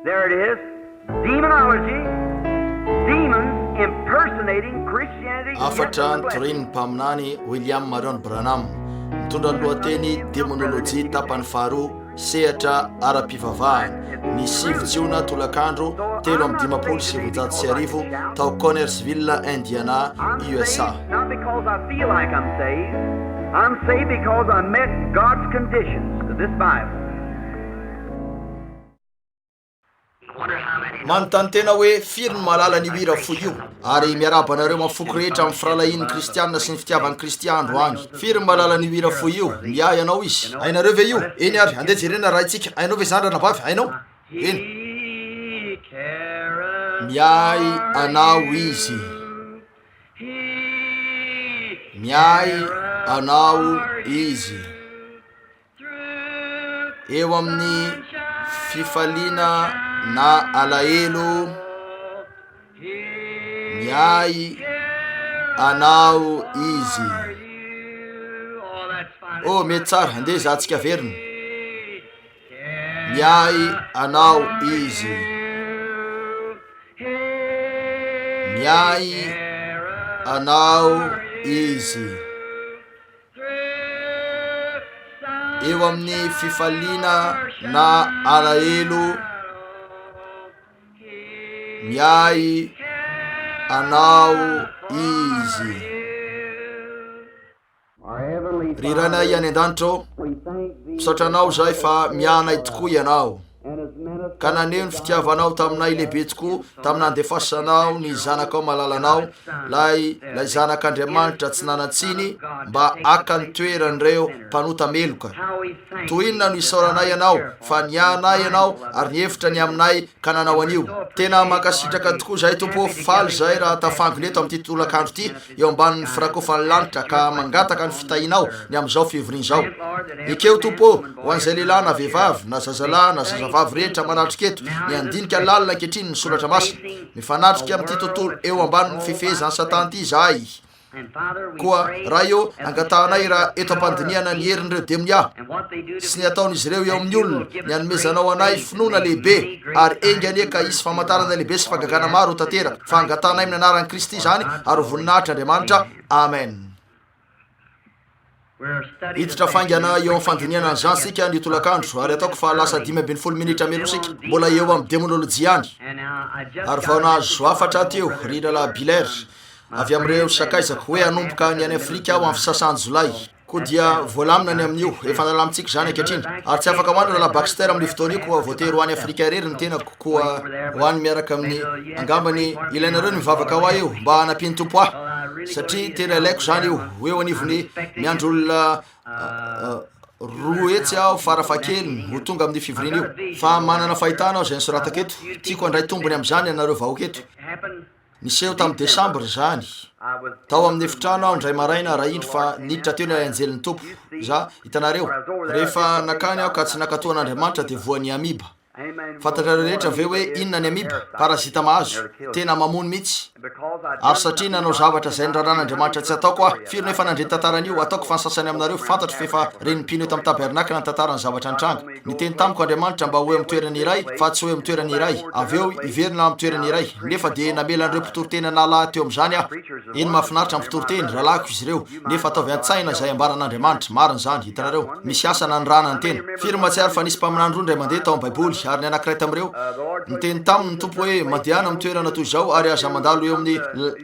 There it is, demonology, demons impersonating Christianity. Hafatra nitorian'ny mpaminany William Marion Branham, mitondra ny lohateny Demonolojia tapany faharoa, sehatra ara-pivavahana, ny 9 Jiona tolakandro 1953 tao Connersville, Indiana, I'm USA. saved not because I feel like I'm saved. I'm saved because I met God's conditions to this Bible. Manontany tena hoe firy no mahalala an'io hira fohy io? Ary miarahaba anareo amin'ny foko rehetra amin'ny firahalahian'ny kristiana sy ny fitiavan'i Kristy androany. Firy no mahalala an'io hira fohy io? Miahy anao izy. Hainareo ve io? Eny ary, andeha jerena raha haintsika. Hainao ve izany ranabavy? Hainao? Eny. Miahy anao izy. Miahy anao izy. Eo amin'ny fifaliana na alahelo, miahy anao izy. Oh, mety tsara, andeha izahantsika averina. Miahy anao izy. Miahy anao izy. Eo amin'ny fifaliana na alahelo, miahy anao izy. Ry Rainay any an-danitra ô, misaotra Anao izahay fa miahy anay tokoa Ianao, ka naneho ny fitiavanao taminay lehibe tokoa tamin'ny nandefasanao ny Zanakao malalanao, lay lay Zanak'Andriamanitra tsy nanan-tsiny, mba haka ny toeran'ireo mpanota meloka. Toy inona no isaoranay Anao fa niahy anay Ianao ary nihevitra ny aminay ka nanao an'io. Tena mankasitraka tokoa izahay Tompo ô, faly izahay raha tafangona eto amin'ity tolakandro ity eo ambanin'ny firakofan'ny lanitra ka mangataka ny fitahianao ny amin'izao fivoriana izao. Ekeo Tompo ô, ho an'izay lehilahy na vehivavy, na zazalahy na zazavavy rehetra manatrika eto ny handinika lalina ankehitriny ny Soratra Masina. Mifanatrika amin'ity tontolo eo ambanin'ny fifehezan'i Satana ity izahay. Koa, Ray ô, angatahanay raha eto am-pandinihana ny herin'ireo demonia sy ny ataon'izy ireo eo amin'ny olona, ny hanomezanao anay finoana lehibe, ary enga anie ka hisy famantarana lehibe sy fahagagana maro ho tanteraka, fa angatahanay amin'ny anaran'i Kristy izany, ary ho voninahitr'Andriamanitra. Amen. Hiditra faingana eo amin'ny fandinihana an'izany isika anio tolakandro, ary ataoko fa lasa 15 minitra mialoha isika, mbola eo amin'ny demonolojia ihany. Ary vao nahazo hafatra aho teo, ry Rahalahy Beeler, avy amin'ireo sakaizako, hoe hanomboka ny any Afrika aho amin'ny fisasan'ny Jolay. Koa dia voalamina ny amin'io, efa nalamintsika izany ankehitriny. Ary tsy afaka ho any Rahalahy Baxter amin'io fotoana io, koa voatery ho any Afrika irery ny tenako, koa ho any miaraka amin'ny, angambany ilainareo ny mivavaka ho ahy eo, mba hanampian'ny Tompo ahy, satria tena ilaiko izany io, ho eo anivon'ny miandry olona 200 aho farafahakeliny ho tonga amin'io fivoriana io. Fa manana fahitana aho izay nosoratako eto, tiako handray tombony amin'izany ianareo vahoaka eto. Niseho tamin'ny Desambra izany. Tao amin'ny efitrano aho indray maraina raha indro fa niditra teo ilay anjelin'ny Tompo. Za, hitanareo, rehefa nankany aho ka tsy nankatò an'Andriamanitra dia voan'ny amiba. Fantatrareo rehetra ve hoe inona ny amiba? Parazita mahazo. Tena mamono mihitsy. Ary satria nanao zavatra izay noraràn'Andriamanitra tsy hataoko aho, firy no efa nandre ny tantaran'io? Ataoko fa ny sasany aminareo, fantatro fa efa ren'ny mpino eto amin'ny tabernakla ny tantaran'ny zavatra nitranga. Niteny tamiko Andriamanitra mba ho eo amin'ny toerana iray fa tsy ho eo amin'ny toerana iray, avy eo hiverina amin'ny toerana iray. Nefa dia namela an'ireo mpitoriteny hanala ahy teo amin'izany aho. Eny, mahafinaritra ny mpitoriteny, rahalahiko izy ireo, nefa ataovy an-tsaina izay ambaran'Andriamanitra. Marina izany. Hitanareo? Misy asa nanirahana ny tena. Firy no mahatsiaro fa nisy mpaminany roa indray mandeha tao amin'ny Baiboly, ary ny anankiray tamin'ireo, niteny taminy ny Tompo hoe, Mandehana amin'ny toerana toy izao, ary aza mandalo eo amin'ny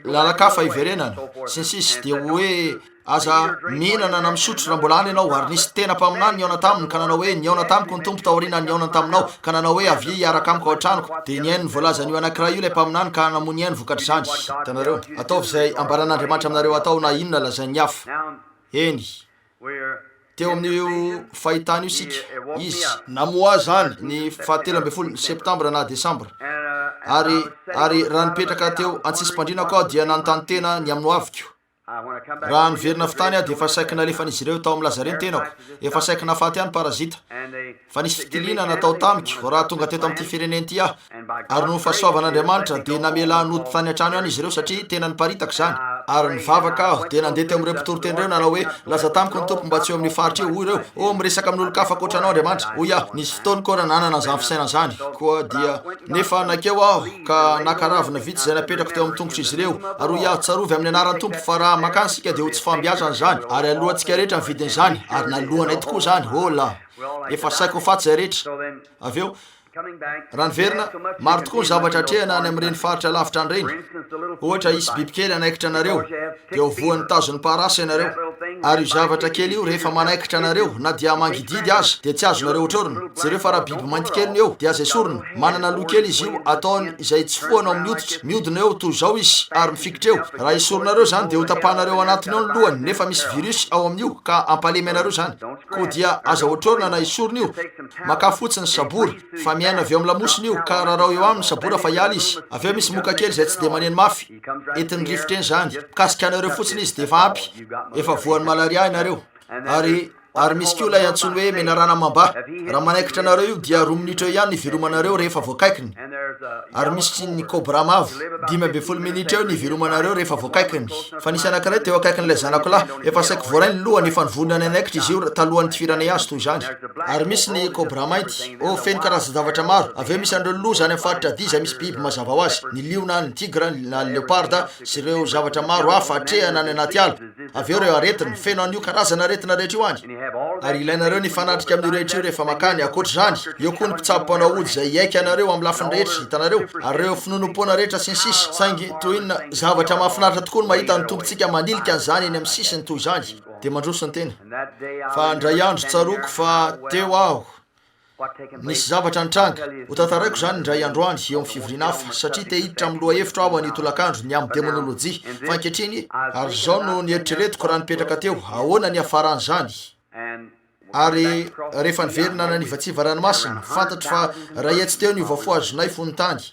lalan-kafa hiverenana, sy ny sisa Dia hoe. Aza mihinana na misotro raha mbola any ianao. Ary nisy tena mpaminany nihaona taminy, ka nanao hoe, Nihaona tamiko ny Tompo taorianan'ny nihaonany taminao, ka nanao hoe, Avia hiaraka amiko ao an-tranoko. Dia nihaino ny voalazan'io anankiray io ilay mpaminany, ka namoy ny ainy vokatr'izany. Hitanareo? Ataovy izay ambaran'Andriamanitra aminareo hatao, na inona lazain'ny hafa. Eny. Teo amin'io fahitana io isika. Izy. Namoha ahy izany ny fahatelo ambin'ny folo septambra na desambra. Ary, ary raha nipetraka teo an-tsisim-pandrinako aho dia nanontany tena ny amin'ny hoaviko. Raha niverina avy tany aho dia efa saiky nalefan'izy ireo tao amin'ny lazare ny tenako. Efa saiky nahafaty ahy ny parazita. Fa nisy fitiliana natao tamiko raha tonga teto amin'ity firenena ity aho. Ary noho ny fahasoavan'Andriamanitra dia namela ahy nody tany an-trano ihany izy ireo satria tena niparitaka izany. Ary nivavaka aho, dia nandeha teo amin'ireo mpitoriteny ireo, nanao hoe, Nilaza tamiko ny Tompo mba tsy eo amin'io faritra io. Hoy ireo, Oh, miresaka amin'olon-kafa ankoatra anao Andriamanitra. Hoy aho, Nisy fotoana koa raha nanana an'izany fisainana izany. Koa dia, nefa nankeo aho ka naka ravina vitsy izay napetrako teo amin'ny tongotr'izy ireo. Ary hoy aho, Tsarovy amin'ny anaran'ny Tompo fa raha mankany isika dia ho tsy fahombiazana izany, ary aloantsika rehetra ny vidin'izany. Ary naloanay tokoa izany. Oh la! Efa saika ho faty izahay rehetra. Avy eo, Raha niverina, maro tokoa ny zavatra atrehana any amin'ireny faritra lavitra any ireny. Ohatra, hisy bibikely hanaikitra anareo, dia ho voan'ny tazon'ny parasy ianareo. Ary io zavatra kely io, rehefa manaikitra anareo, na dia mangidihidy aza, dia tsy azonareo hotrorina. Jereo fa raha biby mainty kely no eo, dia aza esorina. Manana loha kely izy io, ataony izay hitsofohana ao amin'ny hoditra. Mihodina eo toy izao izy, ary mifikitra eo. Raha esorinareo izany, dia hotapahanareo anatiny ao ny lohany, nefa misy virus ao amin'io, ka hampalemy anareo izany. Koa dia aza hotrorina na esorina io. Makà fotsiny sabora, fa miaina avy eo amin'ny lamosiny io, ka rarao eo aminy sabora fa hiala izy. Avy eo misy moka kely izay tsy dia maneno mafy, entin'ny rivotra eny izany, mikasika anareo fotsiny izy dia efa ampy, efa voan'ny malaria ianareo. Ary, ary misy koa ilay antsoiny hoe menarana mamba, raha manaikitra anareo io dia roa minitra eo ihany ny hivelomanareo rehefa voakaikiny. Ary misy ny cobra mavo, 15 minitra eo ny hivelomanareo rehefa voakaikiny. Fa nisy anankiray teo akaikin'ilay zanako lahy, efa saiky voaray ny lohany, efa nivonona nanaikitra izy io talohan'ny nitifiranay azy toy izany. Ary misy ny cobra mainty, oh, feno karazan-javatra maro. Avy eo misy an'ireo loza any amin'ny faritra dia izay misy biby mazava ho azy, ny liona, ny tigra, na ny leoparda, sy ireo zavatra maro hafa atrehana any anaty ala. Avy eo ireo aretina, feno an'io karazana aretina rehetra io any. Ary ilainareo ny hifanatrika amin'io rehetra io rehefa mankany. Ankoatra izany, eo koa ny mpitsabo mpanao ody izay hiaiky anareo amin'ny lafiny rehetra, hitanareo, ary ireo finoanoam-poana rehetra sy ny sisa. Saingy, toy inona, zavatra mahafinaritra tokoa ny mahita ny Tompontsika manilika an'izany eny amin'ny sisiny toy izany. Dia mandroso ny tena. Fa indray andro tsaroako fa teo aho, nisy zavatra nitranga. Ho tantaraiko izany indray andro any, eo amin'ny fivoriana hafa, satria te hiditra amin'ny lohahevitro aho anio tolakandro, ny amin'ny demonolojia. Fa ankehitriny, ary izao no nieritreretiko raha nipetraka teo, ahoana ny hiafaran'izany? Ary rehefa niverina nanivatsiva ranomasina, fantatro fa raha etsy teo niova fo azonay fony tany.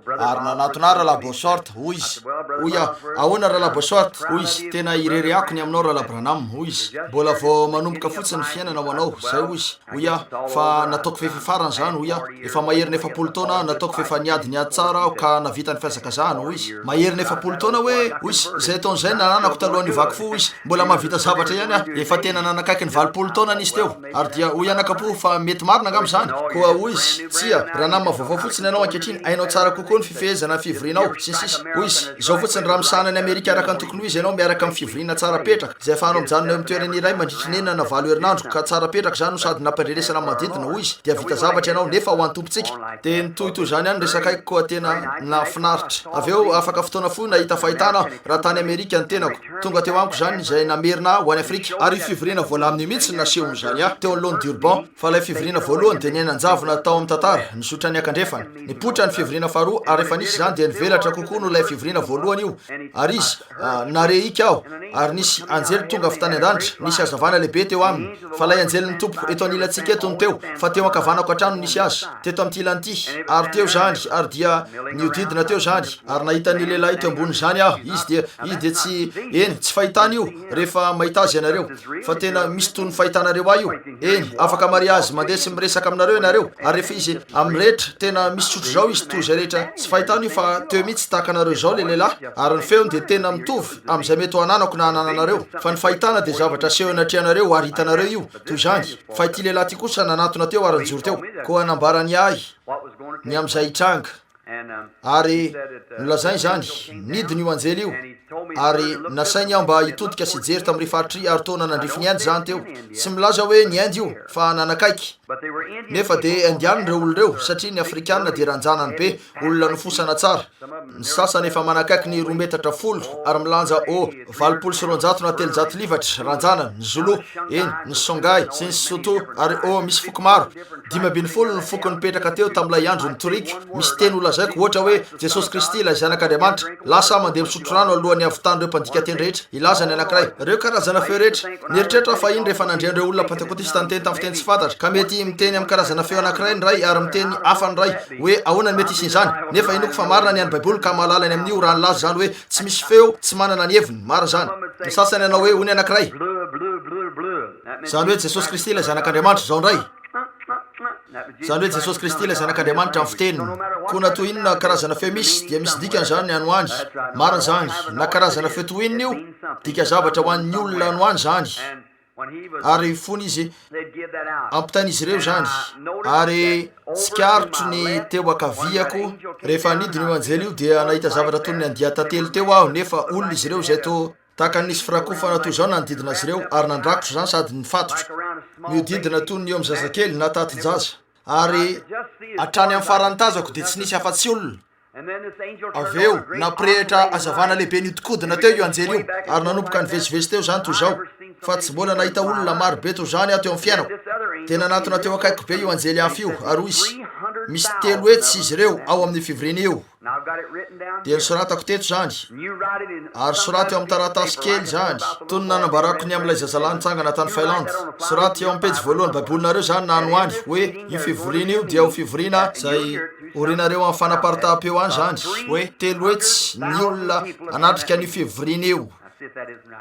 Ary nanatona ahy Rahalahy Bosworth, hoy izy. Hoy aho, Ahoana, Rahalahy Bosworth? Hoy izy, Tena irery ako ny aminao, Rahalahy Branham. Hoy izy, Mbola vao manomboka fotsiny ny fiainana ho anao. Izay, hoy izy. Hoy aho, Fa nataoko f'efa farany izany, hoy aho. Efa maherin'ny 40 taona aho, nataoko f'efa niady ny ady tsara aho ka navita ny fihazakazahana, hoy izy. Maherin'ny 40 taona hoe? Hoy izy, Izay taona izay nananako talohan'ny niovako fo, hoy izy. Mbola mahavita zavatra ihany aho. Efa tena nanakaiky ny 80 taonany izy teo. Ary dia hoy anakapo fa mety marina angamba izany. Koa hoy izy, Tsia, raha nama vaovao fotsiny ianao ankehitriny, hainao tsara kokoa ny fifehezana ny fivorianao, sy ny sisa. Hoy izy, Izao fotsiny, raha misahana an'i Amerika araka ny tokony ho izy ianao miaraka amin'ny fivoriana tsara petraka, izay ahafahanao mijanona eo amin'ny toerana iray mandritry ny enina na valo herinandro, ka tsara petraka izany no sady nampandrenesana ny manodidina, hoy izy, dia vita zavatra ianao, nefa ho an'ny Tompontsika. Dia nitohy toy izany ihany ny resakay, koa tena nahafinaritra. Avy eo, afaka fotoana fohy, nahita fahitana aho, raha tany Amerika ny tenako. Tonga teo amiko izany izay namerina ahy ho any Afrika, ary io fivoriana voalamina io mihitsy no nasehon'izany ahy, teo anoloan'i Durban. Fa ilay fivoriana voalohany dia niainan-javona tao amin'ny tantara, nizotra niankandrefana. Nipoitra ny fivoriana faharoa, ary rehefa nisy izany dia nivelatra kokoa noho ilay fivoriana voalohany io. Ary izy, nare hika aho, ary nisy anjely tonga avy tany an-danitra, nisy hazavana lehibe teo aminy. Fa ilay anjelin'ny Tompo eto anilantsika eto no teo, fa teo ankavanako hatrany no nisy azy, teto amin'ity ilany ity. Ary teo izany, ary dia nihodidina teo izany, ary nahita an'io lehilahy teo ambonin'izany aho. Izy dia, izy dia tsy, eny, tsy fahitana io, rehefa mahita azy ianareo. Fa tena misy toy ny fahitanareo ahy io. Eny, afaka mariazy mandeha sy miresaka aminareo ianareo, ary rehefa izy, amin'ny rehetra, tena misy tsotr'izao izy toy izay rehetra, tsy fahitana io fa teo mihitsy tahaka anareo izao ilay lehilahy, ary ny feony dia tena mitovy amin'izay mety ho ananako na anananareo, fa ny fahitana dia zavatra aseho eo anatrehanareo ary hitanareo io, toy izany, fa ity lehilahy ity kosa nanatona teo ary nijoro teo, koa nambarany ahy ny amin'izay hitranga. Ary nolazainy izany, nidina io anjely io, ary nasainy aho mba hitodika sy hijery tamin'irey faritry ary toa nanandrify ny Inde izany teo. Tsy milaza hoe ny Inde io, fa nanakaiky. Nefa dia Indiana ireo olona ireo, satria ny Afrikana dia ranjanany be, olona nofosana tsara. Ny sasany efa manakaiky ny roa metatra folo ary milanja, oh, 280 na 300 livatra, ranjanany, ny Zulu, eny, ny Songhay, sy ny Sotho, ary, oh, misy foko maro. 15 ny foko nipetraka teo tamin'ilay andro nitoriako. Misy teny holazaiko, ohatra hoe, Jesosy Kristy, ilay Zanak'Andriamanitra. Lasa aho mandeha misotro rano alohan'ny hahavitan'ireo mpandika teny rehetra. Hilaza ny anankiray. Ireo karazana feo rehetra. Nieritreritra aho fahiny rehefa nandre an'ireo olona Pentekotista niteny tamin'ny fiteny tsy fantatra, ka mety miteny amin'ny karazana feo anankiray ny iray ary miteny hafa ny iray, hoe ahoana no mety hisian'izany. Nefa inoako fa marina ny an'ny Baiboly ka mahalala ny amin'io raha nilaza izany hoe tsy misy feo tsy manana ny heviny. Marina izany. Ny sasany hanao hoe, hoy ny anankiray. Izany hoe Jesosy Kristy ilay Zanak'Andriamanitra, izao indray. Izany hoe Jesosy Kristy ilay Zanak'Andriamanitra amin'ny fiteniny. Koa na toy inona karazana feo misy, dia misy dikany izany any ho any. Marina izany. Na karazana feo toy inona io, midika zavatra ho an'ny olona any ho any izany. Ary fony izy, ampitain'izy ireo izany. Ary tsikaritro ny teo ankaviako, rehefa nidina io anjely io, dia nahita zavatra toy ny andian-tantely teo aho, nefa olona izy ireo izay toa Tahaka ny nisy firakofana toy izao nanodidina azy ireo, ary nandrakotra izany sady nifatotra, mihodidina toy ny eo amin'ny zazakely na tatin-jaza. Ary hatrany amin'ny faran'ny tazako dia tsy nisy afa-tsy olona. Avy eo, nampirehitra hazavana lehibe nihodinkodina teo io anjely io, ary nanomboka nivezivezy teo izany toy izao, fa tsy mbola nahita olona maro be toy izany aho teo amin'ny fiainako. Dia nanatona teo akaikiko be io anjely hafa io, ary hoy izy, Misy 300 izy ireo ao amin'io fivoriana io. Dia nosoratako teto izany, ary soraty eo amin'ny taratasy kely izany, toy ny nanambarako ny amin'ilay zazalahy nitsangana tany Finlande. Soraty eo amin'ny pejy voalohan'ny Baibolinareo izany na any ho any, hoe io fivoriana io dia ho fivoriana izay ho renareo amin'ny fanaparitaham-peo any izany, hoe 300 ny olona hanatrika an'io fivoriana io.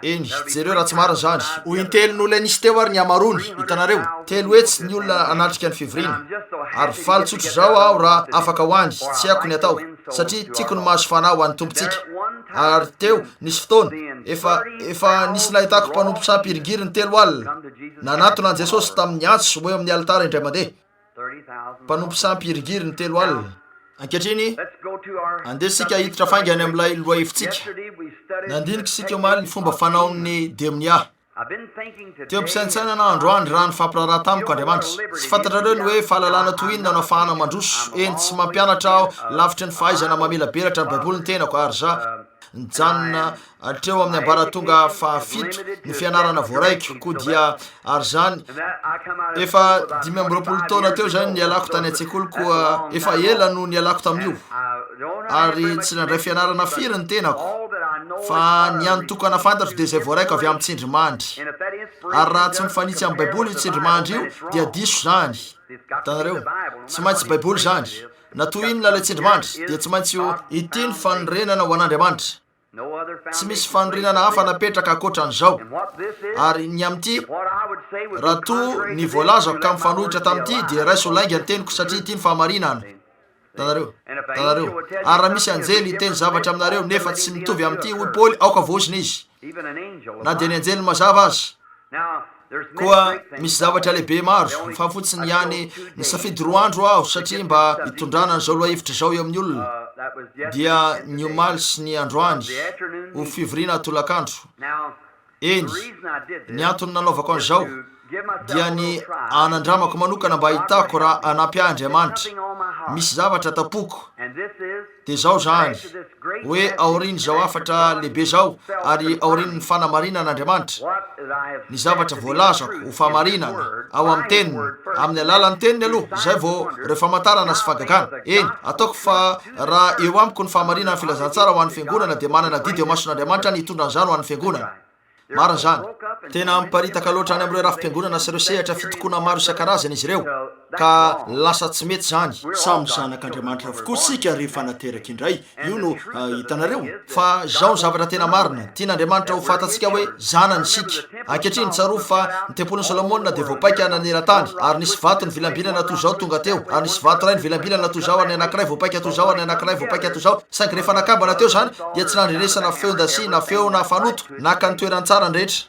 Eny, jereo raha tsy marina izany. Ho intelo noho ilay nisy teo ary ny hamaroany, hitanareo. 300 ny olona hanatrika ny fivoriana. Ary faly tsotra izao aho raha afaka ho any, tsy haiko ny atao, satria tiako ny mahazo fanahy ho an'ny Tompontsika. Ary teo, nisy fotoana, efa, efa nisy nahitako mpanompo sampy hiringiriny 30. Nanatona an'i Jesosy tamin'ny antso ho eo amin'ny alitara indray mandeha. Mpanompo sampy hiringiriny 30. Ankehitriny, andeha isika hiditra faingana amin'ilay lohahevitsika. Nandinika isika omaly ny fomba fanaon'ny demonia. Teo am-pisaintsainana aho androany raha nifampiraharaha tamiko Andriamanitra. Tsy fantatrareo ny hoe fahalalana toy inona no afahana mandroso. Eny, tsy mampianatra aho lavitry ny fahaizana mamelabelatra ny Baiboly ny tenako, ary za nijanona hatreo amin'ny ambaratonga fahafito ny fianarana voaraiko, koa dia ary izany efa 25 taona teo izany nialako tany an-tsekoly, koa efa ela no nialako tamin'io, ary tsy nandray fianarana firy ny tenako, fa ny hany tokana fantatro dia izay voaraiko avy amin'ny tsindrimandry, ary raha tsy mifanitsy amin'ny Baiboly io tsindrimandry io dia diso izany, hitanareo, tsy maintsy Baiboly izany, na toy inona ilay tsindrimandry dia tsy maintsy ho ity ny fanorenana ho an'Andriamanitra. Tsy misy fanorenana hafa napetraka ankoatra an'izao. Ary ny amin'ity, raha toa ny voalazako ka mifanohitra tamin'ity, dia raiso ho lainga ny teniko, satria ity ny fahamarinana. Hitanareo? Hitanareo? Ary raha misy anjely hiteny zavatra aminareo nefa tsy mitovy amin'ity, hoy Paoly, aoka voaozona izy. Na dia ny anjely mazava aza. Koa misy zavatra lehibe maro, fa fotsiny ihany nisafidy roa andro aho satria mba hitondrana an'izao lohahevitra izao eo amin'ny olona, dia ny omaly sy ny androany, ho fivoriana tolakandro. Eny, ny antony nanaovako an'izao dia ny hanandramako manokana mba hahitako raha hanampy ahy Andriamanitra. Misy zavatra ato am-poko. Dia izao izany, hoe aorian'izao hafatra lehibe izao, ary aorian'ny fanamarinan'Andriamanitra, ny zavatra voalazako ho fahamarinana ao amin'ny Teniny, amin'ny alalan'ny Teniny aloha, izay vao ireo famantarana sy fahagagana. Eny, ataoko fa raha eo amiko ny fahamarinan'ny filazantsara ho an'ny Fiangonana, dia manana adidy eo imason'Andriamanitra ny hitondra an'izany ho an'ny Fiangonana. Marina izany. Tena miparitaka loatra any amin'ireo rafi-piangonana sy ireo sehatra fitokoana maro isan-karazany izy ireo, ka lasa tsy mety izany. Samy zanak'Andriamanitra avokoa isika rehefa nateraka indray. Io no, hitanareo? Fa izao ny zavatra tena marina, tian'Andriamanitra ho fantatsika hoe zanany isika. Ankehitriny, tsarovy fa ny tempolin'i Solomona dia voapaika naneran-tany, ary nisy vato nivilambilana toy izao tonga teo, ary nisy vato iray nivilambilana toy izao, ary ny anankiray voapaika toy izao, ary ny anankiray voapaika toy izao, saingy rehefa nakambana teo izany, dia tsy nandrenesana feon-dasia na feona fanoto, naka ny toerany tsara ny rehetra.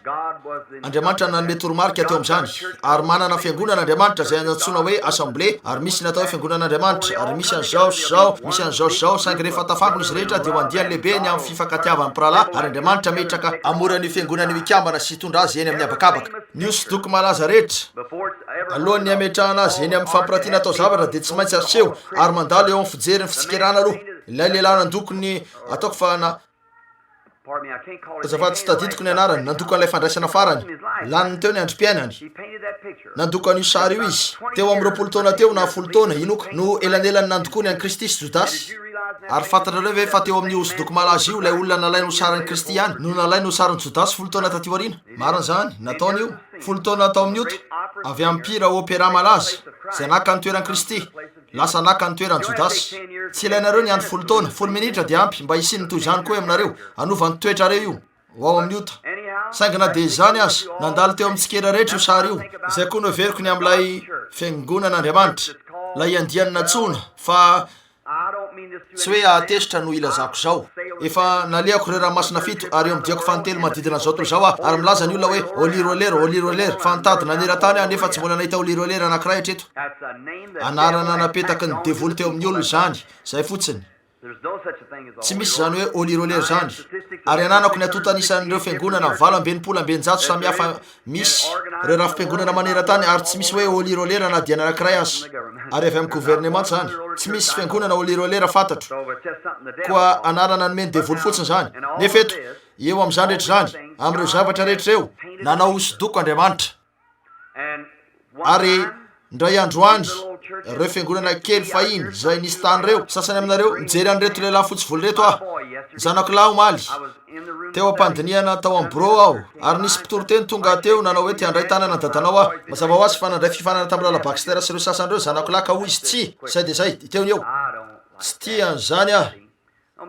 Andriamanitra nanome toromarika teo amin'izany. Ary manana fiangonana Andriamanitra, izay antsoina hoe assemblée, ary misy ny atao hoe fiangonan'Andriamanitra, ary misy an'izao sy izao, misy an'izao sy izao, saingy rehefa tafangona izy rehetra dia ho andiany lehibe ny amin'ny fifankatiavan'ny mpirahalahy, ary Andriamanitra hametraka hamory an'io fiangonana io hikambana sy hitondra azy eny amin'ny habakabaka. Ny hosodoko malaza rehetra, alohan'ny hametrahana azy eny amin'ny fampiratiana taozavatra dia tsy maintsy aseho ary mandalo eo amin'ny fijery ny fitsikerana aloha. Ilay lehilahy nandoko ny, ataoko fa na, azafady tsy tadidiko ny anarany, nandoko an'ilay fandraisana farany, laniny teo ny androm-piainany. Nandoko an'io sary io izy, teo amin'ny 20 taona teo na folo taona, inoako, no elanelan'ny nandokoany an'i Kristy sy Jodasy. Ary fantatrareo ve fa teo amin'io hosodoko malaza io, ilay olona nalainy ho sarin'i Kristy ihany no nalainy ho sarin'i Jodasy folo taona taty aoriana? Marina izany, nataony io, folo taona tao amin'ny ota, avy amin'ny mpihira opéra malaza, izay naka ny toeran'i Kristy, lasa naka ny toeran'i Jodasy. Tsy ilainareo ny andro folo taona, folo minitra dia ampy mba hisian'ny toy izany koa eo aminareo, hanova ny toetrareo io, ho ao amin'ny ota. Saingy na dia izany aza, nandalo teo amin'ny tsikera rehetra io sary io, izay koa noheveriko ny amin'ilay Fiangonan'Andriamanitra. Ilay andiany nantsoina, fa tsy hoe hahatezitra no ilazako izao. Efa nalehako ireo ranomasina fito, ary eo amin'ny diako fahatelo manodidina an'izao tontolo izao aho, ary milaza ny olona hoe, Holy Roller, Holy Roller, fa nitady naneran-tany aho nefa tsy mbola nahita Holy Roller anankiray hatreto. Anarana napetaky ny devoly teo amin'ny olona izany, izay fotsiny. Tsy misy izany hoe Holy Roller izany. Ary ananako ny antontan'isan'ireo fiangonana 668 samihafa misy, ireo rafi-piangonana maneran-tany, ary tsy misy hoe Holy Roller na dia ny anankiray aza. Ary avy amin'ny governemanta izany. Tsy misy fiangonana Holy Roller fantatro. Koa anarana nomen'ny devoly fotsiny izany. Nefa eto, eo amin'izany rehetra izany, amin'ireo zavatra rehetra ireo, nanao hosodoko Andriamanitra. Ary indray andro any, ireo fiangonana kely fahiny izay nisy tany ireo, sasany aminareo, mijery an'ireto lehilahy fotsy volo ireto aho, ny zanako lahy omaly, teo am-pandinihana tao amin'ny birao aho, ary nisy mpitoriteny tonga teo nanao hoe te handray tanana ny dadanao aho. Mazava ho azy fa nandray fifanana tamin'ny Rahalahy Baxter sy ireo sasany ireo zanako lahy ka hoy izy, Tsia, izay dia izay, teo ny eo. Tsy tia an'izany aho.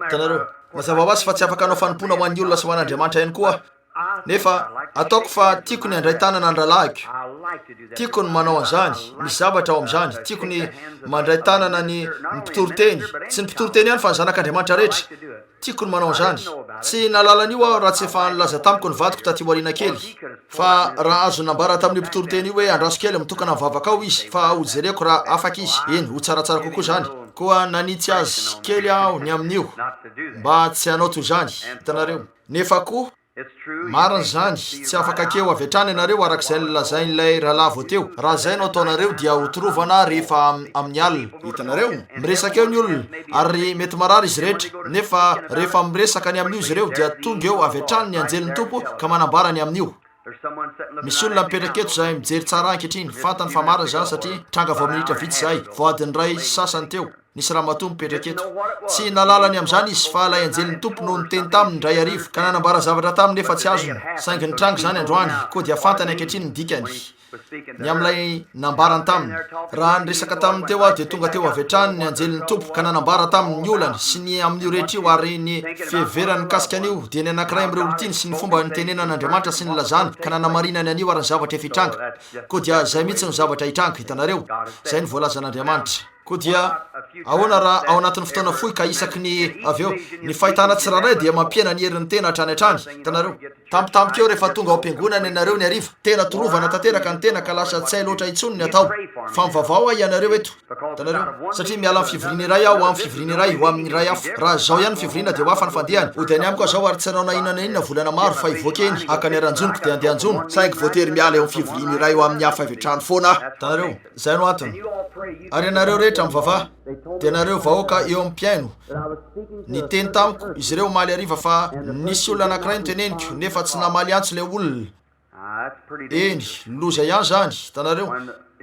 Hitanareo? Mazava ho azy fa tsy afaka hanao fanompoana ho an'ny olona sy ho an'Andriamanitra ihany koa aho. Nefa, ataoko fa tiako ny handray tanana ny rahalahiko. Tiako ny manao an'izany. Misy zavatra ao amin'izany. Tiako ny mandray tanana ny mpitory teny. Tsy ny mpitory teny ihany fa ny zanak'Andriamanitra rehetra. Tiako ny manao an'izany. Tsy nahalala an'io aho raha tsy efa nilaza tamiko ny vadiko taty aoriana kely. Fa raha azo nambara tamin'io mpitory teny io hoe andraso kely mitokana mivavaka ao izy fa hojereko raha afaka izy, eny, ho tsaratsara kokoa izany. Koa nanitsy azy kely aho ny amin'io mba tsy hanao toy izany, hitanareo. Nefa koa, marina izany, tsy afaka akeo avy hatrany ianareo arak'izay nolazain'ilay rahalahy vao teo. Raha izay no ataonareo dia ho torovana rehefa amin'ny alina. Hitanareo? Miresaka eo ny olona, ary mety marary izy rehetra, nefa rehefa miresaka ny amin'io izy ireo dia tonga eo avy hatrany ny anjelin'ny Tompo ka manambara ny amin'io. Misy olona mipetraka eto izay mijery tsara ahy ankehitriny, fantany fa marina izany satria tranga vao minitra vitsy izay, vao adiny iray sy sasany teo, nisy ramatoa mipetraka eto. Tsy nahalala ny amin'izany izy, fa ilay anjelin'ny Tompo no niteny taminy indray hariva, ka nanambara zavatra taminy nefa tsy azony. Saingy nitranga izany androany, koa dia fantany ankehitriny ny dikany. Ny amin'ilay nambarany taminy. Raha niresaka taminy teo aho dia tonga teo avy hatrany ny anjelin'ny Tompo ka nanambara taminy ny olany sy ny amin'io rehetra io ary ny fiheverany mikasika an'io dia ny anankiray amin'ireo olon-tiany sy ny fomba nitenenan'Andriamanitra sy nilazany ka nanamarinany an'io ary ny zavatra efa hitranga. Koa dia izay mihitsy no zavatra hitranga, hitanareo? Izay no voalazan'Andriamanitra. Koa dia ahoana raha ao anatin'ny fotoana fohy ka isaky ny avy eo, ny fahitana tsirairay dia mampihena ny herin'ny tena hatrany hatrany. Hitanareo? Tampotampoka eo rehefa tonga ao am-piangonana ianareo ny hariva, tena torovana tanteraka ny tena ka lasa tsy hay loatra intsony ny atao. Fa mivavaha ho ahy ianareo eto. Hitanareo? Satria miala amin'ny fivoriana iray aho ho amin'ny fivoriana iray, ho amin'ny iray hafa. Raha izao ihany ny fivoriana dia ho hafa ny fandehany. Hody any amiko aho izao ary tsy hanao na inona na inona volana maro fa hivoaka eny, haka ny haranjonoko dia handeha hanjono. Saingy voatery miala eo amin'ny fivoriana iray ho amin'ny hafa avy hatrany foana aho. Hitanareo? Izay no antony. Ary ianareo rehetra mivavaha, dia ianareo vahoaka eo amin'ny mpihaino. Niteny tamiko izy ireo omaly hariva fa nisy olona anankiray noteneniko, nefa tsy namaly antso ilay olona. Eny, loza ihany izany, hitanareo.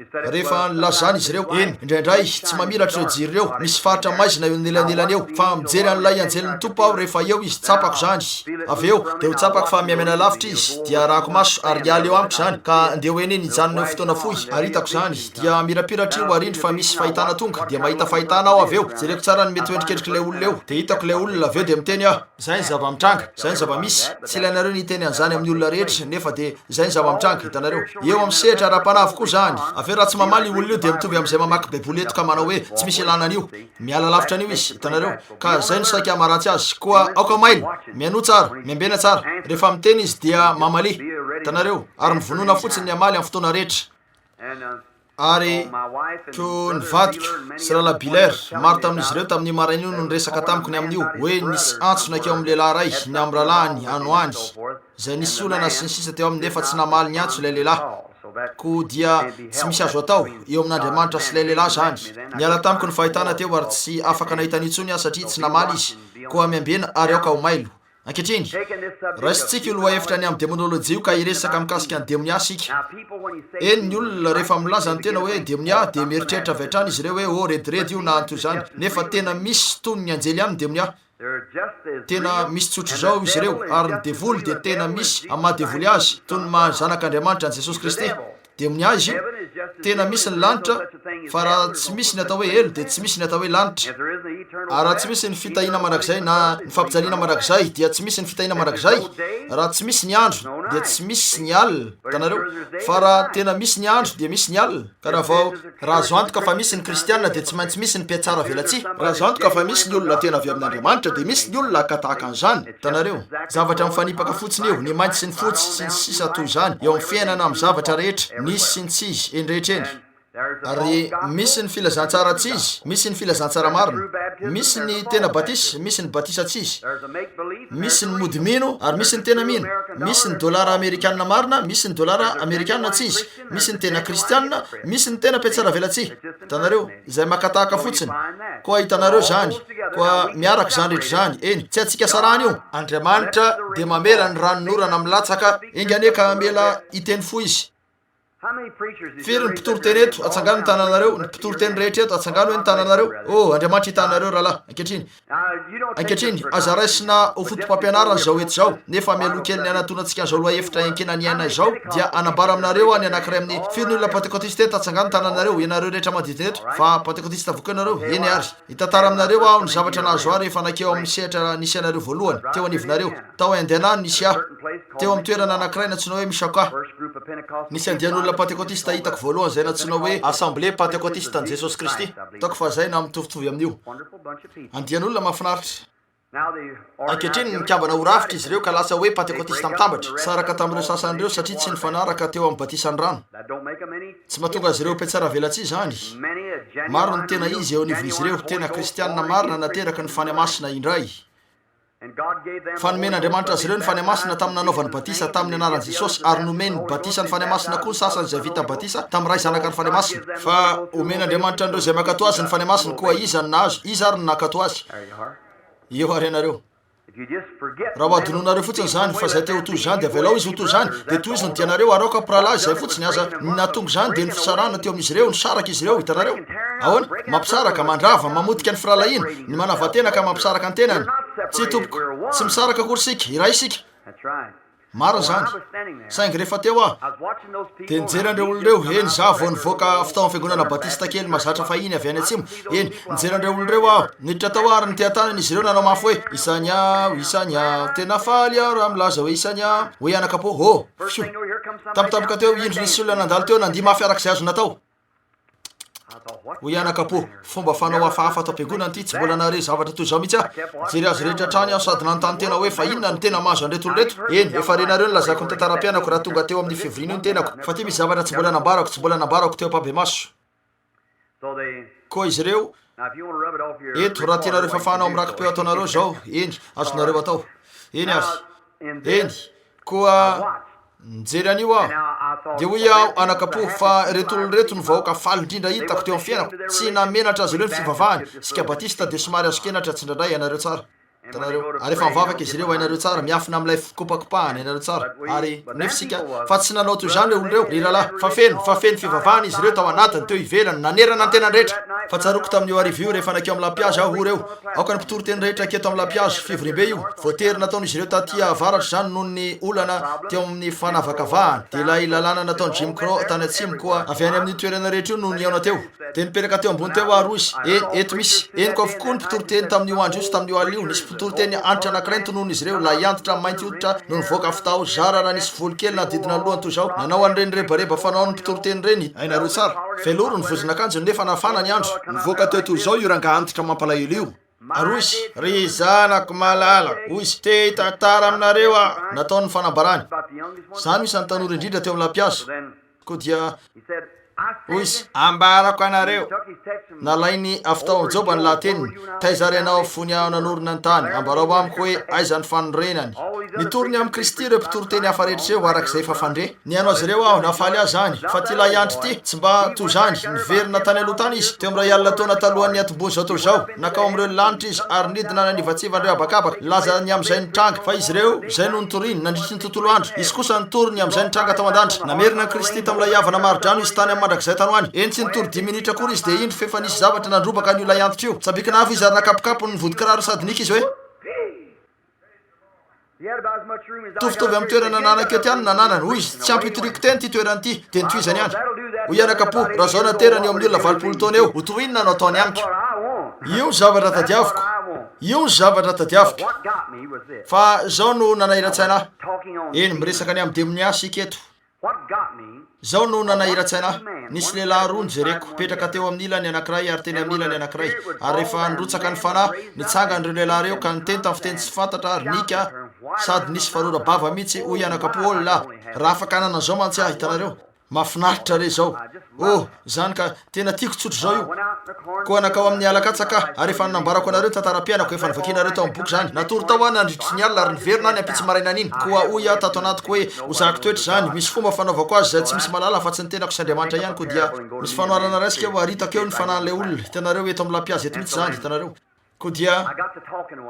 Rehefa nilaza izany izy ireo, eny, indraindray tsy mamiratra ireo jiro ireo, misy faritra maizina eo anelanelany eo, fa mijery an'ilay anjelin'ny Tompo aho rehefa eo izy, tsapako izany. Avy eo, dia ho tsapako fa mihamena lavitra izy, dia arahako maso, ary hiala eo amiko izany, ka ndeha ho eny eny hijanona eo fotoana fohy, ary hitako izany, dia mirapiratra io, ary indro fa misy fahitana tonga, dia mahita fahitana aho avy eo, jereko tsara ny mety ho endrikendrik'ilay olona eo, dia hitako ilay olona, avy eo dia miteny aho. Izay ny zava-mitranga, izay ny zava-misy, tsy ilainareo ny hiteny an'izany amin'ny olona rehetra, nefa dia izay ny zava-mitranga, hitanareo. Eo amin'ny sehatra ara-panahy avokoa izany. Avy eo raha tsy mamaly io olona io dia mitovy amin'izay mamaky Baiboly eto ka manao hoe, tsy misy ilana an'io. Miala lavitra an'io izy, hitanareo. Ka izay no saika maharatsy azy. Koa aoka mailo, mihainoa tsara, miambena tsara. Rehefa miteny izy dia mamalia, hitanareo, ary mivonona fotsiny ny hamaly amin'ny fotoana rehetra. Ary koa ny vadiko sy Rahalahy Beeler, maro tamin'izy ireo tamin'io maraina io no niresaka tamiko ny amin'io, hoe nisy antso nankeo amin'ny lehilahy iray, ny amin'ny rahalahiny any ho any, izay nisy olana sy ny sisa teo aminy, nefa tsy namaly ny antso ilay lehilahy. Koa dia tsy misy azo atao eo amin'Andriamanitra sy ilay lehilahy izany. Niala tamiko ny fahitana teo ary tsy afaka nahita an'io intsony aho satria tsy namaly izy. Koa miambena ary aoka ho mailo. Ankehitriny, raisintsika io lohahevitra ny amin'ny demonolojia io ka hiresaka mikasika ny demonia isika. Eny, ny olona rehefa milaza ny tena hoe demonia dia mieritreritra avy hatrany izy ireo hoe, oh, rediredy io na ny toy izany. Nefa tena misy toy ny anjely ihany ny demonia. Tena misy tsotr'izao izy ireo, ary ny devoly dia tena misy amin'ny maha devoly azy, toy ny maha Zanak'Andriamanitra an'i Jesosy Kristy. Demonia izy io. Tena misy ny lanitra, fa raha tsy misy ny atao hoe helo dia tsy misy ny atao hoe lanitra. Ary raha tsy misy ny fitahiana mandrakizay na ny fampijaliana mandrakizay dia tsy misy ny fitahiana mandrakizay. Raha tsy misy ny andro, dia tsy misy ny alina. Hitanareo? Fa raha tena misy ny andro, dia misy ny alina. Ka raha vao, raha azo antoka fa misy ny Kristiana, dia tsy maintsy misy ny mpihatsara velatsihy. Raha azo antoka fa misy ny olona tena avy amin'Andriamanitra, dia misy ny olona haka tahaka an'izany. Hitanareo? Zavatra mifanipaka fotsiny io, ny mainty sy ny fotsy, sy ny sisa toy izany, eo amin'ny fiainana, amin'ny zavatra rehetra, ny izy sy ny tsy izy, eny rehetra eny. Ary misy ny filazantsara tsy izy, misy ny filazantsara marina. Misy ny tena batisa, misy ny batisa tsy izy. Misy ny mody mino, ary misy ny tena mino. Misy ny dolara amerikana marina, misy ny dolara amerikana tsy izy. Misy ny tena kristiana, misy ny tena mpihatsaravelatsihy. Hitanareo? Izay maka tahaka fotsiny. Koa hitanareo izany. Koa miaraka izany rehetra izany. Eny, tsy haintsika sarahana io. Andriamanitra dia mamela ny ranonorana milatsaka, enga anie ka hamela hiteny fo Izy. Firy ny mpitory teny eto? Atsangano ny tananareo. Ny mpitory teny rehetra eto, atsangano hoe ny tananareo. Oh, Andriamanitra hitahy anareo, rahalahy. Ankehitriny, ankehitriny, aza raisina ho fotopampianarana izao eto izao, nefa mialoha kelin'ny hanatonantsika an'izao lohahevitra iankinan'ny aina izao, dia hanambara aminareo aho ny anankiray amin'ny, firy ny olona Pentekotista eto? Atsangano ny tananareo, ianareo rehetra manodidina eto. Fa Pentekotista avokoa ianareo. Eny àry. Hitantara aminareo aho ny zavatra nahazo ahy rehefa nankeo amin'ny sehatra nisy anareo voalohany, teo anivonareo. Tao Indiana no nisy ahy, teo amin'ny toerana anankiray nantsoina hoe Mishawka. Nisy andian'olona Pantekotista hitako voalohany izay nantsoina hoe Assemblée Pantekotista an'i Jesosy Kristy. Ataoko fa izay na mitovitovy amin'io. Andian'olona mahafinaritra. Ankehitriny, nikambana ho rafitra izy ireo ka lasa hoe Pantekotista Mitambatra. Saraka tamin'ireo sasany ireo satria tsy nifanaraka teo amin'ny batisan'ny rano. Tsy mahatonga azy ireo ho mpihatsaravelatsihy izany. Maro ny tena izy eo anivon'izy ireo, tena Kristianina marina nateraky ny Fanahy Masina indray. Fa nomen'Andriamanitra azy ireo ny Fanahy Masina tamin'ny nanaovany batisa tamin'ny anaran'i Jesosy, ary nomeny batisan'ny Fanahy Masina koa ny sasany izay vita batisa tamin'ny Ray, Zanaka ary Fanahy Masina. Fa omen'Andriamanitra an'ireo izay mankatò Azy ny Fanahy Masina, koa iza no nahazo, iza ary no nankatò Azy? Eo àry ianareo. Raha ho adinoinareo fotsiny izany, fa izay te ho toy izany, dia avelao izy ho toy izany, dia tohizo ny dianareo, ary aoka hampirahalahy izay fotsiny aza. Ny nahatonga izany dia ny fisarahana teo amin'izy ireo, nisaraka izy ireo, hitanareo? Ahoana? Mampisaraka, mandrava, mamotika ny firahalahiana, ny manava-tena ka mampisaraka ny tenany. Tsia, tompoko. Tsy misaraka akory isika. Iray isika. Marina izany. Saingy rehefa teo aho, dia nijery an'ireo olona ireo. Eny, izaho vao nivoaka avy tao amin'ny fiangonana batista kely mahazatra fahiny avy any atsimo. Eny, nijery an'ireo olona ireo aho. Niditra tao aho ary niteha-tanana izy ireo nanao mafy hoe, Isany aho, isany aho. Tena faly aho raha milaza hoe isany aho. Hoy anakapo, Oh! Fioo! Tampotampoka teo, indro nisy olona nandalo teo nandihy mafy araka izay azo natao. Hoy anakapo, Fomba fanao hafahafa ato am-piangonana ity, tsy mbola nahare zavatra toy izao mihitsy aho. Nijery azy rehetra hatrany aho sady nanontany tena hoe fa inona no tena mahazo an'ireto olona ireto? Eny, efa renareo ny lazako ny tantaram-piainako raha tonga teo amin'io fivoriana io ny tenako. Fa ity misy zavatra tsy mbola nambarako, tsy mbola nambarako teo am-pahibemaso. Koa izy ireo, eto, raha tianareo fafana ao amin'ny raki-peo ataonareo izao, eny, azonareo atao. Eny ary. Eny, koa nijery an'io aho, dia hoy aho anakapo fa ireto olona ireto no vahoaka faly indrindra hitako teo amin'ny fiainako. Tsy nahamenatra azy ireo ny fivavahany. Isika Batista dia somary azon-kenatra tsindraindray, hainareo tsara. Hitanareo? Ary rehefa mivavaka izy ireo, hainareo tsara, miafina amin'ilay fikopakopahana, hainareo tsara. Ary, nefa isika, fa tsy nanao toy izany ireo olona ireo, ry rahalahy. Fa feno, fa feno fivavahana izy ireo tao anatiny, teo ivelany, nanerana ny tenany rehetra. Fa tsaroako tamin'io hariva io, rehefa nankeo amin'ny lampihazo aho, hoy ireo, Aoka ny mpitory teny rehetra haketo amin'ny lampihazo, fivoriambe io. Voatery nataon'izy ireo taty avaratra izany noho ny olana teo amin'ny fanavakavahana. Dia ilay lalàna nataon'i Jim Crow tany atsimo koa avy any amin'io toerana rehetra io no nihaona teo. Dia nipetraka teo ambony teo aho rozy. Eny, eto misy. Henoko avokoa ny mpitory teny tamin'io andro io sy tamin'io alina io. Nisy mpitory teny antitra anankiray notononin'izy ireo, lahiantitra mainty hoditra no nivoaka avy tao, zara raha nisy volo kely nanodidina ny lohany toy izao. Nanao an'ireny rebareba fanaon'ny mpitory teny ireny. Hainareo tsara. Velory ny vozon'akanjony nefa nafana ny andro. Nivoaka teo toy izao io rangahy antitra mampalahelo io. Ary hoy izy, Ry zanako malala, hoy izy, te hitantara aminareo aho. Nataony ny fanambarany. Izaho no isan'ny tanora indrindra teo amin'ny lampihazo. Koa dia hoy izy, Ambarako anareo. Nalainy avy tao amin'i Joba ny lahateniny, Taiza ary ianao fony aho nanorina ny tany? Ambarao amiko hoe aiza ny fanorenany. Nitory ny amin'i Kristy ireo mpitory teny hafa rehetra ireo, araka izay efa fandre. Nihaino azy ireo aho, nahafaly ahy izany. Fa ity lahy andry ity, tsy mba toy izany. Niverina tany aloha tany izy, teo amin'ny iray alina taona talohan'ny niantombohan'izao tontolo izao. Nankao amin'ireo lanitra izy, ary nidina nanivatsiva an'ireo habakabaka, nilaza ny amin'izay nitranga. Fa izy ireo, izay no nitoriany, nandritry ny tontolo andro. Izy kosa nitory ny amin'izay nitranga tao an-danitra. Namerina an'i Kristy tamin'ilay havana mari-drano izy tany amin'ny mandrakizay tany ho any. Eny, tsy nitory dimy minitra akory izy, dia indro f'efa nisy zavatra nandrobaka an'io lahiantitra io. Tsambikina afo izy ary nakapokapony ny vodi-kiraro sady niaka izy hoe. Mitovitovy amin'ny toerana ananako eto ihany no nananany. Hoy izy, Tsy ampy hitoriako teny ity toerana ity. Dia notohizany ihany. Hoy i Anakapo, Raha izao naterany eo amin'ny olona 80 taona eo, ho toy inona no ataony amiko? Io ny zavatra tadiaviko. Io ny zavatra tadiaviko. Fa izao no nanahiran-tsaina ahy. Eny, miresaka ny amin'ny demonia isika eto. Izao no nanahiran-tsaina ahy, nisy lehilahy roa nojereko, nipetraka teo amin'ny ilany anankiray ary teny amin'ny ilany anankiray. Ary rehefa nirotsaka ny Fanahy, nitsangana ireo lehilahy ireo ka niteny tamin'ny fiteny tsy fantatra ary nika sady nisy farora-bava mihitsy, hoy anakapo Olona, raha afaka hanana an'izao mantsy aho, hitanareo. Mahafinaritra re izao! Oh, izany ka! Tena tiako tsotra izao io. Koa nankao amin'ny ala-katsaka aho, ary efa nambarako anareo ny tantaram-piainako, efa novakianareo tao amin'ny boky izany. Natory tao aho nandritry ny alina, ary niverina aho ny ampitso marainan'iny. Koa hoy aho tato anatiko hoe, Hozahako toetra izany. Misy fomba fanaovako azy izay tsy misy mahalala afa-tsy ny tenako sy Andriamanitra ihany, koa dia misy fanoharana raisiko eo, ary hitako eo ny fanahin'ilay olona. Hitanareo, eto amin'ny lampihazo eto mihitsy izany, hitanareo. Koa dia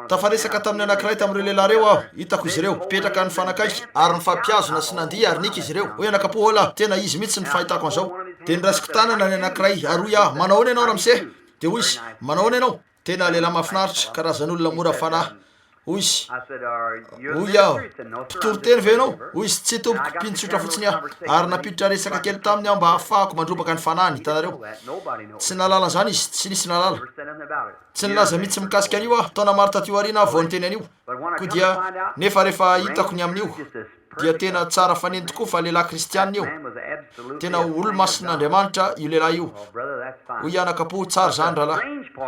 tafaresaka tamin'ny anankiray tamin'ireo lehilahy ireo aho. Hitako izy ireo, nipetraka nifanakaiky, ary nifampihazona sy nandihy ary niaka izy ireo. Hoy anakapo, Hola! Tena izy mihitsy ny fahitako an'izao. Dia noraisiko tanana ny anankiray, ary hoy aho, Manao ahoana ianao, ramose? Dia hoy izy, Manao ahoana ianao? Tena lehilahy mahafinaritra, karazan'olona mora fanahy. Hoy izy, Hoy aho, Mpitory teny ve ianao? Hoy izy, Tsia tompoko, mpino tsotra fotsiny aho. Ary nampiditra resaka kely taminy aho mba hahafahako mandrombaka ny fanahiny, hitanareo. Tsy nahalala an'izany izy, tsy nisy nahalala. Tsy nilaza mihitsy mikasika an'io aho, taona maro taty aoriana aho vao niteny an'io. Koa dia, nefa rehefa hitako ny amin'io, dia tena tsara faneno tokoa fa lehilahy kristiana io. Tena olo-masin'Andriamanitra io lehilahy io. Hoy anakapo, tsara izany rahalahy.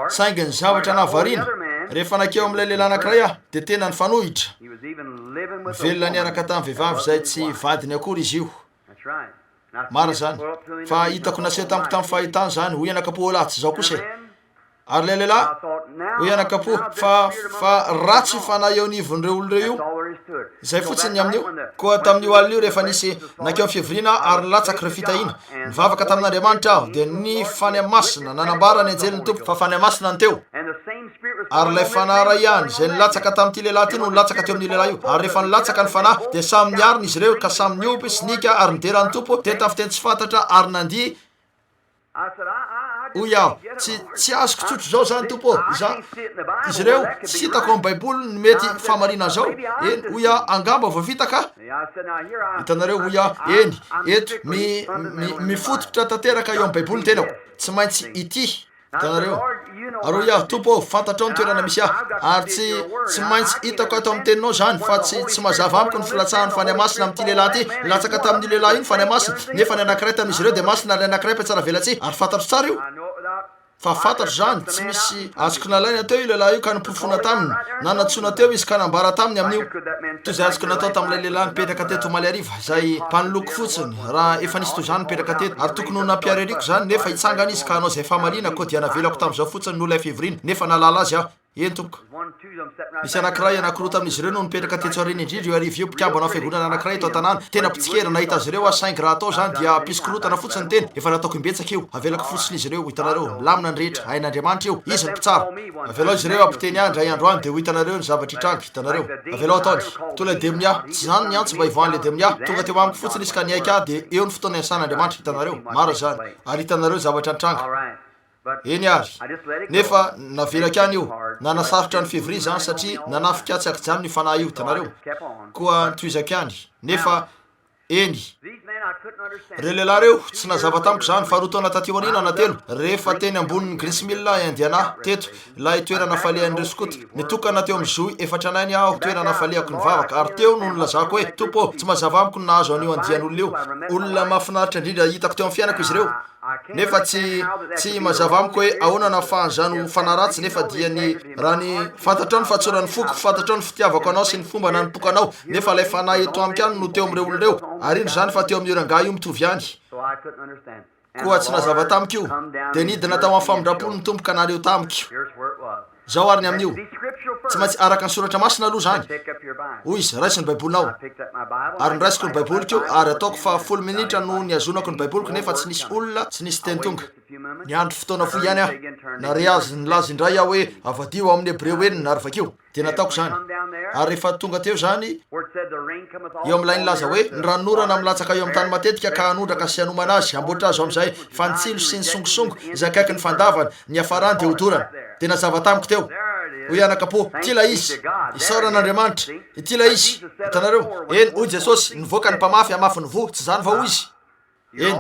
Saingy ny zavatra nahavariana, rehefa nankeo amin'ilay lehilahy anankiray aho, dia tena nifanohitra. Nivelona niaraka tamin'ny vehivavy izay tsy vadiny akory izy io. Marina izany. Fa hitako naseho tamiko tamin'ny fahitana izany. Hoy anakapo, Hola, tsy izao kosa e. Ary ilay lehilahy, hoy anakapo, fa, fa ratsy io fanahy eo anivon'ireo olona ireo io. Izay fotsiny ny amin'io. Koa tamin'io alina io, rehefa nisy nankeo amin'ny fivoriana aho ary nilatsaka ireo fitahiana, nivavaka tamin'Andriamanitra aho, dia ny Fanahy Masina, nanambara ny anjelin'ny Tompo fa Fanahy Masina no teo. Ary ilay Fanahy iray ihany izay nilatsaka tamin'ity lehilahy ity no nilatsaka teo amin'io lehilahy io. Ary rehefa nilatsaka ny Fanahy, dia samy niarina izy ireo, ka samy nihoby sy nika ary nidera ny Tompo, teny tamin'ny fiteny tsy fantatra, ary nandihy. Hoy aho, Tsy, tsy azoko tsotra izao izany, Tompo ô. Izaho, izy ireo, tsy hitako ao amin'ny Baiboly ny mety fahamarinan'izao. Eny, hoy aho, angamba voafitaka aho. Hitanareo, hoy aho, eny, eto, mi, mi, mifototra tanteraka eo amin'ny Baiboly ny tenako. Tsy maintsy ity. Hitanareo? Ary hoy aho, Tompo ô, fantatrao ny toerana misy ahy, ary tsy, tsy maintsy hitako ato amin'ny Teninao izany, fa tsy, tsy mazava amiko ny filatsahan'ny Fanahy Masina amin'ity lehilahy ity. Nilatsaka tamin'io lehilahy io ny Fanahy Masina, nefa ny anankiray tamin'izy ireo dia masina ary ny anankiray mpihatsaravelatsihy, ary fantatro tsara io. Fa fantatro izany, tsy misy azoko nalaina teo io lehilahy io ka noporofoina taminy, na nantsoina teo izy ka nambara taminy amin'io. Toy izay azoko natao tamin'ilay lehilahy nipetraka teto omaly hariva, izay mpanoloko fotsiny, raha efa nisy toy izany nipetraka teto, ary tokony ho nampiharihariako izany, nefa hitsangana izy ka hanao izay famaliana, koa dia navelako tamin'izao fotsiny noho ilay fivoriana, nefa nahalala azy aho. Eny, tompoko. Nisy anankiray, anankiroa tamin'izy ireo no nipetraka tetsy aoriana indrindra io hariva io, mpikambana ao fiangonana anankiray eto an-tanàna. Tena mpitsikera, nahita azy ireo aho, saingy raha atao izany dia hampisy korontana fotsiny ny teny. Efa nataoko imbetsaka io. Avelako fotsiny izy ireo, hitanareo. Milamina ny rehetra. Hain'Andriamanitra io. Izy no mpitsara. Avelao izy ireo hampiteny ahy indray andro any, dia ho hitanareo ny zavatra hitranga. Hitanareo? Avelao ataony. Toa ilay demonia. Tsy izany ny antso mba hivoahan'ilay demonia. Tonga teo amiko fotsiny izy ka niaiky ahy, dia eo ny fotoana iasan'Andriamanitra. Hitanareo? Marina izany. Ary hitanareo ny zavatra nitranga. Eny ary. Nefa navelako ihany io. Nanasarotra ny fivoriana izany satria nanafika tsy ankijanona io fanahy io, hitanareo. Koa notohizako ihany. Nefa, eny. Ireo lehilahy ireo, tsy nazava tamiko izany, fa roa taona taty aoriana na telo, rehefa teny ambonin'ny Grist Mill Indiana, teto, ilay toerana falehan'ireo skoto, nitokana teo amin'ny zohy efa tranainy aho, toerana falehako nivavaka, ary teo no nilazako hoe, Tompo ô, tsy mazava amiko ny nahazo an'io andian'olona io. Olona mahafinaritra indrindra hitako teo amin'ny fiainako izy ireo. Nefa tsy, tsy mazava amiko hoe ahoana no ahafahan'izany ho fanahy ratsy, nefa dia ny, raha ny, fantatrao ny fahatsoran'ny foko, fantatrao ny fitiavako anao sy ny fomba nanompoako anao, nefa ilay fanahy eto amiko ihany no teo amin'ireo olona ireo, ary indro izany fa teo amin'io rangahy io mitovy ihany. Koa tsy nazava tamiko io. Dia nidina tao amin'ny famindrampony ny Tompo ka naneho tamiko. Izao ary ny amin'io. Tsy maintsy araka ny Soratra Masina aloha izany. Hoy izy, Raiso ny Baibolinao. Ary noraisiko ny Baiboliko, ary ataoko fa folo minitra no nihazonako ny Baiboliko, nefa tsy nisy olona, tsy nisy teny tonga. Niandry fotoana fohy ihany aho. Nahare azy nilaza indray aho hoe, Avadiho ao amin'ny Hebreo enina ary vakio. Dia nataoko izany. Ary rehefa tonga teo izany, eo amin'ilay nilaza hoe, Ny ranonorana milatsaka eo amin'ny tany matetika ka hanondraka sy hanomana azy, hamboatra azy ho amin'izay fantsilo sy ny songosongo izay akaiky ny fandavana, ny hiafarany dia hodorana. Dia nazava tamiko teo. Hoy anakapo, Ity ilay izy. Isaorana Andriamanitra. Ity ilay izy. Hitanareo? Eny, hoy Jesosy, nivoaka ny mpamafy hamafy ny voa. Tsy izany va hoy Izy? Eny.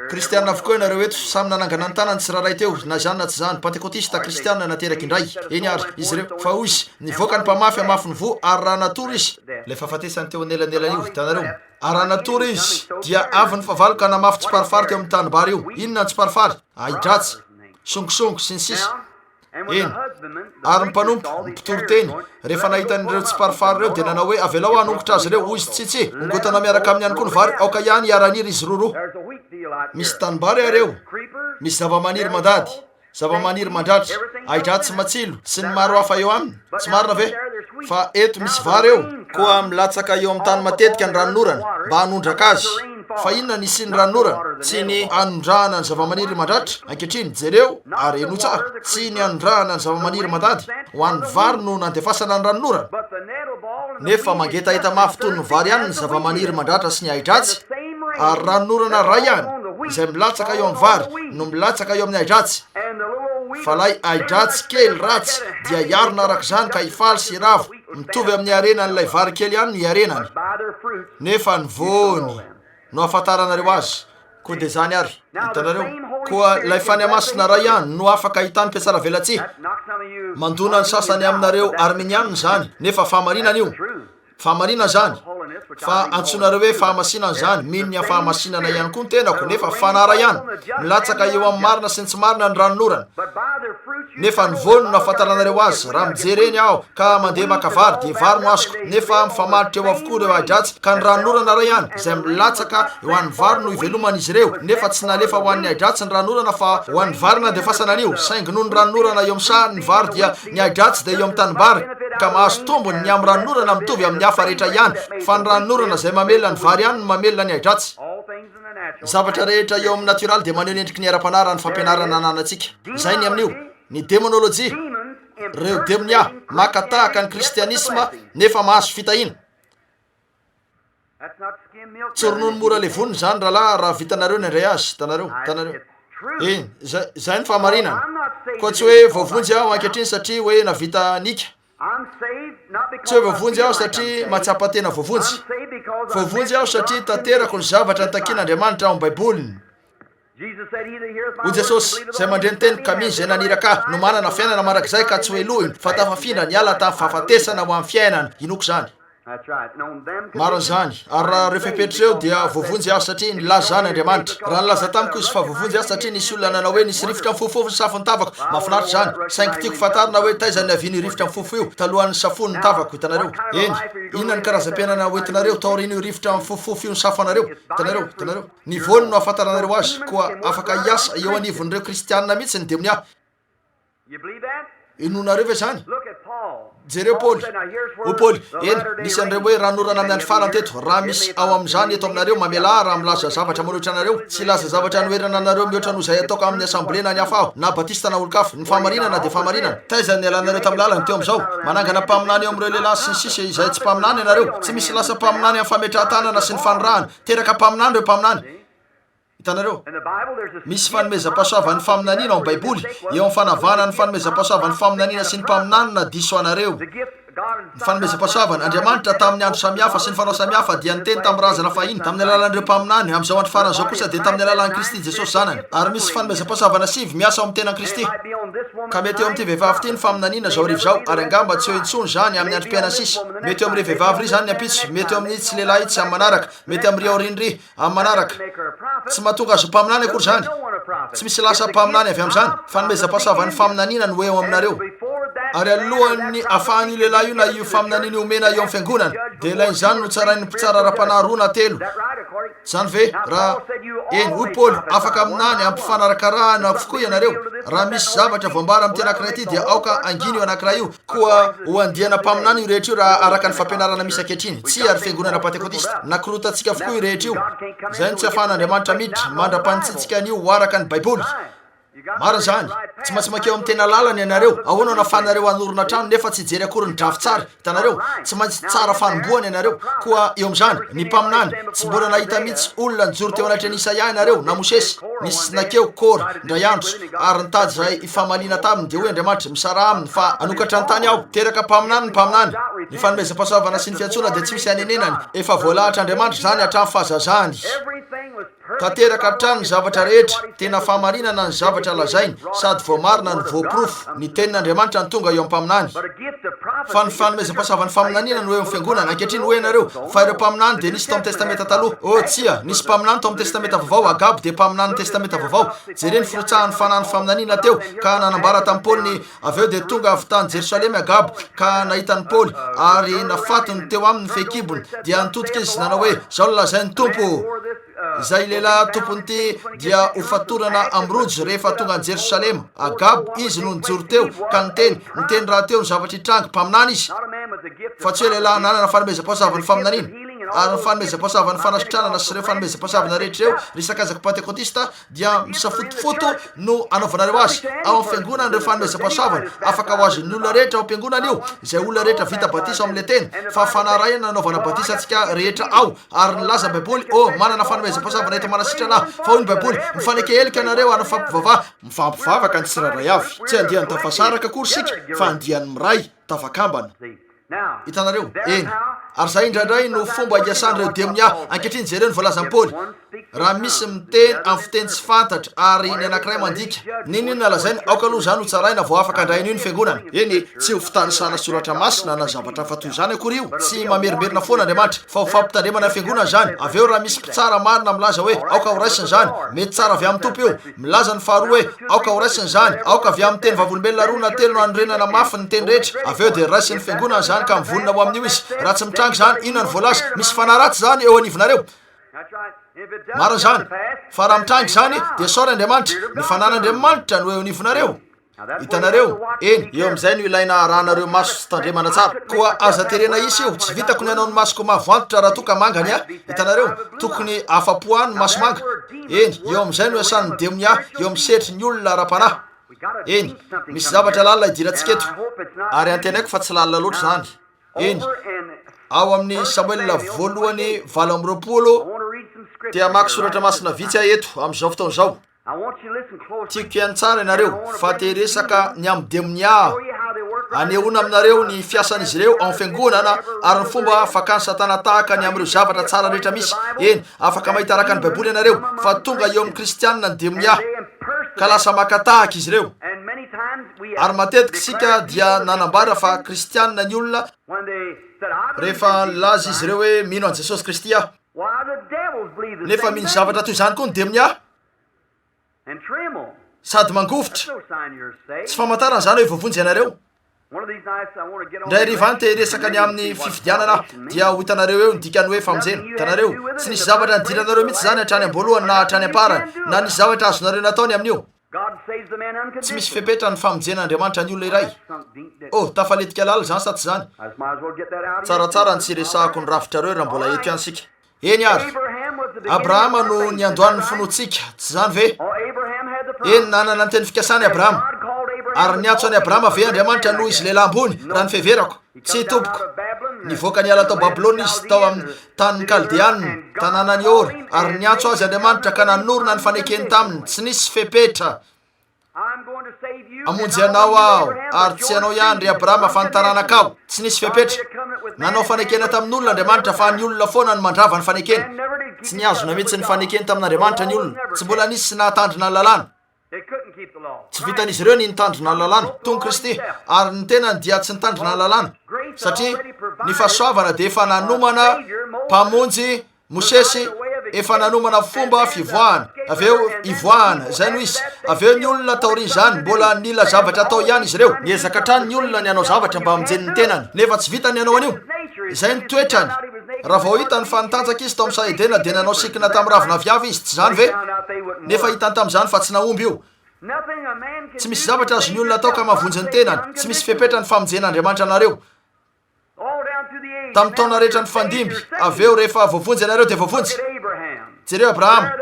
Kristiana avokoa ianareo eto, samy nanangana ny tanany tsirairay teo, na izany na tsy izany, Pantekotista, Kristiana nateraka indray. Eny àry, izy ireo. Fa hoy izy, Nivoaka ny mpamafy hamafy ny voa, ary raha natory izy, Ilay fahafatesany teo anelanelan'io, hitanareo. Ary raha natory izy, dia avy ny fahavalo ka namafy tsiparifary teo amin'ny tanimbary io. Inona ny tsiparifary? Ahi-dratsy, songosongo, sy ny sisa. Eny. Ary ny mpanompo, ny mpitory teny, rehefa nahita an'ireo tsiparifary ireo, dia nanao hoe, Avelao aho hanongotra azy ireo. Hoy izy, Tsia, tsia, hongotanao miaraka aminy ihany koa ny vary, aoka ihany hiara-haniry izy roroa. Misy tanimbary àry eo, misy zavamaniry mandady, zavamaniry mandratra, ahi-dratsy matsilo, sy ny maro hafa eo aminy, tsy marina ve? Fa eto misy vary eo, koa milatsaka eo amin'ny tany matetika ny ranonorana, mba hanondraka azy. Fa inona ny hisian'ny ranonorana? Tsy ny hanondrahana ny zavamaniry mandratra, ankehitriny, jereo ary henoy tsara, tsy ny hanondrahana ny zavamaniry mandady, ho an'ny vary no nandefasana ny ranonorana. Nefa mangetaheta mafy toy ny vary ihany ny zavamaniry mandratra sy ny ahi-dratsy, ary ranonorana iray ihany, izay milatsaka eo amin'ny vary, no milatsaka eo amin'ny ahi-dratsy. Fa ilay ahi-dratsy kely ratsy dia hiarina araka izany ka hifaly sy hiravo, mitovy amin'ny hiarenan'ilay vary kely ihany no hiarenany. Nefa ny voany no ahafantaranareo azy. Koa dia izany àry, hitanareo. Koa ilay Fanahy Masina iray ihany no afaka ahitany mpihatsaravelatsihy. Mandona ny sasany aminareo Arminiana izany, nefa fahamarinana io. Fahamarinana izany. Fa antsoinareo hoe fahamasinana izany, mino ny fahamasinana ihany koa ny tenako, nefa fanahy iray ihany. Milatsaka eo amin'ny marina sy ny tsy marina ny ranonorana. Nefa ny voany no ahafantaranareo azy. Raha mijery eny aho ka mandeha maka vary, dia vary no azoko. Nefa mifamatotra eo avokoa ireo ahi-dratsy, ka ny ranonorana iray ihany, izay milatsaka ho an'ny vary no iveloman'izy ireo. Nefa tsy nalefa ho an'ny ahi-dratsy ny ranonorana fa ho an'ny vary nandefasana an'io. Saingy noho ny ranonorana eo amin'ny saha ny vary dia ny ahi-dratsy dia eo amin'ny tanimbary, ka mahazo tombony ny amin'ny ranonorana mitovy amin'ny hafa rehetra ihany, fa ny ranonorana izay mamelona ny vary ihany no mamelona ny ahi-dratsy. Ny zavatra rehetra eo amin'ny natioraly dia maneho ny endriky ny ara-panahy raha ny fampianarana ananantsika. Izay ny amin'io. Ny demonolojia, ireo demonia maka tahaka ny kristianisma nefa mahazo fitahiana. Tsy ronono mora levonina izany rahalahy raha vitanareo ny handray azy. Hitanareo? Hitanareo? Eny, izay, izay ny fahamarinana. Koa tsy hoe voavonjy aho ankehitriny satria hoe navita nika. Tsy hoe voavonjy aho satria mahatsapa tena voavonjy. Voavonjy aho satria tanterako ny zavatra nitakian'Andriamanitra ao amin'ny Baiboliny. Hoy Jesosy, Izay mandre ny teniko ka mino izay naniraka Ahy no manana fiainana mandrakizay ka tsy ho helohiny fa tafafindra niala tamin'ny fahafatesana ho amin'ny fiainana. Inoako izany. Marina izany. Ary raha ireo fepetra ireo dia voavonjy aho satria nilaza izany Andriamanitra. Raha nilaza tamiko Izy fa voavonjy aho satria nisy olona nanao hoe nisy rivotra nifofofo nisafo ny tavako, mahafinaritra izany. Saingy tiako fantarina hoe taiza no niavian'io rivotra mifofo io, talohan'ny nisafoany ny tavako, hitanareo. Eny, inona no karazam-piainana hoentinareo taorian'io rivotra mifofofo io nisafo anareo? Hitanareo? Hitanareo? Ny voany no ahafantaranareo azy, koa afaka hiasa eo anivon'ireo Kristiana mihitsy ny demonia. Inoanareo ve izany? Jereo Paoly. Hoy Paoly, Eny, nisy an'ireo hoe ranonorana amin'ny andro farany teto. Raha misy ao amin'izany eto aminareo, mamelà ahy raha milaza zavatra manohitra anareo. Tsy hilaza zavatra hanoherana anareo mihoatra noho izay ataoko amin'ny asamblea na ny hafa aho, na Batista na olon-kafa. Ny fahamarinana dia fahamarinana. Taiza no nialanareo tamin'ny lalana teo amin'izao? Manangana mpaminany eo amin'ireo lehilahy sy ny sisa izay tsy mpaminany ianareo. Tsy misy lasa mpaminany amin'ny fametrahan-tanana sy ny fanirahana. Teraka mpaminany ireo mpaminany. Hitanareo? Misy fanomezam-pahasoavan'ny faminaniana ao amin'ny Baiboly, eo amin'ny fanavahana ny fanomezam-pahasoavan'ny faminaniana sy ny mpaminany na diso anareo. Ny fanomezam-pahasoavana, Andriamanitra tamin'ny andro samihafa sy ny fanao samihafa dia niteny tamin'ny razana fahiny tamin'ny alalan'ireo mpaminany, amin'izao andro farany izao kosa dia tamin'ny alalan'i Kristy Jesosy Zanany. Ary misy fanomezam-pahasoavana sivy miasa ao amin'ny tenan'i Kristy. Ka mety eo amin'ity vehivavy ity ny faminaniana izao hariva izao, ary angamba tsy eo intsony izany amin'ny androm-piainany sisa. Mety eo amin'irey vehivavy iry izany ny ampitso, mety eo amin'itsy lehilahy itsy amin'ny manaraka, mety amin'iry aoriana iry amin'ny manaraka. Tsy mahatonga azy ho mpaminany akory izany. Tsy misy lasa mpaminany avy amin'izany. Fanomezam-pahasoavan'ny faminaniana no eo aminareo. Ary alohan'ny ahafahan'io lehilahy io na io faminaniana io omena eo amin'ny fiangonana, dia ilain'izany notsarain'ny mpitsara ara-panahy roa na telo. Izany ve? Raha, eny, hoy Paoly, afaka aminany ampifanarakarahana avokoa ianareo. Raha misy zavatra voambara amin'ity anankiray ity, dia aoka hangina io anankiray io. Koa ho andiana mpaminany io rehetra io raha araka ny fampianarana misy ankehitriny. Tsia, ry fiangonana Pantekotista. Nakorotantsika avokoa io rehetra io. Izay no tsy ahafahan'Andriamanitra miditra, mandra-panitsintsika an'io ho araka ny Baiboly. Marina izany. Tsy maintsy mankeo amin'ny tena lalana ianareo. Ahoana no ahafahanareo hanorina trano nefa tsy hijery akory ny drafi-tsary? Hitanareo? Tsy maintsy tsara fanombohana ianareo. Koa eo amin'izany, ny mpaminany, tsy mbola nahita mihitsy olona nijoro teo anatrehan'i Isaia ianareo, na Mosesy. Nisy nankeo Kora, indray andro, ary nitady izay hifamaliana taminy, dia hoy Andriamanitra, Misaraha aminy, fa hanokatra ny tany aho. Teraka mpaminany ny mpaminany. Ny fanomezam-pahasoavana sy ny fiantsoana dia tsy misy hanenenany. Efa voalahatr'Andriamanitra izany hatramin'ny fahazazany. Tanteraka hatrany ny zavatra rehetra, tena fahamarinana ny zavatra lazainy sady voamarina no voaporofo. Ny Tenin'Andriamanitra no tonga eo amin'ny mpaminany. Fa ny fanomezam-pahasoavan'ny faminaniana no eo amin'ny fiangonana. Ankehitriny hoy ianareo, Fa ireo mpaminany dia nisy tao amin'ny Testamenta Taloha. Oh, tsia, nisy mpaminany tao amin'ny Testamenta Vaovao, Agabo dia mpaminanin'ny Testamenta Vaovao. Jereo ny firotsahan'ny fanahin'ny faminaniana teo, ka nanambara tamin'i Paoly ny Avy eo dia tonga avy tany Jerosalema i Agabo, ka nahita an'i Paoly, ary nafatony teo aminy ny fehikibony. Dia nitodika izy, nanao hoe, Izao no lazain'ny Tompo, Izay lehilahy tompon'ity dia hofatorana amin'ny rojo rehefa tonga any Jerosalema. Agabo, izy no nijoro teo, ka niteny, niteny rahateo ny zavatra hitranga. Mpaminany izy, fa tsy hoe lehilahy nanana fanomezam-pahasoavan'ny faminaniana. Ary ny fanomezam-pahasoavan'ny fanasitranana sy ireo fanomezam-pahasoavana rehetra ireo, ry sakaizako Pentekotista, dia misafotofoto no anaovanareo azy ao amin'ny fiangonana ireo fanomezam-pahasoavana afaka ho azon'ny olona rehetra ao am-piangonana io izay olona rehetra vita batisa ao amin'ilay teny fa fanarahina nanaovana batisa antsika rehetra ao ary nilaza ny baiboly oh manana fanomezam-pahasoavana eto manasitrana aho fa hoy ny baiboly mifaneke helika nareo ary mifampivavaha mifampivavaka ny tsirairay avy tsy andiany tafasaraka akory isika fa andiany miray tafakambana Hitanareo? Eny. Ary izay indraindray no fomba iasan'ireo demonia. Ankehitriny jereo ny voalazan'i Paoly, Raha misy miteny amin'ny fiteny tsy fantatra ary ny anankiray mandika, n'inon'inona lazainy, aoka aloha izany hotsaraina vao afaka handray an'io ny fiangonana. Eny, tsy ho fitanisana soratra masina na zavatra hafa toy izany akory io. Tsy mamerimberina foana Andriamanitra, fa ho fampitandremana ny fiangonana izany. Avy eo raha misy mpitsara marina milaza hoe, Aoka horaisina izany, mety tsara avy amin'ny Tompo io. Milaza ny faharoa hoe, Aoka horaisina izany, aoka avy amin'ny teny vavolombelona roa na telo no hanorenana mafy ny teny rehetra. Avy eo dia raisin'ny fiangonana izany ka mivonona ho amin'io izy. Raha tsy mitranga izany, inona no voalaza? Misy fanahy ratsy izany eo anivonareo. Marina izany. Fa raha mitranga izany, dia isaory Andriamanitra. Ny Fanahin'Andriamanitra no eo anivonareo. Hitanareo? Eny, eo amin'izay no ilaina harahanareo maso sy tandremana tsara. Koa aza terena hisy io. Tsy vitako ny hanao ny masoko mavo antitra raha toa ka manga ny ahy. Hitanareo? Tokony afa-po ahy ny maso manga. Eny, eo amin'izay no iasan'ny demonia eo amin'ny sehatry ny olona ara-panahy. Eny, misy zavatra lalina idirantsika eto, ary antenaiko fa tsy lalina loatra izany. Eny, ao amin'ny Samoela voalohany 28, te hamaky soratra masina vitsy aho eto amin'izao fotoana izao. Tiako hihaino tsara ianareo fa te hiresaka ny amin'ny demonia aho. Anehoana aminareo ny fiasan'izy ireo ao amin'ny fiangonana ary ny fomba fakan'i Satana tahaka ny amin'ireo zavatra tsara rehetra misy. Eny, afaka mahita araka ny Baiboly ianareo fa tonga eo amin'ny Kristianina ny demonia ka lasa maka tahaka izy ireo. Ary matetika isika dia nanambara fa Kristianina ny olona rehefa nilaza izy ireo hoe mino an'i Jesosy Kristy aho. Nefa mino zavatra toy izany koa ny demonia. Sady mangovitra. Tsy famantarana izany hoe voavonjy ianareo. Indray hariva any te hiresaka ny amin'ny fifidianana aho, dia ho hitanareo eo ny dikan'ny hoe famonjena. Hitanareo? Tsy nisy zavatra nidiranareo mihitsy izany hatrany am-boalohany na hatrany am-parany, na nisy zavatra azonareo natao ny amin'io. Tsy misy fepetra ny famonjen'Andriamanitra ny olona iray. Oh, tafaletika lalina izany sa tsy izany? Tsaratsara ny tsy hiresahako ny rafitrareo raha mbola eto ihany isika. Eny àry, Abrahama no niandohan'ny finoantsika, tsy izany ve? Eny, nanana ny teny fikasana i Abrahama. Ary niantso an'i Abrahama ve Andriamanitra noho izy lehilahy ambony, raha ny fiheverako? Tsia, tompoko. Nivoaka niala tao Babylona izy, tao amin'ny tanin'ny Kaldeana, tanànan'i Ora, ary niantso azy Andriamanitra ka nanorina ny fanekeny taminy, tsy nisy fepetra. Hamonjy anao Aho, ary tsy ianao ihany, ry Abrahama, fa ny taranakao. Tsy nisy fepetra. Nanao fanekena tamin'olona Andriamanitra, fa ny olona foana no mandrava ny fanekeny. Tsy nihazona mihitsy ny fanekeny tamin'Andriamanitra ny olona. Tsy mbola nisy nahatandrina ny lalàna. Tsy vitan'izy ireo ny nitandrina ny lalàna. Tonga Kristy, ary ny tenany dia tsy nitandrina ny lalàna, satria ny fahasoavana dia efa nanomana Mpamonjy Mosesy efa nanomana fomba fivoahana, avy eo hivoahana, izay no izy. Avy eo ny olona taorian'izany, mbola nila zavatra atao ihany izy ireo. Niezaka hatrany ny olona ny hanao zavatra mba hamonjeny ny tenany, nefa tsy vitany ny hanao an'io. Izay ny toetrany. Raha vao hitany fa nitanjaka izy tao amin'ny saha Edena, dia nanao sikina tamin'ny ravin'aviavy izy, tsy izany ve? Nefa hitany tamin'izany fa tsy nahomby io. Tsy misy zavatra azon'ny olona atao ka mahavonjy ny tenany. Tsy misy fepetra ny famonjen'Andriamanitra anareo. Tamin'ny taona rehetra nifandimby, avy eo rehefa voavonjy ianareo dia voavonjy. Jereo Abrahama.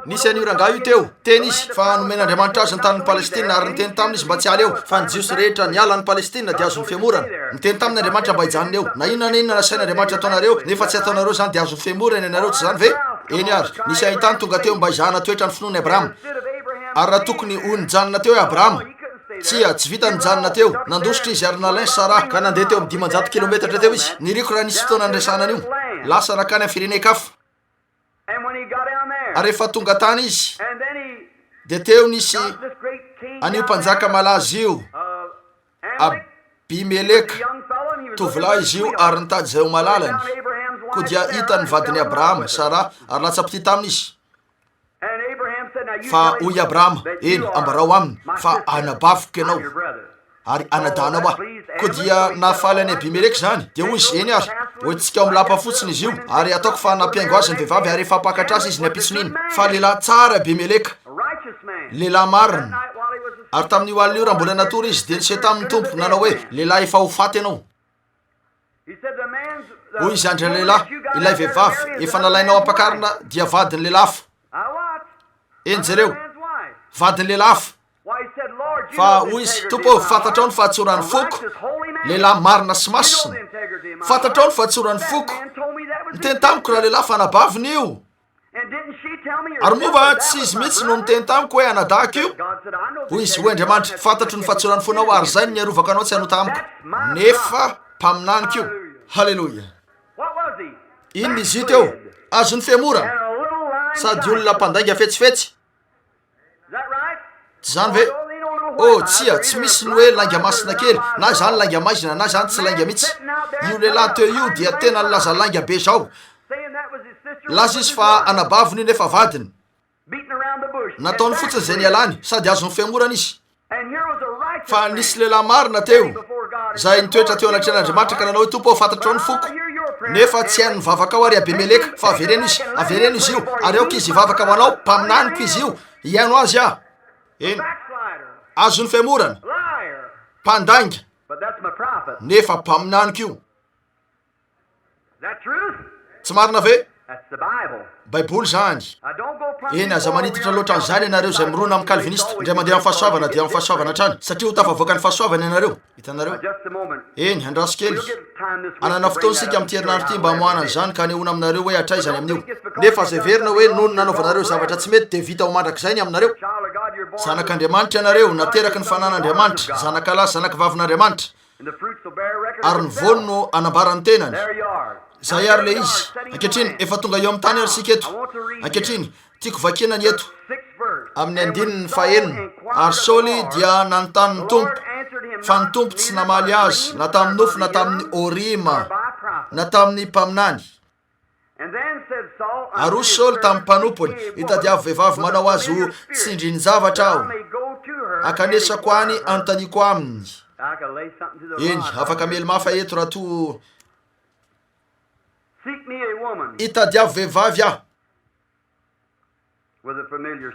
Nisy an'io rangahy io teo. Teny izy fa nomen'Andriamanitra azy ny tanin'i Palestina ary niteny taminy izy mba tsy hiala eo, fa ny Jiosy rehetra niala an'i Palestina dia azon'ny fihemorana. Niteny taminy Andriamanitra mba hijanona eo. Na inona na inona nasain'Andriamanitra ataonareo, nefa tsy ataonareo izany dia azon'ny fihemorana ianareo, tsy izany ve? Eny ary. Nisy ahitany tonga teo mba hizahana toetra ny finoan'i Abrahama. Ary raha tokony ho nijanona teo i Abrahama, Tsia, tsy vitany nijanona teo. Nandositra izy ary nalain Sarah ka nandeha teo amin'ny 500 kilometatra teo izy. Niriko raha nisy fotoana niresahana an'io. Lasa nankany amin'ny firenen-kafa. Ary rehefa tonga tany izy, dia teo nisy an'io mpanjaka malaza io, Abimeleka. Tovolahy izy io ary nitady izay ho malalany. Koa dia hitany ny vadin'i Abrahama, Saraha, ary latsa-pitia taminy izy. Fa hoy i Abrahama, Eny, ambarao aminy fa anabaviko ianao, ary anadahinao aho. Koa dia nahafaly an'i Abimeleka izany. Dia hoy izy, Eny ary, hoentintsika ao amin'ny lapa fotsiny izy io, ary hataoko fa nampihaingo azy ny vehivavy, ary efa hampakatra azy izy ny ampitson'iny. Fa lehilahy tsara Abimeleka, lehilahy marina. Ary tamin'io alina io, raha mbola natory izy, dia niseho taminy ny Tompo, nanao hoe, Lehilahy efa ho faty ianao. Hoy izy an-dralehilahy, Ilay vehivavy efa nalainao ampakarina dia vadin'ny lehilahy hafa. Eny, jereo, vadin'ny lehilahy hafa. Fa hoy izy, Tompo ô, fantatrao ny fahatsoran'ny foko, lehilahy marina sy masina. Fantatrao ny fahatsoran'ny foko. Niteny tamiko ralehilahy fa anabaviny io. Ary moa va tsy izy mihitsy no niteny tamiko hoe anadahiko io? Hoy izy, Hoy Andriamanitra, fantatro ny fahatsoran'ny fonao ary izay no niarovako anao tsy hanota amiko. Nefa mpaminaniko io. Haleloia! Inona izy io teo? Azon'ny fihemorana. Sady olona mpandainga fetsifetsy. Tsy izany ve? Oh, tsia, tsy misy ny hoe lainga masina kely, na izany lainga maizina, na izany tsy lainga mihitsy. Io lehilahy teo io dia tena nilaza lainga be izao. Nilaza izy fa anabaviny io nefa vadiny. Nataony fotsiny izay nialany, sady azon'ny fiangorana izy. Fa nisy lehilahy marina teo, izay nitoetra teo anatrehan'Andriamanitra ka nanao hoe, Tompo ô, fantatrao ny foko, nefa tsy haino ny vavakao ary Abimeleka, fa avereno izy, avereno izy io, ary aoka izy hivavaka ho anao, mpaminaniko izy io, hihaino azy aho. Eny, azon'ny fihemorana, mpandainga, nefa mpaminaniko io. Tsy marina ve? Baiboly izany. Eny, aza manitatra loatra an'izany ianareo izay mirona amin'ny Calvinista. Indray mandeha amin'ny fahasoavana dia amin'ny fahasoavana hatrany, satria ho tafavoaka ny fahasoavana ianareo. Hitanareo? Eny, andraso kely. Hanana fotoana isika amin'ity herinandro ity mba hamoahana an'izany ka hanehoana aminareo hoe hatraiza ny amin'io. Nefa aza heverina hoe noho ny nanaovanareo zavatra tsy mety dia vita ho mandrakizay ny aminareo. Zanak'Andriamanitra ianareo, nateraky ny fanan'Andriamanitra, zanakalahy sy zanakavavin'Andriamanitra. ary ny voany no hanambara ny tenany. Izay ary ilay izy. Ankehitriny, efa tonga eo amin'ny tany ary isika eto. Ankehitriny, tiako vakiana ny eto, amin'ny andininy fahenina. Ary Saoly dia nanontany ny Tompo, fa ny Tompo tsy namaly azy, na tamin'ny nofy na tamin'ny Orima, na tamin'ny mpaminany. Ary hoy Saoly tamin'ny mpanompony, Itadiavo vehivavy manao azy ho tsindrin-javatra aho, hankanesako any hanontaniako aminy. Eny, afaka hamely mafy aho eto raha toa. Itadiavo vehivavy aho.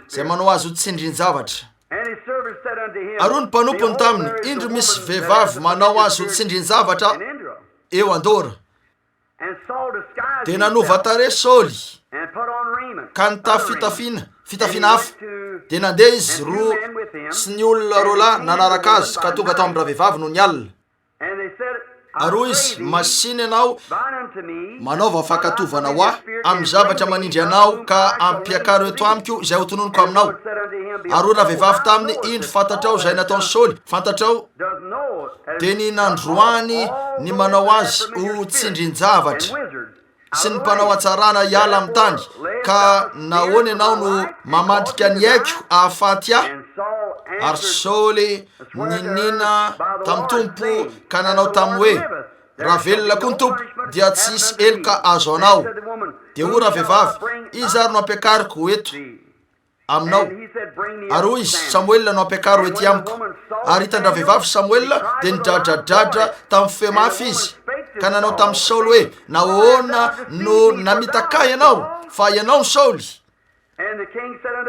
Izay manao azy ho tsindrin-javatra. Ary hoy ny mpanompony taminy, Indro misy vehivavy manao azy ho tsindrin-javatra eo Andora. Dia nanova tarehy Saoly ka nitafy fitafiana, fitafiana hafa. Dia nandeha izy roa sy ny olona roalahy nanaraka azy ka tonga tao amin-dravehivavy nony alina. Ary hoy izy, Masìna ianao, manaova fankatovana ho ahy amin'ny zavatra manindry anao ka ampiakaro eto amiko izay hotononiko aminao. Ary hoy ravehivavy taminy, Indro, fantatrao izay nataon'i Saoly, fantatrao dia ny nandroany ny manao azy ho tsindrin-javatra sy ny mpanao hatsarana hiala amin'ny tany, ka nahoana ianao no mamandrika ny aiko hahafaty ahy? Ary Saoly niniana tamin'ny Tompo ka nanao taminy hoe, Raha velona koa ny Tompo, dia tsy hisy heloka azo anao. Dia hoy ravehivavy, Iza ary no ampiakariko ho eto? aminao. Ary hoy izy, Samoela no ampiakaro ety amiko. Ary hitan-dravehivavy Samoela, dia nidradradradra tamin'ny feo mafy izy, ka nanao tamin'i Saoly hoe, Nahoana no namitaka ahy ianao? Fa ianao no Saoly.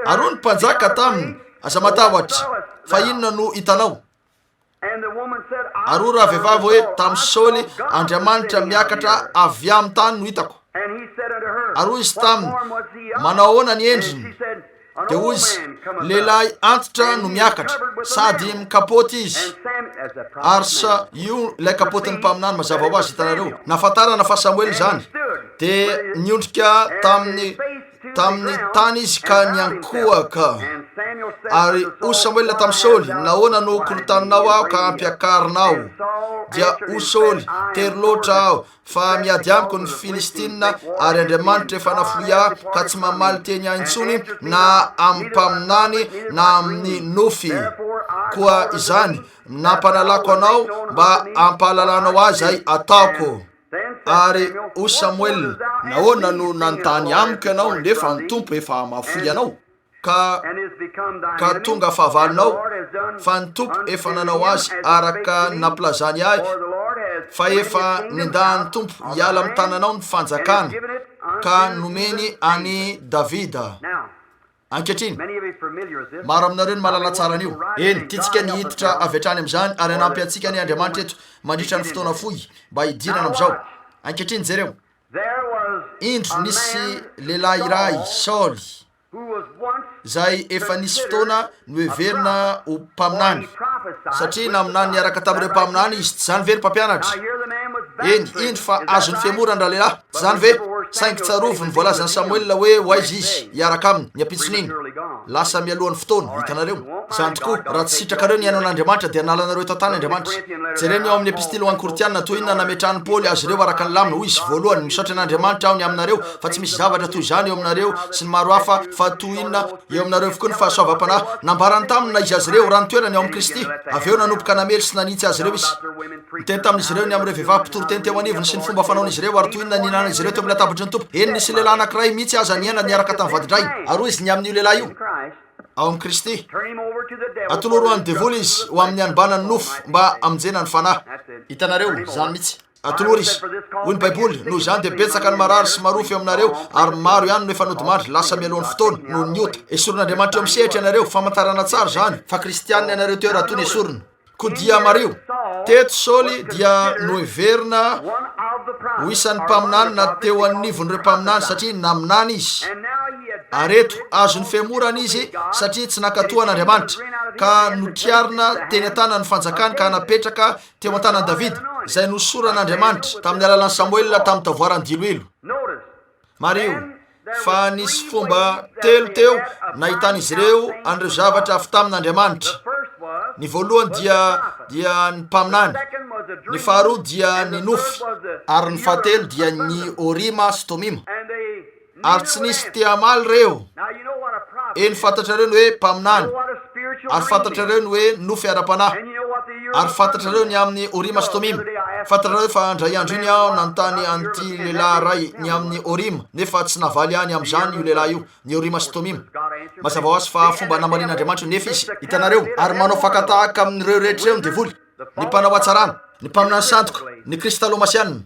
Ary hoy ny mpanjaka taminy, Aza matahotra, fa inona no hitanao? Ary hoy ravehivavy hoe tamin'i Saoly, Andriamanitra miakatra avy amin'ny tany no hitako. Ary hoy izy taminy, Manao ahoana ny endriny? Dia hoy izy, Lehilahy antitra no miakatra, sady mikapoty izy. Ary sa io ilay kapotin'ny mpaminany mazava ho azy, hitanareo. Nahafantarana fa Samoela izany. Dia niondrika tamin'ny. Tamin'ny tany izy ka niankohoka. Ary hoy Samoela tamin'i Saoly, Nahoana no korontaninao aho ka ampiakarinao? Dia hoy Saoly, Tery loatra aho, fa miady amiko ny Filistina, ary Andriamanitra efa nafoy ahy ka tsy mamaly teny ahy intsony na amin'ny mpaminany na amin'ny nofy. Koa izany, nampanalako anao mba hampahalalanao ahy izay ataoko. Ary hoy Samoela, Nahoana no nanontany amiko ianao nefa ny Tompo efa mahafoy anao, ka ka tonga fahavalonao? Fa ny Tompo efa nanao azy araka ny nampilazany ahy, fa efa nendahan'ny Tompo hiala amin'ny tananao ny fanjakana, ka nomeny an'i Davida. Ankehitriny, maro aminareo no mahalala tsara an'io. Eny, tiantsika ny hiditra avy hatrany amin'izany, ary hanampy antsika anie Andriamanitra eto mandritra ny fotoana fohy mba hidirana amin'izao. Ankehitriny, jereo. Indro nisy lehilahy iray, Saoly, izay efa nisy fotoana noheverina ho mpaminany, satria naminany niaraka tamin'ireo mpaminany izy. Tsy izany ve, ry mpampianatra? Eny, indro fa azon'ny fihemorana ralehilahy. Tsy izany ve? Saingy tsarovy ny voalazan'i Samoela hoe ho aiza izy hiaraka aminy, ny ampitson'iny. Lasa mialohan'ny fotoana, hitanareo. Izany tokoa, raha tsy sitrakareo ny hihaino an'Andriamanitra, dia hanala anareo eto an-tany Andriamanitra. Jereo ny ao amin'ny Epistily ho an'ny Korintiana, toy inona nametrahan'i Paoly azy ireo araka ny lamina. Hoy izy, Voalohany, misaotra an'Andriamanitra aho ny aminareo, fa tsy misy zavatra toy izany eo aminareo sy ny maro hafa, fa toy inona eo aminareo avokoa ny fahasoavam-panahy. Nambarany taminy na izy azy ireo, raha ny toerany ao amin'i Kristy. Avy eo nanomboka namely sy nanitsy azy ireo izy. Niteny tamin'izy ireo ny amin'ireo vehivavy mpitory teny teo anivony sy ny fomba fanaon'izy ireo ary toy inona nihinanan'izy ireo teo amin'ny latabatry ny Tompo. Eny, nisy lehilahy anankiray mihitsy aza niaina niaraka tamin'ny vadin-drainy. Ary hoy izy ny amin'io lehilahy io, Ao amin'i Kristy. Atoloro ho an'ny devoly izy ho amin'ny hanimbana ny nofo mba hamonjena ny fanahy. Hitanareo, izany mihitsy. Atolory izy. Hoy ny Baiboly, Noho izany dia betsaka ny marary sy marofy eo aminareo, ary maro ihany no efa nodimandry, lasa mialoha ny fotoana, noho ny ota. Esorin'Andriamanitra eo amin'ny sehatra ianareo, famantarana tsara izany fa kristianina ianareo teo raha toa nesorina. Koa dia mariho, teto Saoly dia noheverina ho isan'ny mpaminany na teo anivon'ireo mpaminany satria naminany izy. Ary eto, azon'ny fihemorana izy satria tsy nankatò an'Andriamanitra, ka notriarina teny an-tanan'ny fanjakany ka napetraka teo an-tanan'i Davida, izay nohosoran'Andriamanitra tamin'ny alalan'i Samoela tamin'ny tavoaran'ny diloilo. Mariho fa nisy fomba telo teo nahitan'izy ireo an'ireo zavatra avy tamin'Andriamanitra. Ny voalohany dia dia ny mpaminany, ny faharoa dia ny nofy, ary ny fahatelo dia ny Orima sy Tomima. Ary tsy nisy te hamaly ireo. Eny, fantatrareo ny hoe mpaminany, ary fantatrareo ny hoe nofy ara-panahy, ary fantatrareo ny amin'ny Orima sy Tomima. Fantatrareo fa indray andro iny aho nanontany an'ity lehilahy iray ny amin'ny Orima, nefa tsy navaly ahy ny amin'izany io lehilahy io, ny Orima sy Tomima. Mazava ho azy fa fomba namalian'Andriamanitra io, nefa izy, hitanareo, ary manao fakan-tahaka amin'ireo rehetra ireo ny devoly. Ny mpanao hatsarana, ny mpaminany sandoka, ny kristalomasianina.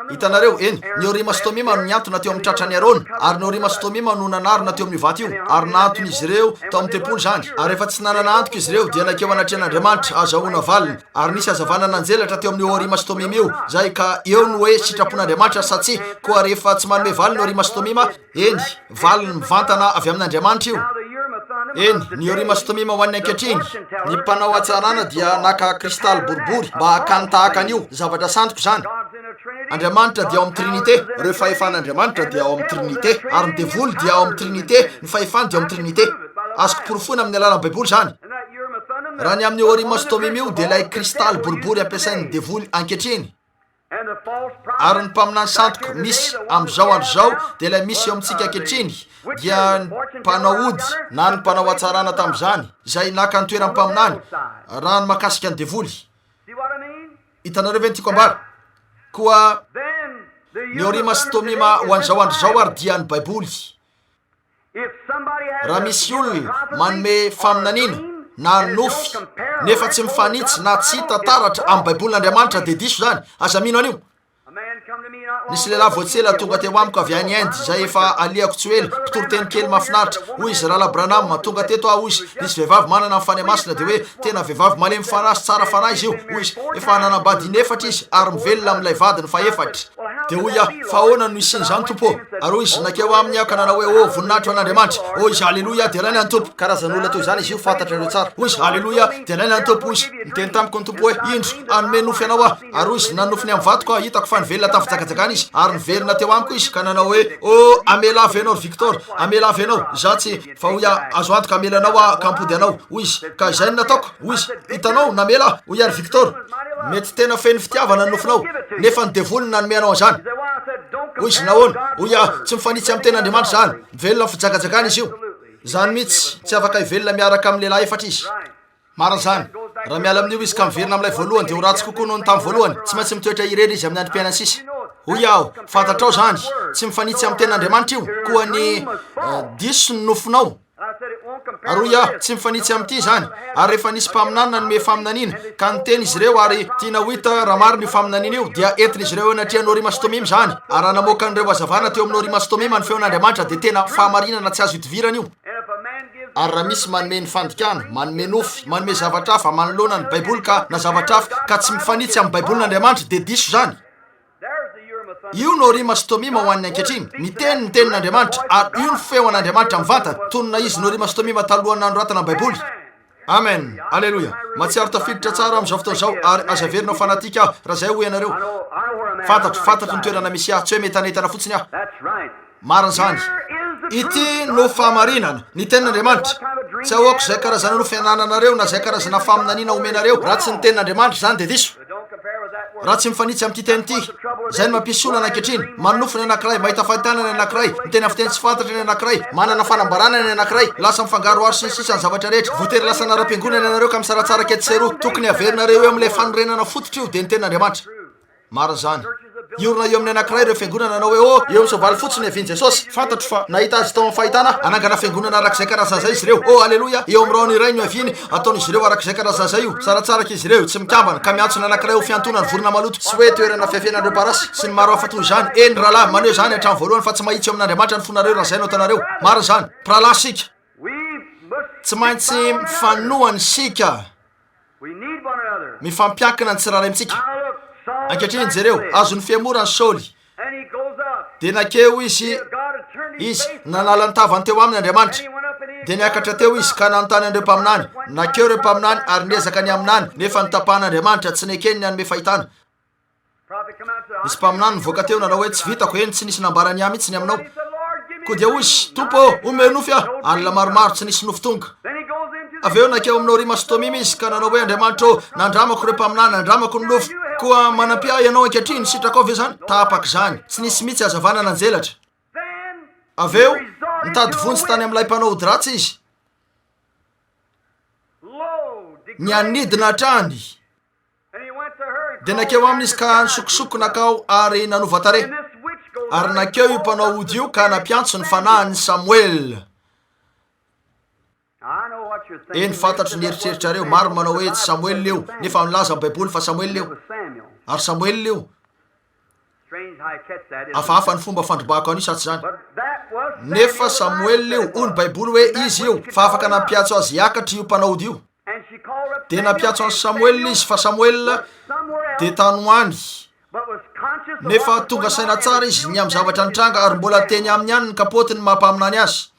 Hitanareo, eny, ny Orima sy Tomima no nihantona teo amin'ny tratran'i Arona, ary ny Orima sy Tomima no nanarona teo amin'io vato io, ary nahanton'izy ireo tao amin'ny tempoly izany. Ary rehefa tsy nanana antoka izy ireo, dia nankeo anatrehan'Andriamanitra, hahazahoana valiny. Ary nisy hazavana nanjelatra teo amin'io Orima sy Tomima io, izay ka eo no hoe sitrapon'Andriamanitra sa tsia. Koa rehefa tsy manome valiny Orima sy Tomima, Eny, valiny mivantana avy amin'Andriamanitra io. Eny, ny Orima sy Tomima ho an'ny ankehitriny. Ny mpanao hatsarana dia naka kristaly boribory mba hakany tahaka an'io. Zavatra sandoka izany. Andriamanitra dia ao amin'ny Trinite. Ireo fahefan'Andriamanitra dia ao amin'ny Trinite. Ary ny devoly dia ao amin'ny Trinite. Ny fahefany dia ao amin'ny Trinite. Azoko porofoina amin'ny alalan'ny Baiboly izany. Raha ny amin'io Orima sy Tomima io dia ilay kristaly boribory ampiasain'ny devoly ankehitriny. Ary ny mpaminany sandoka misy amin'izao andro izao dia ilay misy eo amintsika ankehitriny, dia ny mpanao ody na ny mpanao hatsarana tamin'izany, izay naka ny toeran'ny mpaminany, raha ny mahakasika ny devoly. Hitanareo ve ny tiako ambara? Koa ny Orima sy Tomima ho an'izao andro izao ary dia ny Baiboly. Raha misy olona manome faminaniana na nofy nefa tsy mifanitsy na tsy hita taratra amin'ny Baibolin'Andriamanitra dia diso izany. Aza mino an'io. Nisy lehilahy vao tsy ela tonga teo amiko avy any Inde izay efa alehako tsy ho ela, mpitoriteny kely mahafinaritra. Hoy izy, Rahalahy Branham, tonga teto aho, hoy izy, nisy vehivavy manana ny Fanahy Masina, dia hoe tena vehivavy malemy fanahy sy tsara fanahy izy io, hoy izy. Efa nanambady inefatra izy ary mivelona amin'ilay vadiny fahefatra. Dia hoy aho, Fa ahoana no hisian'izany, Tompo ô? Ary hoy izy, Nankeo aminy aho ka nanao hoe, Oh, voninahitra ho an'Andriamanitra! Hoy izy, Haleloia, deraina ny Tompo! Karazan'olona toy izany izy io, fantatrareo tsara. Hoy izy, Haleloia, deraina ny Tompo! Hoy izy, Niteny tamiko ny Tompo hoe, Indro, hanome nofy anao aho. Ary hoy izy, Nanonofy ny amin'ny vadiko aho, hitako fa nivelona tamin'ny fijangajangana izy. Ary niverina teo amiko izy ka nanao hoe, Oh, hamela ahy ve ianao, ry Victor? Hamela ahy ve ianao? Izaho tsy. Fa hoy aho, Azo antoka hamela anao aho ka hampody anao. Hoy izy, Ka izay no nataoko. Hoy izy, Hitanao, namela aho. Hoy aho, Ry Victor, mety tena feno fitiavana ny nofinao, nefa ny devoly no nanome anao an'izany. Hoy izy, Nahoana? Hoy aho, Tsy mifanitsy amin'ny tenin'Andriamanitra izany. Mivelona amin'ny fijangajangana izy io. Izany mihitsy. Tsy afaka hivelona miaraka amin'ny lehilahy efatra izy. Marina izany. Raha miala amin'io izy ka miverina amin'ilay voalohany dia ho ratsy kokoa noho ny tamin'ny voalohany. Tsy maintsy mitoetra irery izy amin'ny androm-piainany sisa. Hoy aho, Fantatrao izany. Tsy mifanitsy amin'ny tenin'Andriamanitra io. Koa ny, diso ny nofinao. Ary hoy aho, Tsy mifanitsy amin'ity izany. Ary rehefa nisy mpaminany nanome faminaniana, ka niteny izy ireo ary tiana ho hita raha marina io faminaniana io, dia entin'izy ireo eo anatrehan'i Orima sy Tomima izany. Ary raha namoaka an'ireo hazavana teo amin'i Orima sy Tomima ny feon'Andriamanitra, dia tena fahamarinana tsy azo idivirana io. Ary raha misy manome ny fandikana, manome nofy, manome zavatra hafa manoloana ny Baiboly ka, na zavatra hafa, ka tsy mifanitsy amin'ny Baibolin'Andriamanitra, dia diso izany. Io no Orima sy Tomima ho an'ny ankehitriny. Miteny ny Tenin'Andriamanitra, ary io ny feo an'Andriamanitra mivantana, tonona izy ny Orima sy Tomima talohan'ny nanoratana ny Baiboly. Amen! Aleloia! Mahatsiaro tafiditra tsara aho amin'izao fotoana izao, ary aza averina ho fanatika aho, raha izay hoy ianareo. Fantatro, fantatro ny toerana misy ahy, tsy hoe mientanentana fotsiny aho. Marina izany. Ity no fahamarinana, ny Tenin'Andriamanitra. Tsy ahoako izay karazana nofy anananareo na izay karazana faminaniana omenareo, raha tsy ny Tenin'Andriamanitra izany dia diso. Raha tsy mifanitsy amin'ity teny ity. Izay no mampisy olana ankehitriny. Manonofy ny anankiray, mahita fahitana ny anankiray, miteny amin'ny fiteny tsy fantatra ny anankiray, manana fanambarana ny anankiray, lasa mifangaroharo sy ny sisa ny zavatra rehetra. Voatery lasa anaram-piangonana ianareo ka misaratsaraka etsy sy eroa. Tokony haverinareo eo amin'ilay fanorenana fototra io, dia ny Tenin'Andriamanitra. Marina izany. Hiorina eo amin'ny anankiray ireo fiangonana hanao hoe, Oh, eo amin'ny soavaly fotsy no niavian'i Jesosy. Fantatro fa nahita Azy tao amin'ny fahitana aho. Hanangana fiangonana arak'izay karazana izay izy ireo. Oh, aleloia! Eo amin'ny rahona iray no hiaviany. Ataon'izy ireo arak'izay karazana izay io. Saratsaraka izy ireo, tsy mikambana, ka miantso ny anankiray ho fiantonan'ny vorona maloto, sy hoe toerana fiafenan'ireo parasy, sy ny maro hafa toy izany. Eny, rahalahy, maneho izany hatramin'ny voalohany fa tsy mahitsy eo amin'Andriamanitra ny fonareo raha izay no ataonareo. Marina izany. Mpirahalahy isika. Tsy maintsy mifanohana isika. Mifampiankina ny tsirairay amintsika. Ankehitriny, jereo, azon'ny fihemorany Saoly. Dia nankeo izy, izy, nanala ny tavany teo aminy Andriamanitra. Dia niakatra teo izy ka nanontany an'ireo mpaminany. Nankeo ireo mpaminany ary niezaka ny haminany, nefa notapahan'Andriamanitra, tsy nekeny ny hanome fahitana. Nisy mpaminany nivoaka teo nanao hoe, Tsy vitako, eny, tsy nisy nambarany ahy mihitsy ny aminao. Koa dia hoy izy, Tompo ô, omeo nofy aho. Alina maromaro, tsy nisy nofy tonga. Avy eo nankeo amin'i Orima sy Tomima izy ka nanao hoe, Andriamanitra ô, nandramako ireo mpaminany, nandramako ny nofy. Koa manampy ahy ianao ankehitriny, sitrakao ve izany? Tapaka izany. Tsy nisy mihitsy hazavana nanjelatra. Avy eo, nitady vonjy tany amin'ilay mpanao ody ratsy izy. Nihanidina hatrany. Dia nankeo aminy izy ka nisokosoko nankao ary nanova tarehy. Ary nankeo io mpanao ody io ka nampiantso ny fanahin'i Samoela. Eny, fantatro ny eritreritrareo. Maro no manao hoe tsy Samoela io, nefa milaza ny Baiboly fa Samoela io. Ary Samoela io. Hafahafa ny fomba fandrobahako an'io, sa tsy izany? Nefa Samoela io, hoy ny Baiboly hoe izy io, fa afaka nampiantso azy hiakatra io mpanao ody io. Dia nampiantso an'i Samoela izy, fa Samoela dia tany ho any. Nefa tonga saina tsara izy ny amin'ny zavatra nitranga, ary mbola teny aminy ihany ny kapaoty ny maha mpaminany azy.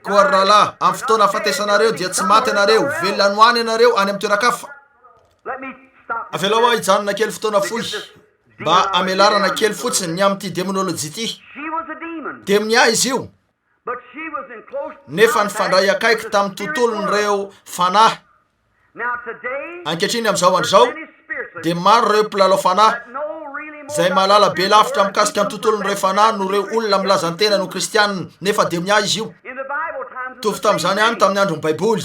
Koa ry rahalahy, amin'ny fotoana ahafatesanareo dia tsy maty ianareo, velona any ho any ianareo, any amin'ny toeran-kafa. Avelao aho hijanona kely fotoana fohy, mba hamelarana kely fotsiny ny amin'ity demonolojia ity. Demonia izy io. Nefa nifandray akaiky tamin'ny tontolon'ireo fanahy. Ankehitriny amin'izao andro izao dia maro ireo mpilalao fanahy izay mahalala be lavitra mikasika ny tontolon'ireo fanahy noho ireo olona milaza ny tenany ho kristianina, nefa demonia izy io. Mitovy tamin'izany ihany tamin'ny andron'ny Baiboly.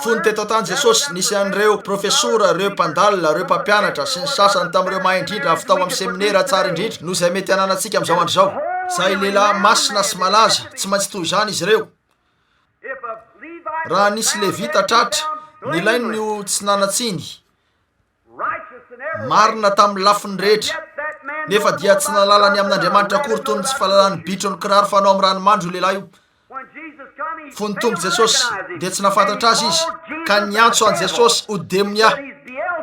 Fony teto an-tany Jesosy, nisy an'ireo profesora, ireo mpandalina, ireo mpampianatra, sy ny sasany tamin'ireo mahay indrindra avy tao amin'ny seminera tsara indrindra noho izay mety ananantsika amin'izao andro izao. Izay lehilahy masina sy malaza, tsy maintsy toy izany izy ireo. Raha nisy Levita tratra, nilainy ny ho tsy nanan-tsiny. Marina tamin'ny lafiny rehetra, nefa dia tsy nahalala ny amin'Andriamanitra akory toy ny tsy fahalalan'ny bitro ny kiraro fanao amin'ny ranomandry io lehilahy io. Fony Tompo Jesosy dia tsy nahafantatra azy izy, ka niantso an'i Jesosy ho demonia.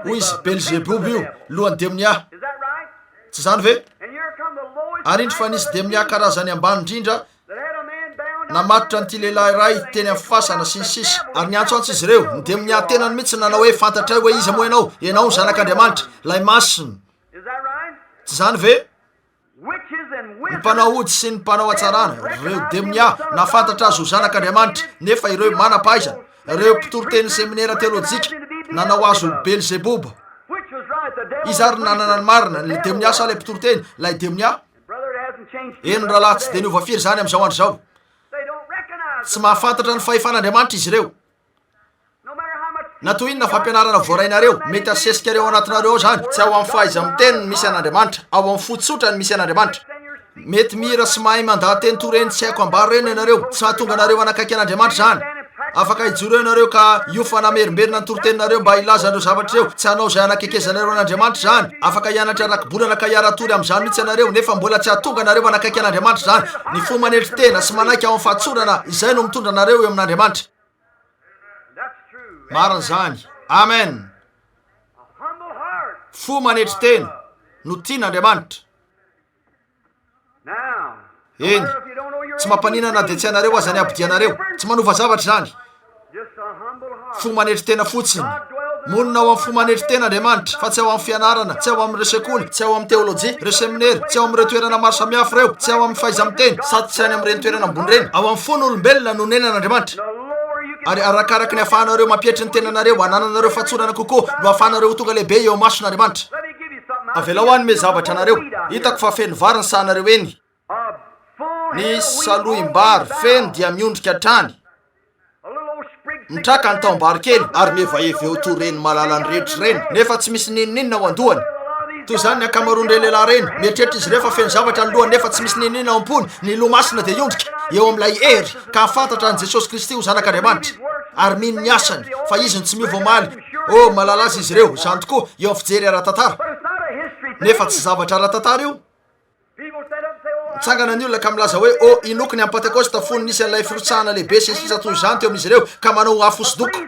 Hoy izy, Belzeboba io, lohan'ny demonia. Tsy izany ve? Ary indro fa nisy demonia karazany ambany indrindra namatotra an'ity lehilahy iray teny amin'ny fasana, sy ny sisa. Ary niantsoantso izy ireo, ny demonia tenany mihitsy nanao hoe, Fantatray hoe iza moa ianao? Ianao no Zanak'Andriamanitra, ilay Masina. Tsy izany ve? Ny mpanao ody sy ny mpanao hatsarana, ireo demonia nahafantatra azy ho Zanak'Andriamanitra, nefa ireo manam-pahaizana, ireo mpitoriteny seminera teolojika, nanao azy ho Belzeboba. Iza ary no nanana ny marina, ny demonia sa ilay mpitoriteny? Ilay demonia. Eny, rahalahy, tsy dia niova firy izany amin'izao andro izao. Tsy mahafantatra ny fahefan'Andriamanitra izy ireo. Na toy inona fampianarana voarainareo, mety hasesikareo ao anatinareo ao izany, tsy ao amin'ny fahaiza-miteny no misy an'Andriamanitra, ao amin'ny fo tsotra no misy an'Andriamanitra. Mety mihira sy mahay mandaha-teny toy ireny tsy haiko ambara ireny ianareo, tsy hahatonga anareo hanakaiky an'Andriamanitra izany. Afaka hijoro eo ianareo ka hiofana hamerimberina ny toriteninareo mba hilaza an'ireo zavatra ireo, tsy hanao izay hanakekezanareo an'Andriamanitra izany. Afaka hianatra rakibolana ka hiara-tory amin'izany mihitsy ianareo, nefa mbola tsy hahatonga anareo hanakaiky an'Andriamanitra izany. Ny fo manetry tena sy manaiky ao amin'ny fahatsorana, izay no mitondra anareo eo amin'Andriamanitra. Marina izany. Amen. Fo manetry tena no tian'Andriamanitra. Eny, tsy mampaninona na dia tsy hainareo aza ny abidianareo. Tsy manova zavatra izany. Fo manetry tena fotsiny. Monina ao amin'ny fo manetry tena Andriamanitra, fa tsy ao amin'ny fianarana, tsy ao amin'ireo sekoly, tsy ao amin'ny teolojia, ireo seminera, tsy ao amin'ireo toerana maro samihafa ireo, tsy ao amin'ny fahaiza-miteny, sady tsy any amin'ireny toerana ambony ireny. Ao amin'ny fon'olombelona no onenan'Andriamanitra. Ary arakaraky ny ahafahanareo mampietry ny tenanareo, hanananareo fahatsorana kokoa, no ahafahanareo ho tonga lehibe eo imason'Andriamanitra. Avelao aho hanome zavatra anareo. Hitako fa feno vary ny sahanareo eny. Ny salohim-bary feno dia miondrika hatrany. Mitraka ny tahom-bary kely ary mihevaheva eo toy ireny malalany rehetra ireny, nefa tsy misy n'inon'inona ao an-dohany. Toy izany ny ankamaroan'ireny lehilahy ireny. Mieritreritra izy ireo fa feno zavatra ny lohany nefa tsy misy n'inon'inona ao am-pony. Ny loha masina dia hiondrika eo amin'ilay hery ka hahafantatra an'i Jesosy Kristy ho Zanak'Andriamanitra ary mino ny asany, fa Izy no tsy miova omaly. Oh, mahalala azy izy ireo, izany tokoa, eo amin'ny fijery ara-tantara. Nefa tsy zavatra ara-tantara io. Mitsangana ny olona ka milaza hoe, Oh, inoako ny amin'ny Pentekosta fony nisy an'ilay firotsahana lehibe sy ny sisa toy izany teo amin'izy ireo, ka manao afo hosodoko.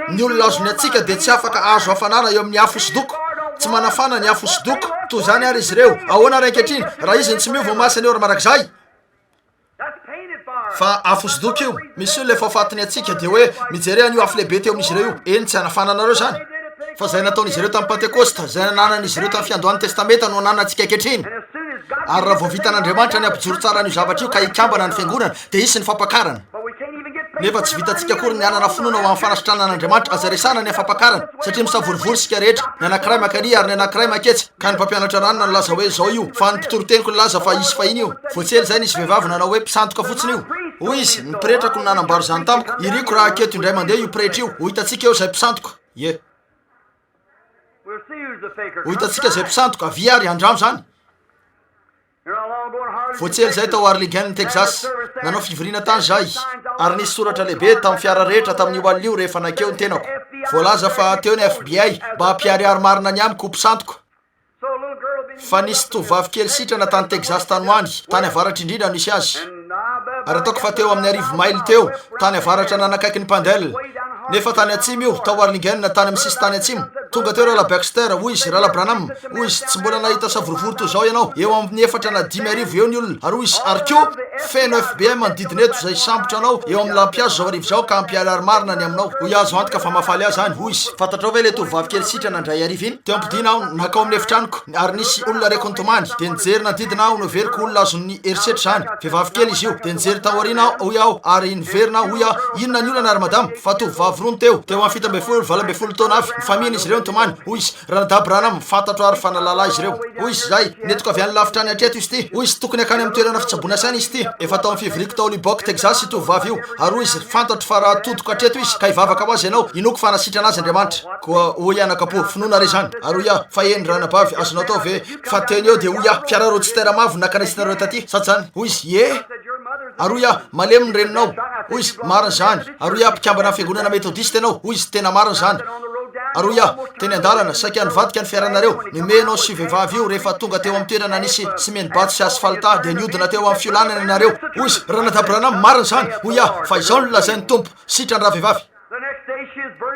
Ny olona azon'ny hatsiaka dia tsy afaka hahazo hafanana eo amin'ny afo hosodoko. Tsy manafana ny afo hosodoko. Toy izany àry izy ireo. Ahoana àry ankehitriny, raha izy no tsy miova ho masina eo ary mandrakizay? Fa afo hosodoko io. Misy olona efa fatin'ny hatsiaka dia hoe, Mijere an'io afo lehibe teo amin'izy ireo io. Eny, tsy hanafana anareo izany. Fa izay nataon'izy ireo tamin'ny Pantekosta, izay nananan'izy ireo tamin'ny fiandohan'ny Testamenta no ananantsika ankehitriny. Ary raha vao vitan'Andriamanitra ny hampijoro tsara an'io zavatra io ka hikambana ny fiangonana, dia hisy ny fampakarana. Nefa tsy vitantsika akory ny hanana finoana ho amin'ny fanasitranan'Andriamanitra, aza resahana ny amin'ny fampakarana, satria misavorovoro isika rehetra, ny anankiray mankany ary ny anankiray manketsy. Ka ny mpampianatra ranona nilaza hoe izao io, fa ny mpitory-teniko nilaza fa hisy fahiny io. Vao tsy ela izay nisy vehivavy nanao hoe mpisandoka fotsiny io. Hoy izy, Ny pretrako no nanambara izany tamiko. Iriko raha haketo indray mandeha io pretra io. Ho hitantsika eo izay mpisandoka. Ie. Ho hitantsika izay mpisandoka. Avia ary andramo izany. Vao tsy ela izay tao Harlingen, Texas, nanao fivoriana tany izahay, ary nisy soratra lehibe tamin'ny fiara rehetra tamin'io alina io rehefa nankeo ny tenako. Voalaza fa teo ny FBI mba hampiharihary marina ny amiko ho mpisandoka. Fa nisy tovovavy kely sitrana tany Texas tany ho any, tany avaratra indrindra no nisy azy. Ary ataoko fa teo amin'ny arivo maily teo, tany avaratra nanakaiky ny Pandel. Nefa tany atsimo io, tao Harlingen, tany amin'ny sisintany atsimo. Tonga teo Rahalahy Baxter, hoy izy, Rahalahy Branham, hoy izy, tsy mbola nahita savorovoro toy izao ianao. Eo amin'ny efatra na 5000 eo ny olona. Ary hoy izy, ary koa, feno FBI manodidina eto izay hisambotra anao eo amin'ny lampihazo izao hariva izao ka hampiharihary marina ny aminao. Hoy aho, azo antoka fa mahafaly ahy izany, hoy izy. Fantatrao ve ilay tovovavy kely sitrana indray hariva iny? Teo am-podiana aho, nankao amin'ny efitranoko, ary nisy olona reko nitomany. Dia nijery nanodidina aho, noheveriko ho olona azon'ny herisetra izany. Vehivavy kely izy io. Dia nijery tao aoriana aho, hoy aho, ary niverina aho, hoy aho, Inona ny olana ry madama? Fa tovovavy roa no teo, teo amin'ny 17, 18 taona avy. Nifamihina izy ireo nitomany. Hoy izy, Ranadahy Branham, fantatro ary fa nahalala izy ireo. Hoy izy, Izay, nentiko avy any lavitra any hatreto izy ity. Hoy izy, Tokony hankany amin'ny toerana fitsaboana saina izy ity. Efa tao amin'ny fivoriako tao Lubbock, Texas io tovovavy io. Ary hoy izy, Fantatro fa raha todiko hatreto izy, ka hivavaka ho azy ianao, inoako fa hanasitrana azy Andriamanitra. Koa hoy anakapo, Finoana re izany. Ary hoy aho, Fa eny, ranabavy, azonao atao ve? Fa teny eo dia hoy aho, Fiara roadster mavo nankanesinareo taty, sa tsy izany? Hoy izy, Ie. Ary hoy aho, Malemy ny reninao. Hoy izy, Marina izany. Ary hoy aho, Mpikambana amin'ny fiangonana metodista ianao. Hoy izy, Tena marina izany. Ary hoy aho, Teny an-dalana, saika nivadika ny fiaranareo. Nihomehy sy io vehivavy io rehefa tonga teo amin'ny toerana nisy simenibato sy asfalta, dia nihodina teo amin'ny fiolanana ianareo. Hoy izy, Ranadahy Branham, marina izany. Hoy aho, Fa izao no lazain'ny Tompo, Sitrany ravehivavy.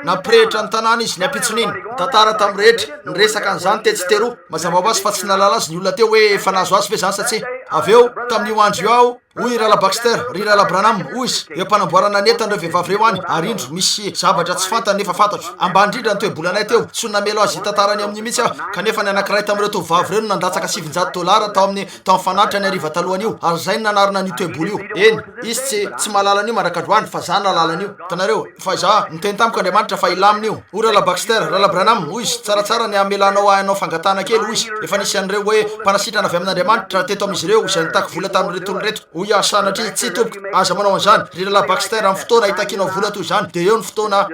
Nampirehitra ny tanàna izy ny ampitson'iny. Nitantara tamin'ny rehetra. Niresaka an'izany tetsy sy teroa. Mazava ho azy fa tsy nahalala azy ny olona teo hoe efa nahazo azy ve izany sa tsia. Avy eo, tamin'io andro io aho, hoy i Rahalahy Baxter, Ry Rahalahy Branham, hoy izy, eo am-panamboarana ny entan'ireo vehivavy ireo any, ary indro, misy zavatra tsy fantany nefa fantatro. Ambany indrindra ny toe-bolanay teo. Tsy ho namela azy hitantara ny amin'io mihitsy aho. Kanefa ny anankiray tamin'ireo tovovavy ireo no nandatsaka 900 dolara tao amin'ny, tao amin'ny fanatitra ny hariva talohan'io, ary izay no nanarina an'io toe-bola io. Eny, izy tsy, tsy mahalala an'io mandrak'androany, fa izaho nahalala an'io. Hitanareo? Fa izaho, niteny tamiko Andriamanitra fa hilamina io. Hoy Rahalahy Baxter, Rahalahy Branham, hoy izy, tsaratsara ny hamelanao ahy hanao fangatahana kely, hoy izy, efa nisy an'ireo hoe mpanasitrana avy amin'Andriamanitra teto amin'izy ireo izay nitaky vola tamin'ireto olona ireto. Hoy aho, sanatria, tsia tompoko, aza manao an'izany. Ry Rahalahy Baxter, amin'ny fotoana hitakianao vola toy izany, dia eo ny fotoana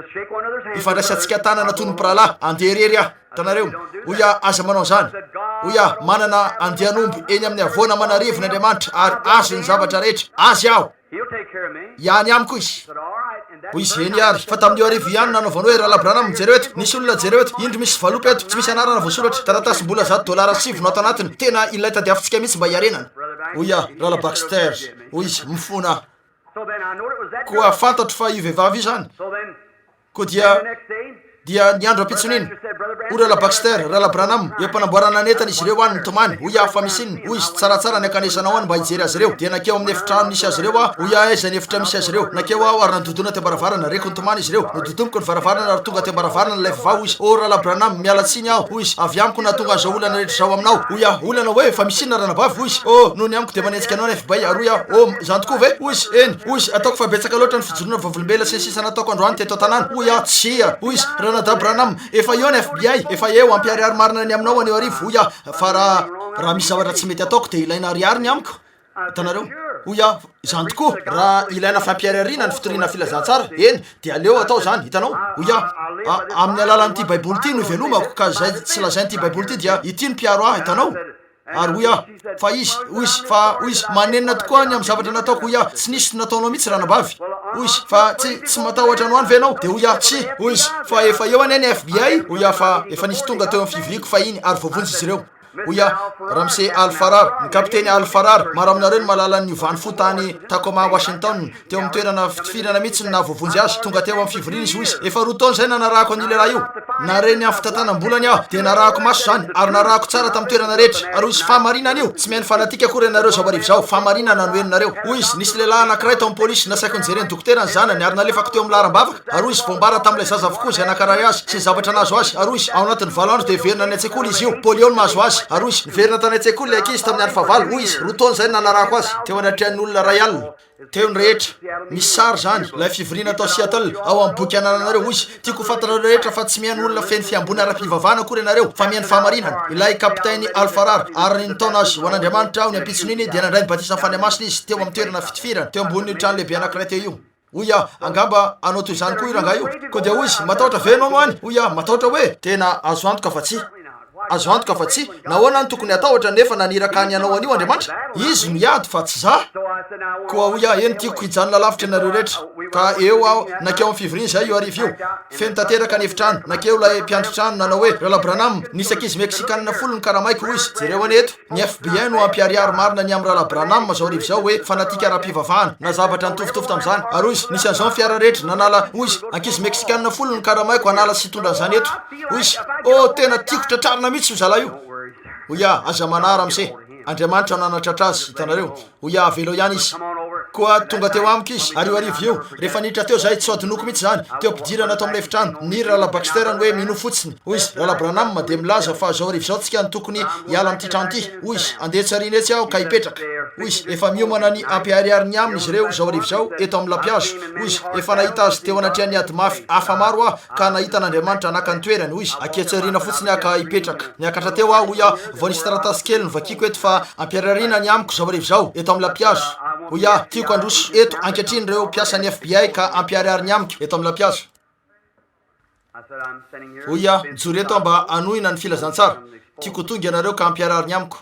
hifandraisantsika tanana toy ny mpirahalahy. Andeha irery aho. Hitanareo? Hoy aho, aza manao an'izany. Hoy aho, manana andian'omby eny amin'ny havoana aman'arivony Andriamanitra, ary Azy ny zavatra rehetra. Azy aho. Ihany amiko izy. Hoy izy, Eny àry, fa tamin'io hariva io ihany no nanaovany hoe, Rahalahy Branham, jereo eto, nisy olona, jereo eto, indro misy valopy eto, tsy misy anarana voasoratra, taratasim-bola zato dolara sy sivy no ato anatiny, tena ilay tadiavintsika mihitsy mba hiarenana. Hoy aho, Rahalahy Baxter, hoy izy, mifona aho. Koa fantatro fa io vehivavy io izany. Koa dia, dia ny andro ampitson'iny, hoy Rahalahy Baxter, Rahalahy Branham, eo am-panamboarana ny entana izy ireo any, nitomany. Hoy aho, Fa misy inona? Hoy izy, Tsaratsara ny hankanesanao any mba hijery azy ireo. Dia nankeo amin'ny efitrano nisy azy ireo aho. Hoy aho, Aiza ny efitra misy azy ireo? Nankeo aho ary nandodona teo am-baravarana. Reko nitomany izy ireo. Nododomiko ny varavarana ary tonga teo am-baravarana ilay vehivavy. Hoy izy, Oh, Rahalahy Branham, miala tsiny aho, hoy izy, avy amiko no nahatonga an'izao olana rehetra izao aminao. Hoy aho, Olana hoe? Fa misy inona, ranabavy? Hoy izy, Oh, noho ny amiko dia manenjika anao ny FBI. Ary hoy aho, Oh, izany tokoa ve? Hoy izy, Eny. Hoy izy, Ataoko fa betsaka loatra ny fijoroana vavolombelona sy ny sisa nataoko androany teto an-tanàna. Hoy aho, Tsia. Hoy izy, Ranadahy Branham, efa eo ny FBI, efa eo, hampiharihary marina ny aminao anio hariva. Hoy aho, Fa raha, raha misy zavatra tsy mety ataoko, dia ilaina ariary ny amiko. Hitanareo? Hoy aho, Izany tokoa, raha ilaina fampiharihariana ny fitoriana filazantsara, eny, dia aleo atao izany. Hitanao? Hoy aho, A, amin'ny alalan'ity Baiboly ity no ivelomako, ka izay tsy lazain'ity Baiboly ity dia ity no mpiaro ahy. Hitanao? Ary hoy aho, Fa izy, hoy izy, fa, hoy izy, manenina tokoa aho ny amin'ny zavatra nataoko, hoy aho, tsy nisy nataonao mihitsy ranabavy. Hoy izy, Fa tsy, tsy matahotra anao any ve ianao? Dia hoy aho, Tsia, hoy izy, fa efa eo anie ny FBI, hoy aho, fa efa nisy tonga teo amin'ny fivoriako fahiny ary voavonjy izy ireo. Hoy aho, Ramose Al Farrar, ny kapiteny Al Farrar, maro aminareo no mahalala ny niovany fo tany Tacoma, Washington, Teo amin'ny toerana fitifirana mihitsy no nahavoavonjy azy. Tonga teo amin'ny fivoriana izy, hoy izy, Efa roa taona izay nanarahako an'io lehilahy io. Nahare ny amin'ny fitantanam-bolany aho, dia narahako maso izany, ary narahako tsara tamin'ny toerana rehetra. Ary hoy izy, Fahamarinana io! Tsy mihaino fanatika akory ianareo izao hariva izao. Fahamarinana no henonareo. Hoy izy, Nisy lehilahy anankiray tao amin'ny polisy, nasaiko nijeren'ny dokotera ny zanany, ary nalefako teo amin'ny laharam-bavaka. Ary hoy izy, Voambara tamin'ilay zaza avokoa izay nankarary azy, sy ny zavatra nahazo azy. Ary hoy izy, Ao anatin'ny valo andro dia hiverina any an-tsekoly izy io. Polio no mahazo azy. Ary hoy izy, Niverina tany an-tsekoly ilay ankizy tamin'ny andro fahavalo. Hoy izy, Roa taona izay no nanarahako azy. Teo anatrehan'ny olona iray alina. Teo ny rehetra. Misy sary izany, ilay fivoriana tao Seattle, ao amin'ny boky anananareo. Hoy izy, Tiako ho fantatrareo rehetra fa tsy mihaino olona feno fihamboana ara-pivavahana akory ianareo, fa mihaino fahamarinana. Ilay kapitainy Al Farrar, ary nitaona azy ho an'Andriamanitra aho ny ampitson'iny, dia nandray ny batisan'ny Fanahy Masina izy teo amin'ny toerana fitifirana, teo ambonin'io trano lehibe anankiray teo io. Hoy aho, Angamba hanao toy izany koa io rangahy io. Koa dia hoy izy, Matahotra ve ianao no any? Hoy aho, Matahotra hoe? Tena azo antoka fa tsia. Azo antoka fa tsia. Nahoana aho no tokony hatahotra nefa naniraka an'i hanao an'io Andriamanitra? Izy no hiady fa tsy za. Koa hoy aho, Eny, tiako hijanona lavitra ianareo rehetra. Ka eo aho, nankeo amin'ny fivoriana izahay io hariva io. Feno tanteraka ny efitrano. Nankeo ilay mpiandry trano nanao hoe, Rahalahy Branham, nisy ankizy Meksikanina folo nokaramaiko, hoy izy. Jereo anie eto. Ny FBI no hampiharihary marina ny amin'i Rahalahy Branham izao hariva izao hoe fanatika ara-pivavahana, na zavatra nitovitovy tamin'izany. Ary hoy izy, Nisy an'izao ny fiara rehetra, nanala, hoy izy, ankizy Meksikanina folo nokaramaiko hanala sy hitondra an'izany eto. Hoy izy, Oh, tena tiako tratrarina mihitsy io zalahy io. Hoy aho, Aza manahy, ramose. Andriamanitra no nanatratra azy, hitanareo. Hoy aho, Avelao ihany izy. Koa tonga teo amiko izy, ary io hariva io, rehefa niditra teo izahay, tsy ho adinoko mihitsy izany, teo am-pidirana tao amin'ilay efitrano, niry Rahalahy Baxter ny hoe, Minoa fotsiny. Hoy izy, Rahalahy Branham dia milaza fa izao hariva izao tsika no tokony hiala amin'ity trano ity. Hoy izy, Handeha etsy aoriana etsy aho ka hipetraka. Hoy izy, Efa miomana ny hampiharihary ny aminy izy ireo izao hariva izao, eto amin'ny lampihazo. Hoy izy, Efa nahita azy teo anatrehan'ny ady mafy hafa maro aho, ka nahita an'Andriamanitra naka ny toerany. Hoy izy, Akia etsy aoriana fotsiny aho ka hipetraka. Niakatra teo aho, hoy aho, vao nisy taratasy kely novakiako eto fa ampiharihariana ny amiko izao hariva izao, eto amin'ny lampihazo. Hoy aho, Tiako handroso eto ankehitriny ireo mpiasan'ny FBI ka hampiharihary ny amiko, eto amin'ny lampihazo. Hoy aho, Mijoro eto aho mba hanohina ny filazantsara. Tiako ho tonga ianareo ka hampiharihary ny amiko.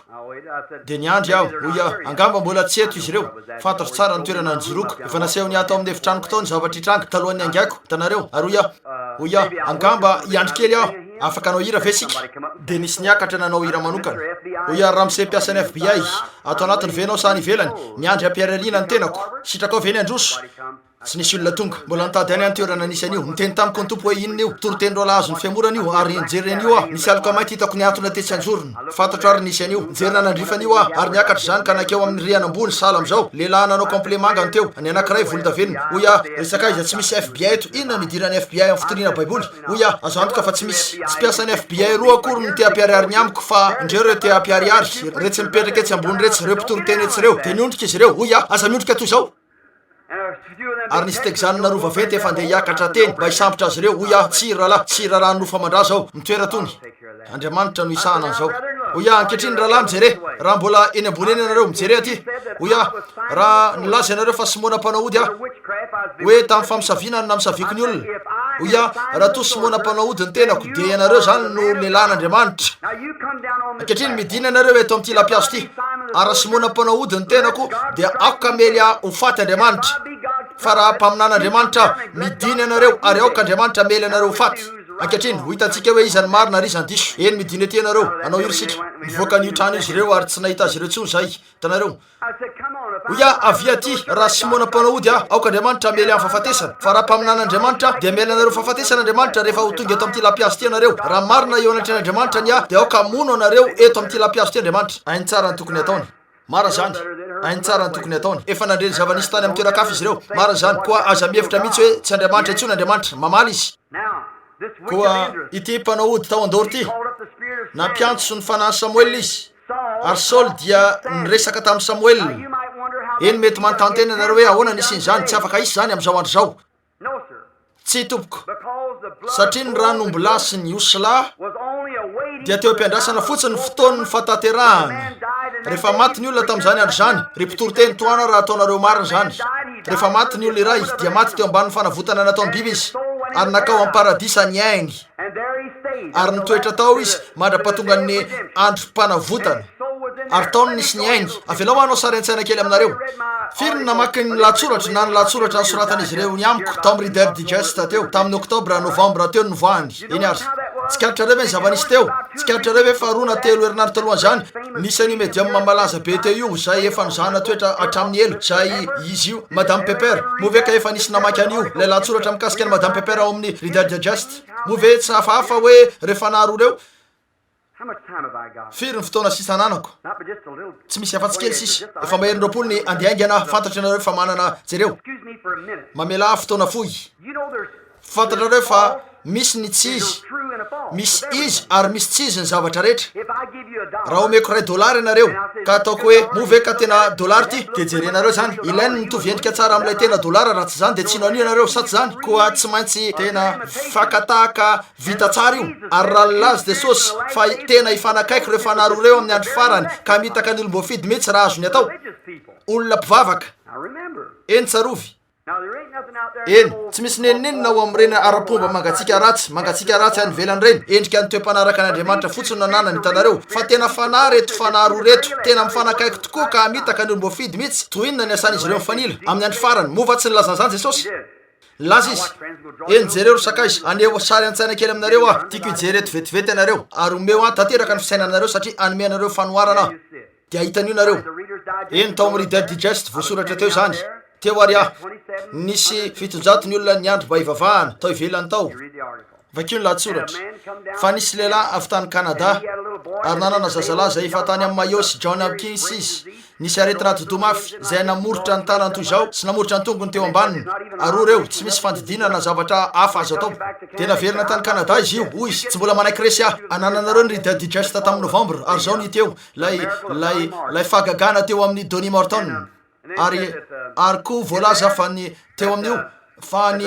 Dia niandry aho, hoy aho, Angamba mbola tsy eto izy ireo. Fantatro tsara ny toerana nijoroako. Efa nasehony ahy tao amin'ny efitranoko tao ny zavatra hitranga, talohan'ny haingako. Hitanareo? Ary hoy aho, hoy aho, Angamba hiandry kely aho. Afaka hanao hira ve isika? Dia nisy niakatra nanao hira manokana. Hoy aho, Ramose mpiasan'ny FBI, ato anatiny ve ianao sa any ivelany? Miandry hampiharihariana ny tenako. Sitrakao ve ny handroso? Tsy nisy olona tonga. Mbola nitady ihany aho ny toerana nisy an'io. Niteny tamiko ny Tompo hoe inona io. Toriteny roalahy azon'ny fihamorana io, ary nijery an'io aho. Nisy aloka mainty hitako nihantona tetsy anjorony. Fantatro ary nisy an'io. Nijery nanandrify an'io aho, ary niakatra izany ka nankeo amin'ny rihana ambony, sahala amin'izao. Lehilahy nanao complet manga no teo. Ny anankiray volondavenona. Hoy aho, Resaka aiza tsy misy FBI eto? Inona no idiran'ny FBI amin'ny fitoriana Baiboly? Hoy aho, Azo antoka fa tsy misy. Tsy mpiasan'ny FBI roa akory no te hampiharihary ny amiko, fa indreo ireo te hampiharihary, iretsy mipetraka etsy ambony iretsy, ireo mpitory teny etsy ireo. Dia niondrika izy ireo. Hoy aho, Aza miondrika toy izao. Ary nisy Texan roa vaventy efa handeha hiakatra teny mba hisambotra azy ireo. Hoy aho, Tsia, ry rahalahy, tsy raharaha nofo aman-dra izao. Mitoera tony. Andriamanitra no hisahana an'izao. Hoy aho, Ankehitriny, rahalahy, mijere. Raha mbola eny ambony eny ianareo, mijere aty. Hoy aho, Raha nilaza ianareo fa Simona mpanao ody aho, hoe tamin'ny famosaviana no namosaviako ny olona. Hoy aho, Raha toa Simona mpanao ody ny tenako, dia ianareo izany no lehilahin'Andriamanitra. Ankehitriny, midina ianareo eto amin'ity lampihazo ity. Ary raha Simona mpanao ody ny tenako, dia aoka hamely ahy ho faty Andriamanitra. Fa raha mpaminan'Andriamanitra aho, midina ianareo, ary aoka Andriamanitra hamely anareo ho faty. Ankehitriny, ho hitantsika hoe iza ny marina ary iza ny diso. Eny, midina ety ianareo, hanao hira isika. Nivoaka an'io trano io izy ireo ary tsy nahita azy ireo intsony izahay. Hitanareo? Hoy aho, Avia aty, raha Simona mpanao ody aho, aoka Andriamanitra hamely ahy amin'ny fahafatesana. Fa raha mpaminan'Andriamanitra aho, dia hamely anareo fahafatesana Andriamanitra rehefa ho tonga eto amin'ity lampihazo ity ianareo. Raha marina eo anatrehan'Andriamanitra ny ahy, dia aoka hamono anareo eto amin'ity lampihazo ity Andriamanitra. Hainy tsara ny tokony hataony. Marina izany. Hainy tsara ny tokony hataony. Efa nandre ny zava-nisy tany amin'ny toeran-kafa izy ireo. Marina izany. Koa aza mihevitra mihitsy hoe tsy Andriamanitra intsony Andriamanitra. Mamaly Izy. Koa ity mpanao ody tao Andoro ity, nampiantso ny fanahin'i Samoela izy, ary Saoly dia niresaka tamin'i Samoela. Eny, mety manontany tena ianareo hoe ahoana no hisian'izany, tsy afaka hisy izany amin'izao andro izao. Tsia, tompoko, satria ny ran'ombilahy sy ny osilahy dia teo am-piandrasana fotsiny ny fotoan'ny fahatanterahana. Rehefa maty ny olona tamin'izany andro izany, ry mpitory teny, tohano aho raha ataonareo marina izany. Rehefa maty ny olona iray, dia maty teo ambanin'ny fanavotana nataon'ny biby izy, ary nankao amin'ny paradisa ny ainy. Ary nitoetra tao izy mandra-pahatongan'ny androm-panavotana. Ary tao no nisy ny ainy. Avelao aho hanao sary an-tsaina kely aminareo. Firy no namaky ny lahatsoratro na ny lahatsoratra nosoratan'izy ireo ny amiko tao amin'ny Reader Digest teo, tamin'ny Oktobra, Novambra teo no nivoahany. Eny ary. Tsikaritrareo ve ny zava-nisy teo? Tsikaritrareo ve fa roa na telo herinandro talohan'izany, nisy an'io medium malaza be teo io, izay efa nozahana toetra hatramin'ny ela, izay izy io, Madame Pepper. Moa ve ka efa nisy namaky an'io, ilay lahatsoratra mikasika an'i Madame Pepper ao amin'ny Reader Digest? Moa ve tsy hafahafa hoe ireo fanahy roa ireo? Firy ny fotoana sisa ananako? Tsy misy afa-tsy kely sisa. Efa maherin'ny 20 ny andeha haingana aho. Fantatro ianareo fa manana. Jereo. Mamelà ahy fotoana fohy. Fantatrareo fa misy ny tsy izy, misy izy ary misy tsy izy ny zavatra rehetra. Raha omeko iray dolara ianareo, ka ataoko hoe, moa ve ka tena dolara ity? Dia jerenareo izany. Ilainy ny mitovy endrika tsara amin'ilay tena dolara, raha tsy izany dia tsy hino an'io ianareo, sa tsy izany? Koa tsy maintsy tena fakatahaka vita tsara io. Ary raha nilaza Jesosy fa tena hifanakaiky ireo fanahy roa ireo amin'ny andro farany, ka hamitaka ny olom-boafidy mihitsy raha azony atao. Olona mpivavaka. Eny, tsarovy. Eny, tsy misy n'inon'inona ao amin'ireny ara-pomba mangatsiaka ratsy, mangatsiaka ratsy any ivelany ireny, endrika ny toe-panaraka an'Andriamanitra fotsiny no ananany, hitanareo. Fa tena fanahy ireto fanahy roa ireto, tena mifanakaiky tokoa ka hamitaka ny olom-boafidy mihitsy, toy inona ny asan'izy ireo mifanila, amin'ny andro farany. Moa va tsy nilaza an'izany Jesosy? Nilaza Izy. Eny, jereo ry sakaiza, haneho sary an-tsaina kely aminareo Aho, tiako hijery eto vetivety ianareo, ary omeo Ahy tanteraka ny fisainanareo satria hanome anareo fanoharana Aho. Dia hahita an'io nareo. Eny, tao amin'ny Reader Digest, voasoratra teo izany. Teo ary aho. Nisy 700 ny olona niandry mba hivavahana, tao ivelany tao. Vakio ny lahatsoratra. Fa nisy lehilahy avy tany Canada, ary nanana zazalahy izay efa tany amin'ny Mayo sy John Hopkins izy. Nisy aretina atidoha mafy, izay namoritra ny tanany toy izao, sy namoritra ny tongony teo ambaniny. Ary hoy ireo, tsy misy fandidiana na zavatra hafa azo atao. Dia naverina tany Canada izy io. Hoy izy, Tsy mbola manaiky resy aho. Anananareo ny Reader Digest tamin'ny Novambra, ary izao no hita eo. Ilay, ilay, ilay fahagagana teo amin'i Donny Morton. Ary, ary koa voalaza fa ny, teo amin'io, fa ny,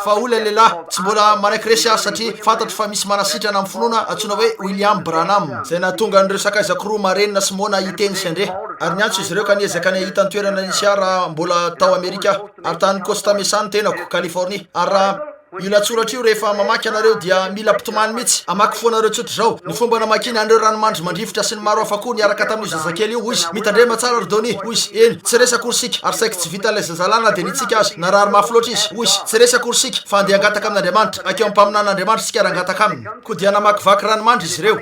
fa hoy ilay lehilahy, Tsy mbola manaiky resy aho, satria fantatro fa misy manasitrana amin'ny finoana antsoina hoe William Branham, izay nahatonga an'ireo sakaizako roa marenina sy moana hiteny sy handre. Ary niantso izy ireo ka niezaka ny hahita ny toerana nisy ahy raha mbola tao Amerika aho. Ary tany Costa Mesa ny tenako, Californie. Ary raha. Io lahatsoratra io rehefa mamaky ianareo dia mila mpitomany mihitsy, hamaky foanareo tsotra izao ny fomba namakiana an'ireo ranomandry mandrivotra sy ny maro hafa koa niaraka tamin'io zazakely io, hoy izy. Mitandrema tsara ry Donny, hoy izy. Eny, tsy resy akory isika, ary saiky tsy vitan'ilay zazalahy na dia nitsika aza. Narary mafy loatra izy, hoy izy. Tsy resy akory isika, fa handeha hangataka amin'Andriamanitra. Hankeo amin'ny mpaminanin'Andriamanitra isika ary hangataka aminy. Koa dia namakivaky ranomandry izy ireo.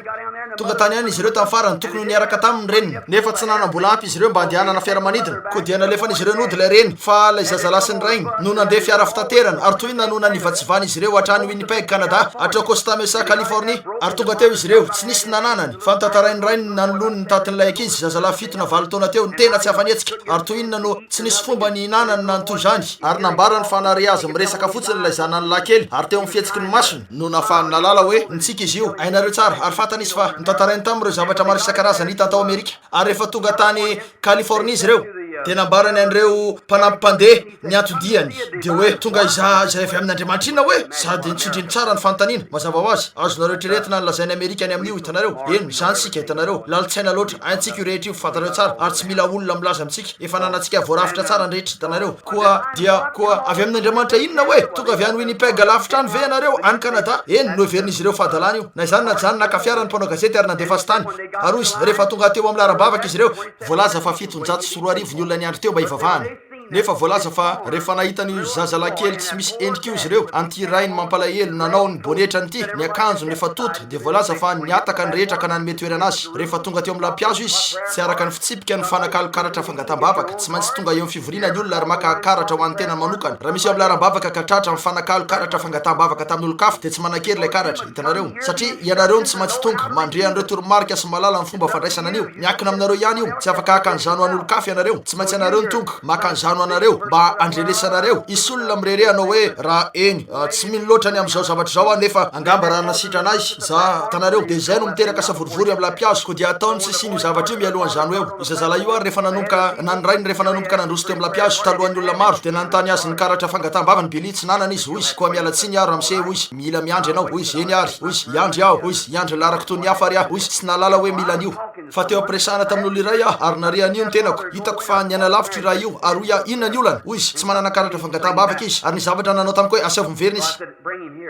Tonga tany ihany izy ireo tamin'ny farany, tokony ho niaraka taminy ny reniny. Nefa tsy nanam-bola ampy izy ireo mba handehanana fiaramanidina, koa dia nalefan'izy ireo nody ilay reny, fa ilay zazalahy sy ny rainy no nandeha fiara fitaterana, ary toy inona no nanivatsivan'izy ireo hatrany Winnipeg, Canada, hatreo Costa Mesa, Californie. Ary tonga teo izy ireo, tsy nisy nananany, fa notantarain'ny rainy ny nanoloany ny tatin'ilay ankizy, zazalahy fito na valo taona teo, tena tsy afa-nihetsika, ary toy inona no tsy nisy fomba nihinanany na ny toy izany, ary nambarany fa nare azy miresaka fotsiny ilay zanany lahy kely, ary teo amin'ny fihetsiky ny masony, no nahafahany nahalala hoe nitsiky izy io, hainareo tsara, ary fantany izy fa notantarainy taminy ireo zavatra maro isan-karazany hitany tao Amerika. Ary rehefa tonga tany Californie izy ireo, dia nambarany an'ireo mpanampy mpandeha ny anton-diany, dia hoe, Tonga hizaha izay avy amin'Andriamanitra inona hoe? Sady nitsindriny tsara ny fanontaniana, mazava ho azy, azonareo eritreretina ny lazain'i Amerika ny amin'io, hitanareo? Eny, izany isika, hitanareo, lalin-tsaina loatra, haintsika io rehetra io, fantareo tsara, ary tsy mila olona milaza amintsika, efa ananantsika voarafitra tsara ny rehetra, hitanareo? Koa dia, koa avy amin'Andriamanitra inona hoe? Tonga avy any Winnipeg lavitra any ve ianareo, any Canada? Eny, noheverin'izy ireo fahadalana io. Na izany na tsy izany, naka fiara ny mpanao gazety ary nandefa azy tany. Ary hoy izy, rehefa tonga teo amin'ny laharam-bavaka izy ireo, voalaza fa 2700 ny olona niandry teo mba hivavahana. Nefa voalaza fa rehefa nahita an'io zazalahy kely tsy misy endrika io izy ireo, an'ity rainy mampalahelo nanao ny bonetrany ity, ny akanjony efa tonta, dia voalaza fa nihataka ny rehetra ka nanome toerana azy. Rehefa tonga teo amin'ny lampihazo izy, tsy araka ny fitsipika ny fanakalo karatra fangataham-bavaka, tsy maintsy tonga eo amin'ny fivoriana ny olona ary maka karatra ho an'ny tenany manokana. Raha misy eo amin'ny laharam-bavaka ka tratra mifanakalo karatra fangataham-bavaka tamin'olon-kafa, dia tsy manan-kery ilay karatra. Hitanareo? Satria ianareo no tsy maintsy tonga, mandre an'ireo toromarika sy mahalala ny fomba fandraisana an'io. Miankina aminareo ihany io. Tsy afaka haka an'izany ho an'olon-kafa ianareo. Tsy maintsy ianareo no tonga, maka an'izany ho anareo, mba handrenesanareo. Hisy olona mirehareha hanao hoe, Raha, eny, tsy mino loatra ny amin'izao zavatra izao aho, nefa angamba raha nasitrana ahy, za, hitanareo, dia izay no miteraka savorovoro eo amin'ny lampihazo. Koa dia ataony tsy hisian'io zavatra io mialohan'izany ho eo. Io zazalahy io ary rehefa nanomboka, na ny rainy rehefa nanomboka nandroso teo amin'ny lampihazo, talohan'ny olona maro, dia nanontany azy ny karatra fangataham-bavany Billy, tsy nanana izy, hoy izy, koa miala tsiny aho ramose, hoy izy. Mila miandry ianao, hoy izy. Eny àry, hoy izy. Hiandry aho, hoy izy. Hiandry ny laharako toy ny hafa àry aho, hoy izy. Tsy nahalala hoe mila an'io. Fa teo am-piresahana tamin'olona iray aho, ary nare an'io ny tenako. Hitako fa niaina lavitra io ray io, ary hoy aho, Inona ny olana? Hoy izy. Tsy manana karatra fangataham-bavaka izy. Ary nisy zavatra nanao tamiko hoe, Asaivo miverina izy.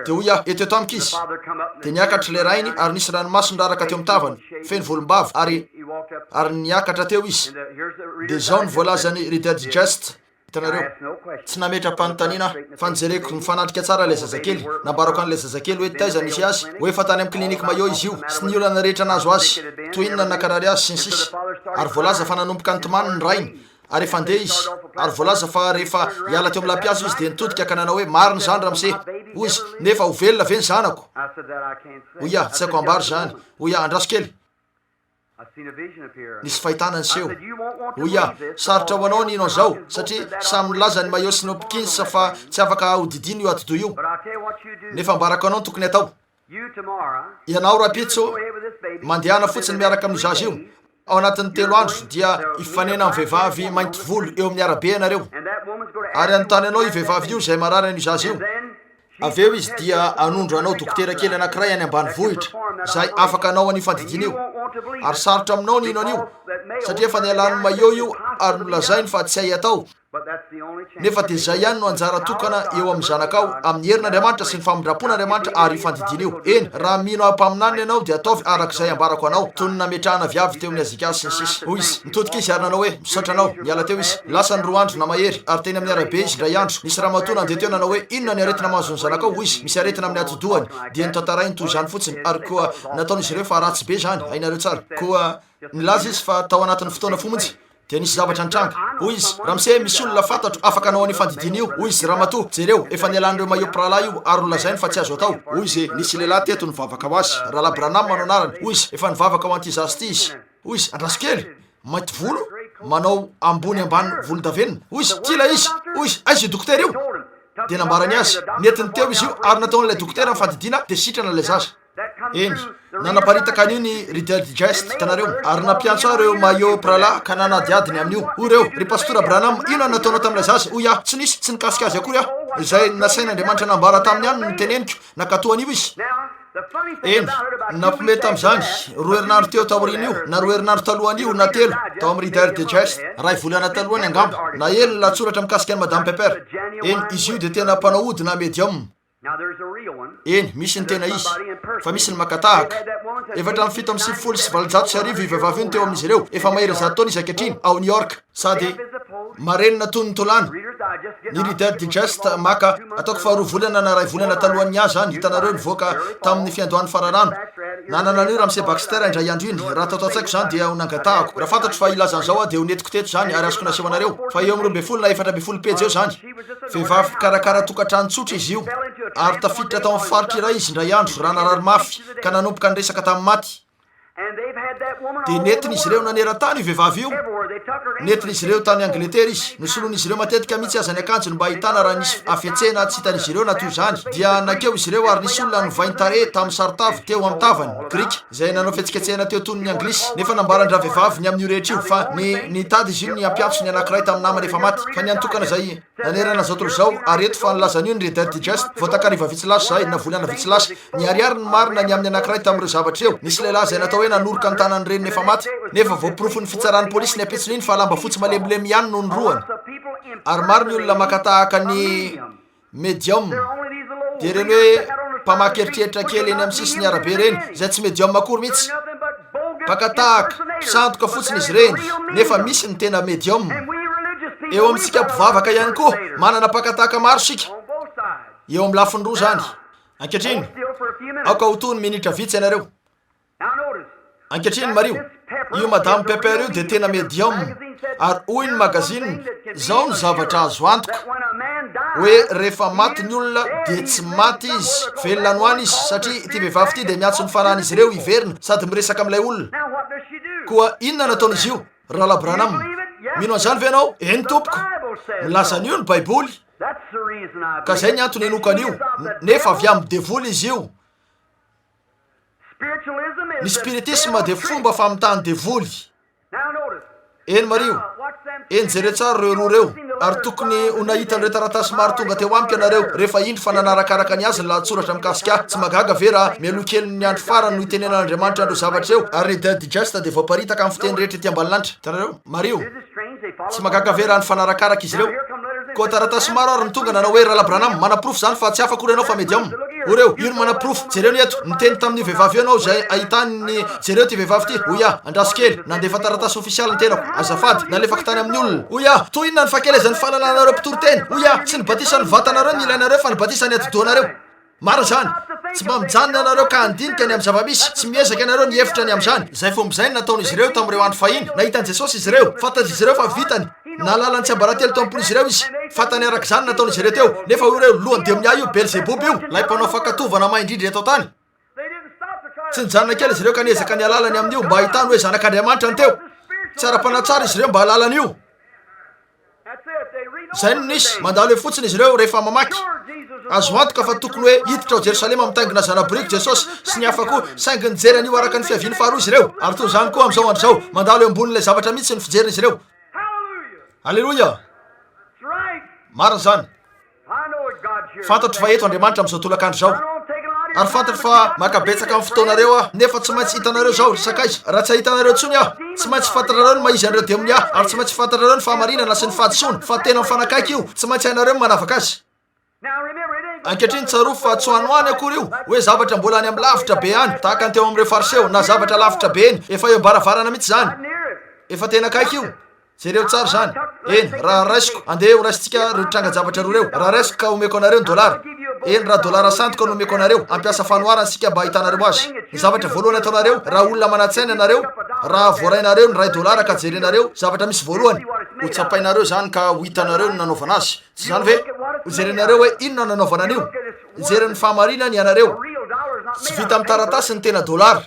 Dia hoy aho, Eto eto amiko izy. Dia niakatra ilay rainy, ary nisy ranomaso niraraka teo amin'ny tavany, feno volombava, ary, ary niakatra teo izy. Dia izao no voalazan'i Reader Digest. Hitanareo? Tsy nametra-panontaniana aho, fa nojereko nifanatrika tsara ilay zazakely. Nambarako an'ilay zazakely hoe taiza nisy azy, hoe efa tany amin'ny Clinique Mayo izy io, sy ny olana rehetra nahazo azy, toy inona ny nankarary azy, sy ny sisa. Ary voalaza fa nanomboka nitomany ny rainy, ary efa handeha izy. Ary voalaza fa rehefa hiala teo amin'ny lampihazo izy dia nitodika ka nanao hoe, Marina izany, ramose. Hoy izy, Nefa ho velona ve ny zanako? Hoy aho, Tsy haiko ambara izany. Hoy aho, Andraso kely. Nisy fahitana niseho. Hoy aho, Sarotra ho anao ny hino an'izao, satria samy nilaza ny Mayo sy ny Hopkins fa tsy afaka hodidiana io atidoha io. Nefa ambarako anao ny tokony hatao. Ianao rahampitso, mandehana fotsiny miaraka amin'io zaza io. Ao anatin'ny telo andro dia hifanena amin'ny vehivavy mainty volo eo amin'ny arabe ianareo. Ary hanontany anao io vehivavy io izay marary an'io zaza io. Avy eo izy dia hanondro anao dokotera kely anankiray any ambanivohitra izay afaka hanao an'io fandidiana io. Ary sarotra aminao ny hino an'io, satria efa nialan'i Mayo io ary nolazainy fa tsy hay atao. Nefa dia izay ihany no anjara tokana eo amin'ny zanakao, amin'ny herin'Andriamanitra sy ny famindram-pon'Andriamanitra ary io fandidiana io. Eny, raha mino ahy mpaminaniny ianao dia ataovy araka izay ambarako anao, toy ny nametrahana viavy teo amin'ny hazikasy sy ny sisa. Hoy izy. Nitodika izy ary nanao hoe, Misaotra anao. Niala teo izy. Lasa ny roa andro na mahery, ary teny amin'ny arabe izy indray andro. Nisy ramatoa nandeha teo nanao hoe, Inona ny aretina mahazo ny zanakao? Hoy izy, Misy aretina amin'ny atidohany. Dia notantarainy toy izany fotsiny. Ary koa nataon'izy ireo fa ratsy be izany, hainareo tsara. Koa nilaza izy fa tao anatin'ny fotoana fohy monja, dia nisy zavatra nitranga. Hoy izy, Ramose, misy olona fantatro afaka hanao an'io fandidiana io. Hoy izy, Ramatoa, jereo, efa nialan'ireo maillot mpirahalahy io, ary nolazainy fa tsy azo atao. Hoy izy, Nisy lehilahy teto nivavaka ho azy. Rahalahy Branham no anarany. Hoy izy, Efa nivavaka ho an'ity zaza ity izy. Hoy izy, Andraso kely, mainty volo, manao ambony ambany volondavenona. Hoy izy, Ty ilay izy. Hoy izy, Aiza io dokotera io? Dia nambarany azy. Nentiny teo izy io ary nataon'ilay dokotera ny fandidiana dia sitrana ilay zaza. Eny, nanaparitaka an'io ny Reader Digest, hitanareo, ary nampiantso ahy ireo Mayo mpirahalahy ka nanadihady ny amin'io. Hoy ireo, Ry Pastora Branham, inona no nataonao tamin'ilay zaza? Hoy aho, Tsy nisy, tsy nikasika azy akory aho. Izay nasain'Andriamanitra nambara taminy ihany no noteneniko. Nankatò an'io izy. Eny, nampiomehy tamin'izany, roa herinandro teo taorian'io, na roa herinandro talohan'io, na telo, tao amin'ny Reader Digest, iray volana talohany angamba, nahely ny lahatsoratra mikasika an'i Madame Pepper. Eny, izy io dia tena mpanao ody na medium. Eny, misy ny tena izy, fa misy ny maka tahaka. 1874 io vehivavy io no teo amin'izy ireo, efa mahery 100 taona izy ankehitriny, ao New York. Sady. Marenina toy ny tolàna. Ny Reader Digest maka, ataoko fa roa volana na iray volana talohan'ny ahy izany, hitanareo, nivoaka tamin'ny fiandohan'ny fararano. Nanana an'io Ramose Baxter indray andro iny. Raha tato an-tsaiko izany dia ho nangatahako. Raha fantatro fa hilaza an'izao aho dia ho nentiko teto izany ary azoko naseho anareo. Fa eo amin'ny 12 na 14 pejy eo izany. Vehivavy mpikarakara tokantrano tsotra izy io. Ary tafiditra tao amin'ny faritra iray izy indray andro raha narary mafy ka nanomboka niresaka tamin'ny maty. Dia nentin'izy ireo naneran-tany io vehivavy io. Nentin'izy ireo tany Angletera izy. Nosoloin'izy ireo matetika mihitsy aza ny akanjony mba hahitana raha nisy hafetsena tsy hitan'izy ireo na toy izany. Dia nankeo izy ireo ary nisy olona novainy tarehy tamin'ny saron-tavy teo amin'ny tavany, Grika, izay nanao fihetsiketsehana teo toy ny Anglisy. Nefa nambaran-dravehivavy ny amin'io rehetra io, fa ny, nitady izy io ny hampiantso ny anankiray tamin'ny namany efa maty. Fa ny antokana izay. Nanerana izao tontolo izao, ary eto fa nilaza an'io ny Reader Digest, vao takariva vitsy lasa izahay, na volana vitsy lasa. Niharihary ny marina ny amin'ny anankiray tamin'ireo zavatra ireo. Nisy lehilahy izay natao hoe nanoroka ny tanan'ny reniny efa maty, nefa voaporofon'ny fitsaran'ny polisy ny ampitson'iny fa lamba fotsy malemilemy ihany no norohany. Ary maro ny olona maka tahaka ny medium, dia ireny hoe mpamaky eritreritra kely eny amin'ny sisin'ny arabe ireny, izay tsy medium akory mihitsy. Mpaka tahaka, mpisandoka fotsiny izy ireny, nefa misy ny tena medium. Eo amintsika mpivavaka ihany koa, manana mpaka tahaka maro isika. Eo amin'ny lafiny roa izany. Ankehitriny, aoka ho tony minitra vitsy ianareo. Ankehitriny, mariho, io Madame Pepper io dia tena medium. Ary hoy ny magazine, Izao no zavatra azo antoka, hoe rehefa maty ny olona dia tsy maty izy, velona any ho any izy, satria ity vehivavy ity dia miantso ny fanahin'izy ireo hiverina sady miresaka amin'ilay olona. Koa inona no ataon'izy io, Rahalahy Branham? Mino an'izany ve ianao? Eny, tompoko. Milaza an'io ny Baiboly. Ka izay ny antony hinoako an'io, nefa avy amin'ny devoly izy io. Ny spiritisma dia fomba famitahan'ny devoly. Eny mariho, eny jereo tsara ireo roa ireo, ary tokony ho nahita an'ireo taratasy maro tonga teo amiko ianareo rehefa indro fa nanarakaraka ny azy ny lahatsoratra mikasika ahy. Tsy mahagaga ve raha mialoha kelin'ny andro farany no itenenan'Andriamanitra an'ireo zavatra ireo, ary ny The Digest dia voaparitaka amin'ny fiteny rehetra ety ambany lanitra. Hitanareo? Mariho. Tsy mahagaga ve raha nifanarakaraka izy ireo? Koa taratasy maro ary no tonga nanao hoe, Rahalahy Branham, manaporofo izany fa tsy hafa akory ianao fa medium. Hoy ireo, Io no manaporofo. Jereo ny eto. Niteny tamin'io vehivavy io ianao izay ahitany ny, jereo ity vehivavy ity. Hoy aho, Andraso kely. Nandefa taratasy ofisialy ny tenako. Azafady, nalefako tany amin'ny olona. Hoy aho, Toy inona ny fahakelezan'ny fahalalanareo mpitory teny? Hoy aho, Tsy ny batisan'ny vatanareo no ilainareo fa ny batisan'ny atidohanareo. Marina izany. Tsy mba mijanona ianareo ka handinika ny amin'ny zava-misy. Tsy miezaka ianareo ny hihevitra ny amin'izany. Izay fomba izay no nataon'izy ireo tamin'ireo andro fahiny. Nahita an'i Jesosy izy ireo. Fantatr'izy ireo fa vitany. Nahalala ny tsiambaratelo tao am-pon'izy ireo Izy. Fantany araka izany ny nataon'izy ireo teo. Nefa hoy ireo, Lohan'ny demonia io, Belzeboba io, ilay mpanao fankatovana mahay indrindra eto an-tany. Tsy nijanona kely izy ireo ka niezaka ny hahalala ny amin'io mba hahitany hoe Zanak'Andriamanitra ny teo. Tsy ara-panahy tsara izy ireo mba hahalala an'io. Izay no nisy, mandalo eo fotsiny izy ireo rehefa mamaky. Azo antoka fa tokony hoe hiditra ao Jerosalema mitaingina zana-boriky Jesosy sy ny hafa koa, saingy nijery an'io araka ny fiaviany faharoa izy ireo, ary toy izany koa amin'izao andro izao, mandalo eo ambonin'ilay zavatra mihitsy ny fijerin'izy ireo. Aleloia! Marina izany. Fantatro fa eto Andriamanitra amin'izao tolakandro izao. Ary fantatro fa maka betsaka amin'ny fotoanareo aho, nefa tsy maintsy hitanareo izao, ry sakaiza. Raha tsy ahitanareo intsony aho, tsy maintsy fantatrareo ny maha-izy an'ireo demonia, ary tsy maintsy fantatrareo ny fahamarinana sy ny fahadisoana, fa tena mifanakaiky io, tsy maintsy hainareo ny manavaka azy. Ankehitriny tsarovy fa tsy ho any ho any akory io, hoe zavatra mbola any amin'ny lavitra be any, tahaka ny teo amin'ireo Fariseo, na zavatra lavitra be eny, efa eo am-baravarana mihitsy izany. Efa tena akaiky io. Jereo tsara izany. Eny, raha raisiko, andeha ho raisintsika ireo trangan-javatra roa ireo. Raha raisiko ka omeko anareo ny dolara. Eny, raha dolara sandoka no omeko anareo, hampiasa fanoharana isika mba hahitanareo azy. Ny zavatra voalohany ataonareo, raha olona manan-tsaina ianareo, raha voarainareo ny iray dolara ka jerenareo, zavatra misy voalohany, ho tsapainareo izany ka ho hitanareo ny nanaovana azy. Tsy izany ve? Ho jerenareo hoe inona no nanaovana an'io. Hijery ny fahamarinany ianareo. Tsy vita amin'ny taratasy ny tena dolara.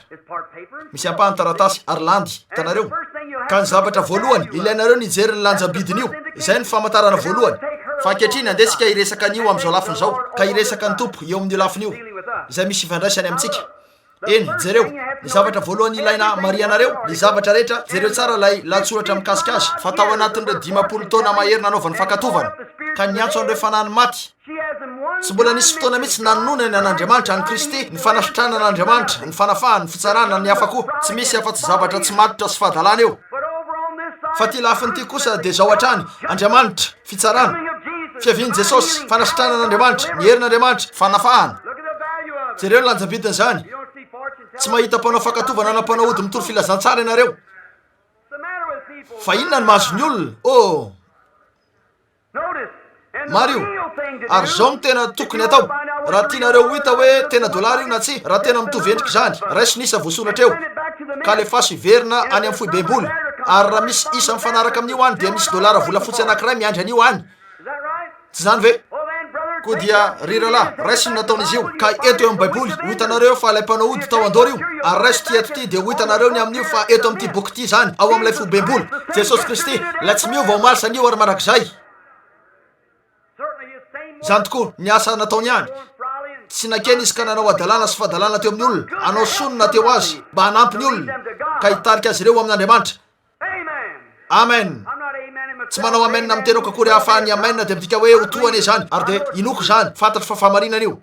Misy ampahany taratasy ary landy, hitanareo. Ka ny zavatra voalohany, ilainareo ny hijery ny lanjam-bidin'io. Izay no famantarana voalohany. Fa ankehitriny, andeha isika hiresaka an'io amin'izao lafiny izao, ka hiresaka ny Tompo eo amin'io lafiny io, izay misy ifandraisany amintsika. Eny, jereo, ny zavatra voalohany ilaina marihanareo, ny zavatra rehetra, jereo tsara ilay lahatsoratra mikasika azy, fa tao anatin'ireo 50 taona mahery nanaovany fankatoavana, ka niantso an'ireo fanahy ny maty, tsy mbola nisy fotoana mihitsy nanononany an'Andriamanitra, an'i Kristy, ny fanasitranana an'Andriamanitra, ny fanafahany, ny fitsarana, ny hafa koa, tsy misy afa-tsy zavatra tsy matotra sy fahadalana eo. Fa ity lafiny ity kosa dia izao hatrany, Andriamanitra, fitsarana, fiavian'i Jesosy, fanasitranana Andriamanitra, ny herin'Andriamanitra, fanafahana. Jereo ny lanjam-bidin'izany. Tsy mahita mpanao fankatovana na mpanao ody mitory filazantsara ianareo. Fa inona no mahazo ny olona? Oh! Mariho. Ary izao no tena tokony atao, raha tianareo ho hita hoe tena dolara io na tsia, raha tena mitovy endrika izany, raiso ny isa voasoratra eo, ka alefaso hiverina any amin'ny foibem-bola. Ary raha misy isa mifanaraka amin'io any, dia misy dolara volafotsy anankiray miandry an'io any. Tsy izany ve? Koa dia, ry rahalahy, raiso ny nataon'izy io, ka ento eo amin'ny Baiboly, ho hitanareo fa ilay mpanao ody tao Andorra io, ary raiso ity eto ity, dia ho hitanareo ny amin'io fa eto amin'ity boky ity izany, ao amin'ilay foibem-bola. Jesosy Kristy, ilay tsy miova omaly sy anio ary mandrakizay. Izany tokoa, ny asa nataony ihany. Tsy nankeny izy ka nanao hadalana sy fahadalana teo amin'ny olona, hanao soa no nateo azy, mba hanampy ny olona, ka hitarika azy ireo ho amin'Andriamanitra. Amen! Tsy manao amen amin'ny tenako akory aho fa ny amen dia midika hoe ho toa anie izany ary dia inoako izany, fantatro fa fahamarinana io.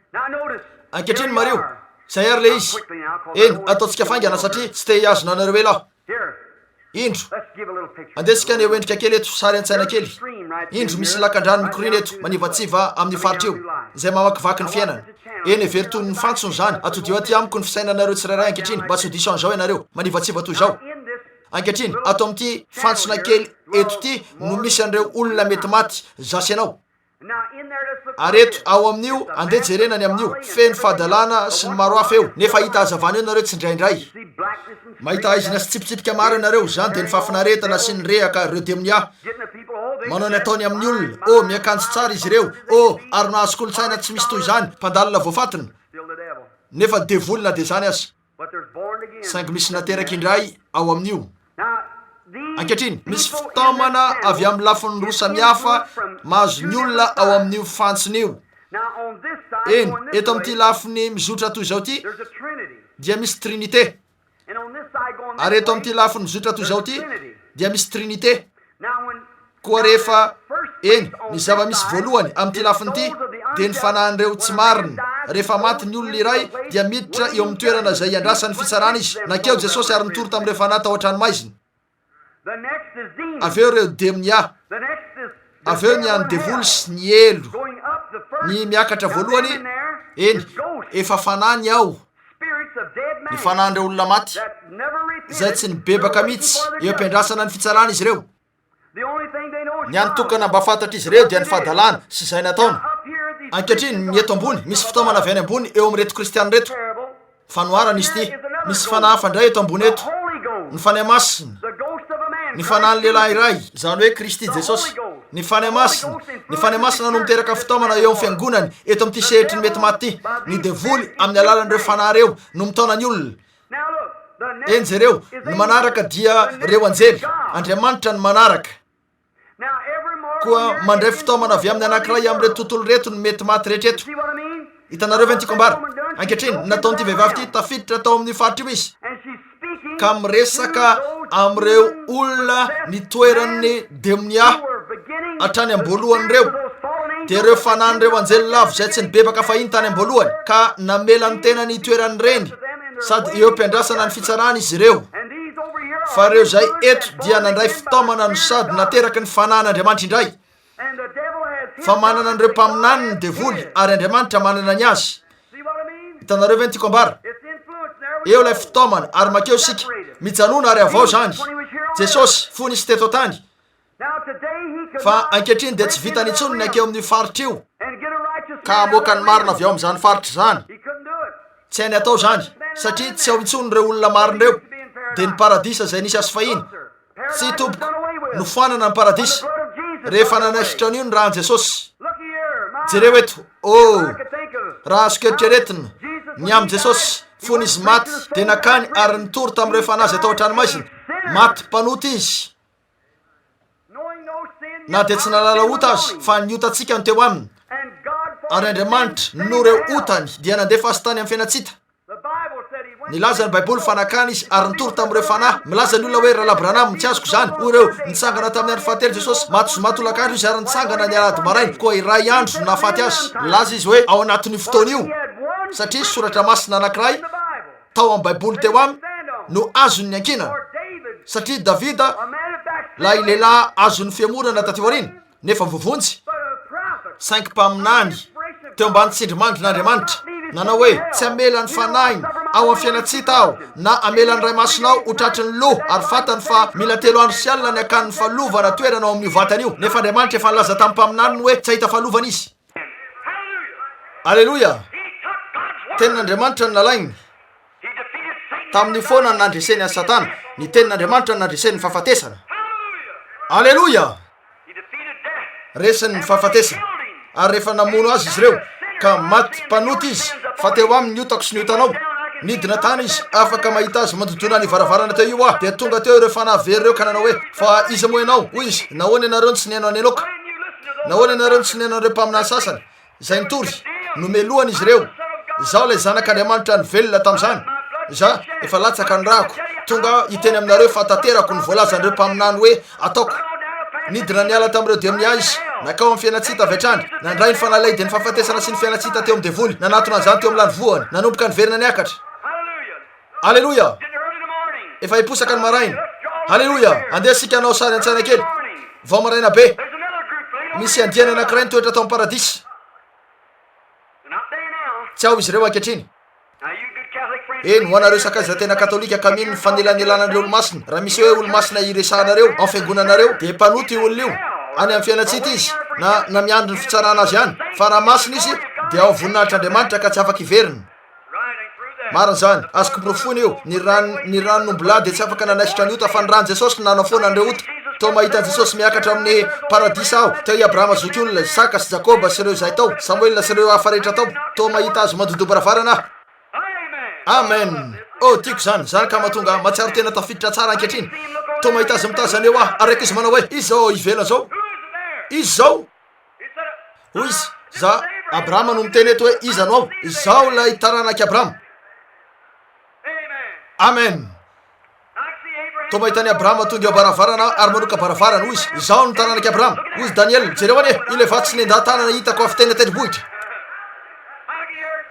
Ankehitriny mariho, izay ary ilay izy. Eny, ataontsika faingana satria tsy te hihazona anareo ela aho. Indro, andeha isika haneho endrika kely eto, sary an-tsaina kely. Indro misy lakandrano mikoriana eto, manivatsiva amin'io faritra io, izay mamakivaky ny fiainana. Eny, hevero toy ny fantsona izany. Atodiho aty amiko ny fisainanareo tsirairay ankehitriny, mba tsy ho diso an'izao ianareo. Manivatsiva toy izao. Ankehitriny, ato amin'ity fantsona kely eto ity no misy an'ireo olona mety maty, za sy ianao. Ary eto, ao amin'io, andeha jerena ny amin'io, feno fahadalana sy ny maro hafa eo, nefa hahita hazavana eo nareo tsindraindray. Mahita haizina sy tsipitsipika maro ianareo, izany dia ny fahafinaretana sy ny rehaka, ireo demonia. Manao ny ataony amin'ny olona. Oh, miakanjo tsara izy ireo. Oh, ary mahazo kolontsaina tsy misy toy izany, mpandalina voafantina. Nefa devoly na dia izany aza. Saingy misy nateraka indray ao amin'io. Ankehitriny, misy fitaomana avy amin'ny lafiny roa samihafa mahazo ny olona ao amin'io fantsona io. Eny, eto amin'ity lafiny mizotra toy izao ity, dia misy trinite. Ary eto amin'ity lafiny mizotra toy izao ity, dia misy trinite. Koa rehefa, eny, ny zava-misy voalohany amin'ity lafiny ity dia ny fanahin'ireo tsy marina. Rehefa maty ny olona iray dia miditra eo amin'ny toerana izay iandrasany fitsarana izy. Nankeo Jesosy ary nitory tamin'ireo fanahy tao an-tranomaizina. Avy eo ireo demonia. Avy eo ny an'ny devoly sy ny helo. Ny miakatra voalohany, eny, efa fanahy ny ao. Ny fanahin'ireo olona maty izay tsy nibebaka mihitsy eo am-piandrasana ny fitsarana izy ireo. Ny hany tokana mba fantatr'izy ireo dia ny fahadalana sy izay nataony. Ankehitriny, ny eto ambony, misy fitaomana avy any ambony eo amin'ireto Kristiana ireto. Fanoharana izy ity. Misy fanahy hafa indray eto ambony eto. Ny Fanahy Masina. Ny fanahin'ny lehilahy iray, izany hoe Kristy Jesosy. Ny Fanahy Masina. Ny Fanahy Masina no miteraka fitaomana eo amin'ny fiangonany eto amin'ity sehatry ny mety maty ity. Ny devoly amin'ny alalan'ireo fanahy ireo no mitaona ny olona. Eny jereo, ny manaraka dia ireo anjely. Andriamanitra no manaraka. Koa mandray fitaomana avy amin'ny anankiray amin'ireto tontolo ireto ny mety maty rehetra eto. Hitanareo ve ny tiako ambara? Ankehitriny, ny nataon'ity vehivavy ity, tafiditra tao amin'io faritra io izy, ka miresaka amin'ireo olona nitoeran'ny demonia hatrany am-boalohany ireo, dia ireo fanahin'ireo anjely lavo izay tsy nibebaka fahiny tany am-boalohany, ka namela ny tenany hitoeran'ireny, sady eo am-piandrasana ny fitsarana izy ireo. Fa ireo izay eto dia nandray fitaomana no sady nateraky ny fanahin'Andriamanitra indray. Fa manana an'ireo mpaminany ny devoly ary Andriamanitra manana ny azy. Hitanareo ve ny tiako ambara? Eo ilay fitaomana ary makeo isika. Mijanona ary avao izany. Jesosy, fony Izy teto an-tany, Fa ankehitriny dia tsy vitany intsony ny hankeo amin'io faritra io ka hamoaka ny marina avy ao amin'izany faritra izany. Tsy hainy atao izany, satria tsy ao intsony ireo olona marina ireo, dia ny paradisa izay nisy azy fahiny. Tsia, tompoko, nofoanana ny paradisa, rehefa nanaisotra an'io ny ràn'i Jesosy. Jereo eto, oh, raha azoko eritreretina, ny amin'i Jesosy, fony Izy maty, dia nankany ary nitory tamin'ireo fanahy izay tao an-tranomaizina. Maty mpanota Izy. Na dia tsy nahalala ota aza, fa ny otantsika no teo aminy, ary Andriamanitra, noho ireo otany, dia nandefa azy tany amin'ny fiainantsita. Nilaza ny Baiboly fa nankany izy ary nitory tamin'ireo fanahy. Milaza ny olona hoe, Rahalahy Branham, tsy azoko izany. Hoy ireo, Nitsangana tamin'ny andro fahatelo Jesosy. Maty zoma tolakandro izy ary nitsangana ny alahady maraina, koa iray andro no nahafaty azy. Nilaza izy hoe, ao anatin'io fotoana io, satria soratra masina anankiray, tao amin'ny Baiboly teo aminy no azony niankinana, satria Davida, ilay lehilahy azon'ny fihemorana taty aoriana, nefa voavonjy, saingy mpaminany teo ambany tsindrimandrin'Andriamanitra, nanao hoe, Tsy hamela ny fanahiny Ao amin'ny fiainan-tsy hita aho, na hamela ny Ray Masinao ho tratry ny lo, ary fantany fa mila telo andro sy alina ny hakan'ny fahalovana toerana ao amin'io vatana io, nefa Andriamanitra efa nilaza tamin'ny mpaminaniny hoe tsy hahita fahalovana izy. Aleloia! Tenin'Andriamanitra no nalainy. Tamin'io foana no nandreseny an'i Satana. Ny Tenin'Andriamanitra no nandreseny ny fahafatesana. Aleloia! Resiny ny fahafatesana. Ary rehefa namono azy izy ireo, ka maty mpanota izy, fa teo aminy ny otako sy ny otanao. Nidina tany izy, afaka mahita azy mandodona ny varavarana teo io aho. Dia tonga teo ireo fanahy very ireo ka nanao hoe, Fa iza moa ianao? Hoy izy, Nahoana ianareo no tsy nihaino an'i Enoka? Nahoana ianareo no tsy nihaino an'ireo mpaminany sasany? Izay nitory, nomelohana izy ireo. Izaho ilay Zanak'Andriamanitra nivelona tamin'izany. Izaho, efa latsaka ny rako. Tonga aho hiteny aminareo fa tanterako ny voalazan'ireo mpaminany hoe ataoko. Nidina niala tamin'ireo demonia izy, nankao amin'ny fiainan-tsy hita avy hatrany, nandray ny fanalahidy ny fahafatesana sy ny fiainan-tsy hita teo amin'ny devoly, nanatona an'izany teo amin'ny lanivohany, nanomboka niverina niakatra. Aleloia! Efa hiposaka ny maraina. Aleloia! Andeha isika hanao sary an-tsaina kely. Vao maraina be, misy andiany anankiray nitoetra tao amin'ny paradisa. Tsy ao izy ireo ankehitriny. Eny, ho anareo sakaiza tena katolika ka mino ny fanelanelanan'ireo olomasina, raha misy hoe olomasina iresahanareo ao fiangonanareo, dia mpanota io olona io. Any amin'ny fiainan-tsy hita izy, na, na miandry ny fitsarana azy any. Fa raha masina izy, dia ao voninahitr'Andriamanitra ka tsy afaka hiverina. Marina izany. Azoko porofoina io. Ny ràn, ny ran'ombilahy dia tsy afaka nanaisotra ny ota, fa ny ran'i Jesosy no nanafoana an'ireo ota. Toa mahita an'i Jesosy miakatra ao amin'ny paradisa aho. Teo i Abrahama zokiolona, Isaka sy Jakoba sy ireo izay tao, Samoela sy ireo hafa rehetra tao. Toa mahita azy mandodom-baravarana aho. Amen. Oh, tiako izany. Izany ka mahatonga ahy mahatsiaro tena tafiditra tsara ankehitriny. Toa mahita azy mitazana eo aho, ary reko izy manao hoe, Iza izao ivelany izao? Iza izao? Hoy izy, Za, Abrahama no miteny eto hoe, Iza no aho? Izaho ilay taranak'i Abrahama. Amen. Toa mahita an'i Abrahama tonga eo am-baravarana aho ary manoka-baravarana. Hoy izy, Izaho no taranak'i Abrahama. Hoy izy, Daniela, jereo anie, ilay vato tsy nendahan-tanana hitako avy teny an-tendrombohitra.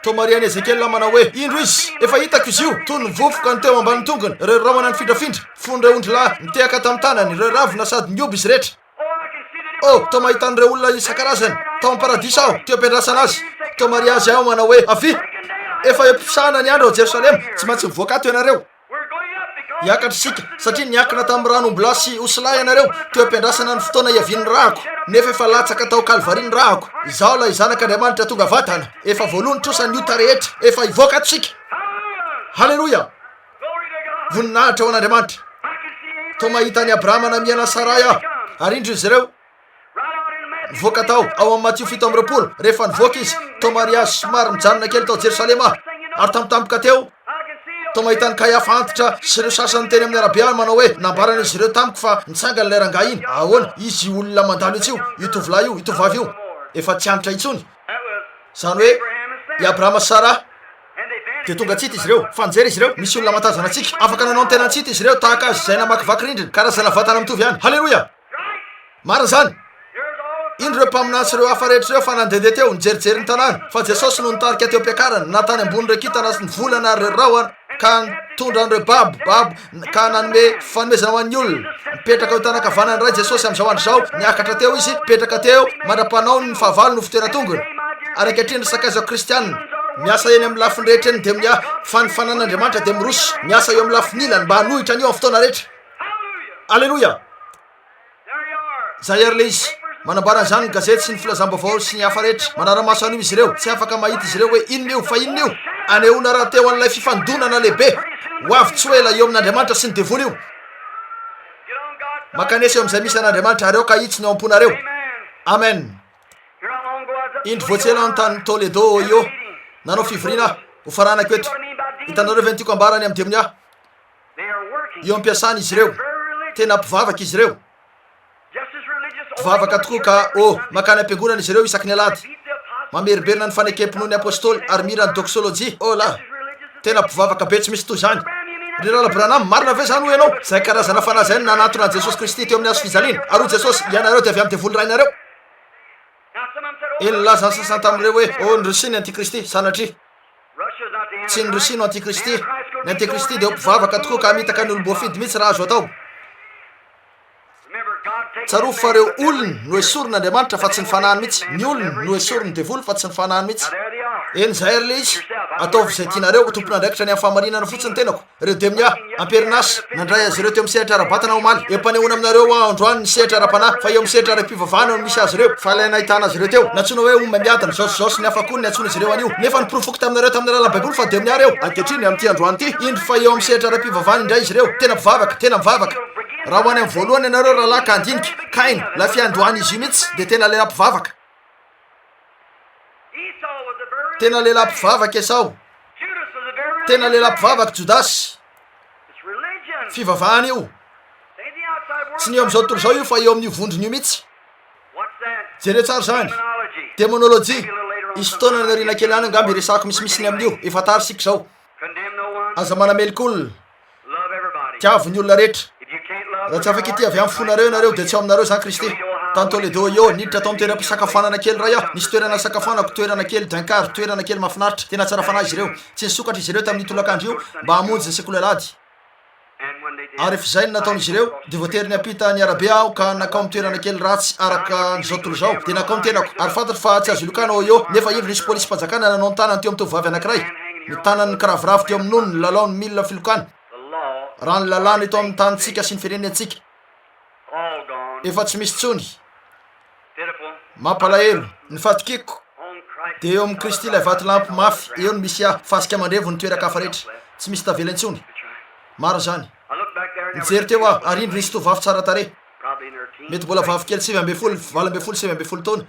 Toa marihan'i Ezekiela manao hoe, Indro izy, efa hitako izy io, toy ny vovoka ny teo ambanin'ny tongony, ireo rahona nifindrafindra, fon'ireo ondrilahy nitehaka tamin'ny tanany, ireo ravina sady nihoby izy rehetra. Oh, toa mahita an'ireo olona isan-karazany tao amin'ny paradisa aho, teo am-piandrasana azy. Toa maria azy aho manao hoe, Avia! Efa eo am-pisahana ny andro ao Jerosalema, tsy maintsy mivoaka ato ianareo. Hiakatra isika, satria niankina tamin'ny ran'ombilahy sy osilahy ianareo, teo am-piandrasana ny fotoana hiavian'ny rako, nefa efa latsaka tao Kalvary ny rako. Izaho ilay Zanak'Andriamanitra tonga vatana, efa voaloa ny trosan'ny ota rehetra, efa hivoaka ato isika. Haleloia! Voninahitra ho an'Andriamanitra! Toa mahita an'i Abrahama namihana an'i Saray aho, ary indro izy ireo nivoaka tao, ao amin'ny Matio 27, rehefa nivoaka izy, toa mahare azy somary mijanona kely tao Jerosalema aho, ary tampotampoka teo, toa mahita an'i Kaiafa antitra sy ireo sasany teny amin'ny arabe aho manao hoe, Nambaran'izy ireo tamiko fa nitsangana ilay rangahy iny. Ahoana? Izy io olona mandalo etsy io, io tovolahy io, io tovovavy io, efa tsy antra intsony. Izany hoe, i Abrahama sy Saraha. Dia tonga tsy hita izy ireo. Fa nijery izy ireo. Misy olona mahatazana antsika. Afaka nanao ny tenany tsy hita izy ireo, tahaka azy izay namakivaky rindrina. Karazana vatana mitovy ihany. Haleloia! Marina izany. Indro ireo mpaminany sy ireo hafa rehetra ireo fa nandehandeha teo, nijerijery ny tanàna. Fa Jesosy no nitarika teo am-piakarana, na tany ambonin'ireo kintana sy ny volana ary ireo rahona, ka nitondra an'ireo babo, babo, ka nanome fanomezana ho an'ny olona. Mipetraka eo an-tanan-kavanan'ny Ray Jesosy amin'izao andro izao. Niakatra teo Izy, mipetraka teo, mandra-panao ny fahavalony ho fitoeran-tongony. Ary ankehitriny, ry sakaizako kristiana, miasa eny amin'ny lafiny rehetra eny ny demonia, fa ny fananan'Andriamanitra dia miroso, miasa eo amin'ny lafiny ilany mba hanohitra an'io amin'ny fotoana rehetra. Aleloia! Izay àry ilay izy. Manambara an'izany ny gazety sy ny filazam-baovao sy ny hafa rehetra. Manara-maso an'io izy ireo. Tsy afaka mahita izy ireo hoe inona io, fa inona io. Anehoana rahateo an'ilay fifandonana lehibe ho avy tsy ho ela eo amin'Andriamanitra sy ny devoly io. Mankanesa eo amin'izay misy an'Andriamanitra ary aoka hahitsy ny ao am-ponareo. Amen. Indro vao tsy ela aho tany Toledo, Ohio. Nanao fivoriana aho. Hofaranako eto. Hitanareo ve ny tiako ambara any amin'ny demonia? Eo am-piasana izy ireo. Tena mpivavaka izy ireo. Mpivavaka tokoa ka, oh, mankany am-piangonana izy ireo isaky ny alahady. Mamerimberina ny fanekem-pinoan'ny apostoly ary mihira ny doxology. Oh la! Tena mpivavaka be tsy misy toy izany. Ry Rahalahy Branham, marina ve izany hoy ianao? Izay karazana fanahy izay no nanantona an'i Jesosy Kristy teo amin'ny hazo fijaliana. Ary hoy Jesosy, Ianareo dia avy amin'ny devoly rainareo. Eny, nilaza ny sasany tamin'ireo hoe, Oh, ny Rosia ny antikristy. Sanatria. Tsy ny Rosia no antikristy. Ny antikristy dia ho mpivavaka tokoa ka hamitaka ny olom-boafidy mihitsy raha azo atao. Tsarovy fa ireo olony no esorin'Andriamanitra fa tsy ny fanahiny mihitsy. Ny olony no esorin'ny devoly fa tsy ny fanahiny mihitsy. Eny, izay ary ilay izy. Ataovy izay tianareo, tompon'andraikitra ny amin'ny fahamarinana fotsiny ny tenako. Ireo demonia, am-perinasa, nandray azy ireo teo amin'ny sehatra ara-batana omaly. Eo am-panehoana aminareo aho androany ny sehatra ara-panahy, fa eo amin'ny sehatra ara-pivavahana no misy azy ireo. Fa ilay nahitana azy ireo teo, nantsoina hoe homamiadana, izao sy izao sy ny hafa koa ny niantsoana izy ireo an'io. Nefa noporofoko taminareo tamin'ny alalan'ny Baiboly fa demonia ireo. Ankehitriny, amin'ity androany ity, indro fa eo amin'ny sehatra ara-pivavahana indray izy ireo. Tena mpivavaka, tena mivavaka. Raha ho any amin'ny voalohany ianareo rahalahy ka handinika, Kaina, ilay fiandohan'izy io mihitsy, dia tena lehilahy mpivavaka. Tena lehilahy mpivavaka Esao. Tena lehilahy mpivavaka Jodasy. Fivavahana io. Tsy ny eo amin'izao tontolo izao io fa eo amin'io vondrona io mihitsy. Jereo tsara izany. Demonolojia. Hisy fotoana any aoriana kely any angamba hiresahako misimisy ny amin'io. Efa tara isika izao. Aza manameloka olona. Tiavo ny olona rehetra. Raha tsy afaka hitia avy amin'ny fonareo ianareo, dia tsy ao aminareo izany Kristy. Tany Toledo, Ohio, niditra tao amin'ny toeram-pisakafoanana kely iray aho. Nisy toerana nisakafoanako, toerana kely, Duncar, toerana kely mahafinaritra. Tena tsara fanahy izy ireo. Tsy nisokatra izy ireo tamin'io tolakandro io mba hamonjy ny sekoly alahady. Ary rehefa izay no nataon'izy ireo, dia voatery niampita ny arabe aho ka nankao amin'ny toerana kely ratsy araka an'izao tontolo izao. Dia nankao ny tenako. Ary fantatro fa tsy azo ilokana Ohio, nefa indro nisy polisim-panjakana nanao ny tanany teo amin'ny tovovavy anankiray. Ny tanany nikiraviravy teo amin'ny nonony, nilalao ny milina filokana. Raha ny lalàna eto amin'ny tanintsika sy ny firenentsika. Efa tsy misy intsony. Mampalahelo. Ny fatokiako dia eo amin'i Kristy ilay vatolampy mafy, eo no misy ahy. Fasika mandrevo ny toeran-kafa rehetra. Tsy misy tavela intsony. Marina izany. Nijery teo aho, ary indro nisy tovovavy tsara tarehy. Mety mbola vavikely 19, 18, 19 taona.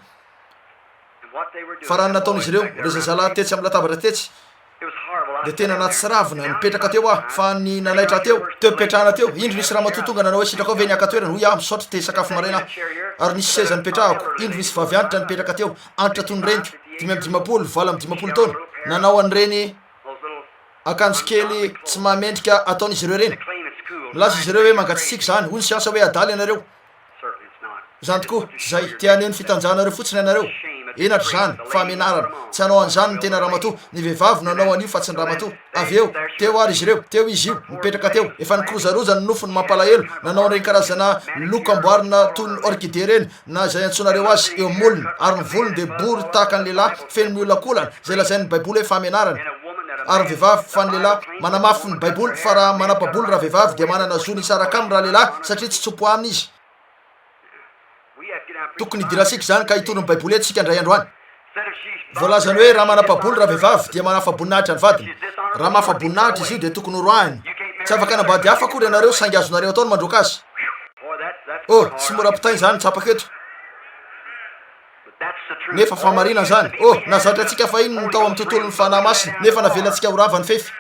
Fa raha ny nataon'izy ireo, ireo zazalahy tetsy amin'ny latabatra tetsy, dia tena nahatsiravina, nipetraka teo aho, fa ny nanaitra ahy teo, teo am-pipetrahana teo, indro nisy ramatoa tonga nanao hoe sitrakao ve ny haka toerana, hoy aho, misaotra, te hisakafo maraina aho. Ary nisy seza nipetrahako, indro nisy vavy antitra nipetraka teo, antitra toy ny reniko, 55, 58 taona, nanao an'ireny akanjo kely tsy mahamendrika ataon'izy ireo ireny. Milaza izy ireo hoe mangatsiatsiaka izany, hoy ny siansa hoe adala ianareo. Izany tokoa, tsy izay. Te haneho ny fitanjahanareo fotsiny ianareo. Henatra izany, fahamenarana. Tsy hanao an'izany ny tena ramatoa. Ny vehivavy no hanao an'io fa tsy ny ramatoa. Avy eo, teo ary izy ireo. Teo izy io, nipetraka teo. Efa nikorozaroza ny nofony mampalahelo, nanao an'ireny karazana loko amboarina toy ny orchidée ireny, na izay antsoinareo azy, eo amin'ny molony. Ary ny volony dia bory tahaka ny lehilahy, feno miolakolana, izay lazain'ny Baiboly hoe fahamenarana. Ary ny vehivavy, fa ny lehilahy, manamafy ny Baiboly fa raha manapa-bolo ravehivavy dia manana zo ny hisaraka aminy ralehilahy satria tsy tso-po aminy izy. Tokony hidirantsika izany ka hitory ny Baiboly eto isika indray andro any. Voalazany hoe raha manapa-bolo ravehivavy dia manafa-boninahitra ny vadiny. Raha mahafa-boninahitra izy io dia tokony horoahiny. Tsy afaka hanambady hafa akory ianareo saingy azonareo atao ny mandroaka azy. Oh, tsy mora ampitaina izany tsapako eto. Nefa fahamarinana izany. Oh, nahazatra antsika fahiny ny tao amin'ny tontolon'ny Fanahy Masina, nefa navelantsika ho rava ny fefy.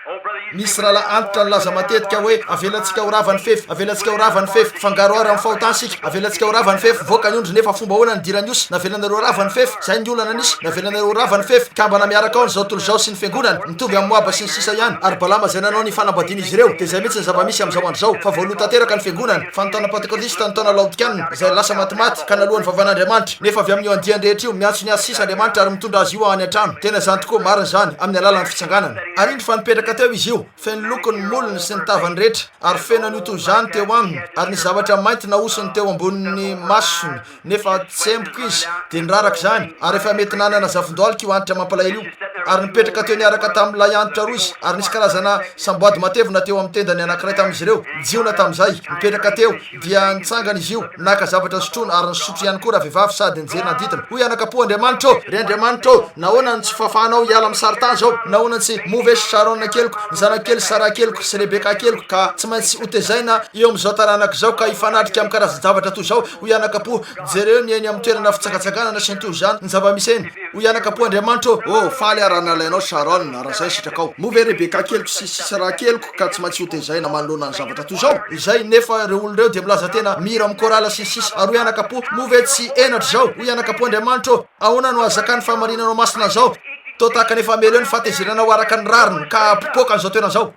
Nisy rahalahy antitra nilaza matetika hoe, Avelantsika ho rava ny fefy, avelantsika ho rava ny fefy, fangaroharo amin'ny fahotana isika, avelantsika ho rava ny fefy, voaka ny ondry, nefa fomba ahoana nidiran'ny osy, navelanareo ho rava ny fefy, izay ny olana nisy, navelanareo ho rava ny fefy, mikambana miaraka ao ny izao tontolo izao sy ny fiangonana, mitovy amin'i Moaba sy ny sisa ihany, ary Balama izay nanao ny fanambadian'izy ireo, dia izay mihitsy ny zava-misy amin'izao andro izao, fa voaloa tanteraka ny fiangonana. Fa ny taona Pantekotista, ny taona Laodikanina, izay lasa matimaty, ka naloan'ny vavan'Andriamanitra. Nefa avy amin'io andiany rehetra io, miantso ny azy sisa Andriamanitra ary mitondra azy io any an-trano. Tena izany tokoa, marina izany, amin'ny alalan'ny fitsanganana. Ary indro fa nipetraka teo izy io, feno loko ny molony sy ny tavany rehetra, ary feno an'io toy izany teo aminy, ary nisy zavatra mainty nahosony teo ambonin'ny masony, Nefa tsemboka izy, dia niraraka izany, ary efa mety nanana zavon-dohalika io antitra mampalahelo io. Ary nipetraka teo niaraka tamin'ilay antitra roa izy, ary nisy karazana samboady matevina teo amin'ny tendany anankiray tamin'izy ireo, jiona tamin'izay. Nipetraka teo, dia nitsangana izy io, naka zavatra sotroina, ary nisotro ihany koa ravehivavy sady nijery nanodidina. Hoy anakapo, Andriamanitra ô! Ry Andriamanitra ô! Nahoana no tsy fafahanao hiala amin'ny sarintany izao? Nahoana tsy, moa ve Sharon keliko, ny zanako kely Sarah keliko, sy Rebecca keliko, ka tsy maintsy hotezaina eo amin'izao taranaka izao ka hifanatrika amin'ny karazan-javatra toy izao? Hoy anakapo, Jereo ny eny amin'ny toerana fitsangatsanganana sy ny toy izany, ny zava-misy eny. Hoy anakapo, Andriamanitra ô! Oh, faly aho raha nalainao Sharon, raha izay sitrakao. Moa ve Rebecca keliko sy Sisera keliko ka tsy maintsy hotezaina manoloana ny zavatra toy izao? Izay, nefa ireo olona ireo dia milaza tena mihira amin'ny chorale sy ny sisa. Ary hoy anakapo, Moa ve tsy henatra izao? Hoy anakapo, Andriamanitra ô! Ahoana no ahazakan'ny fahamarinanao masina an'izao? Toa tahaka ny efa hamely eo ny fahatezeranao araka ny rariny ka hahapopoka an'izao toerana izao.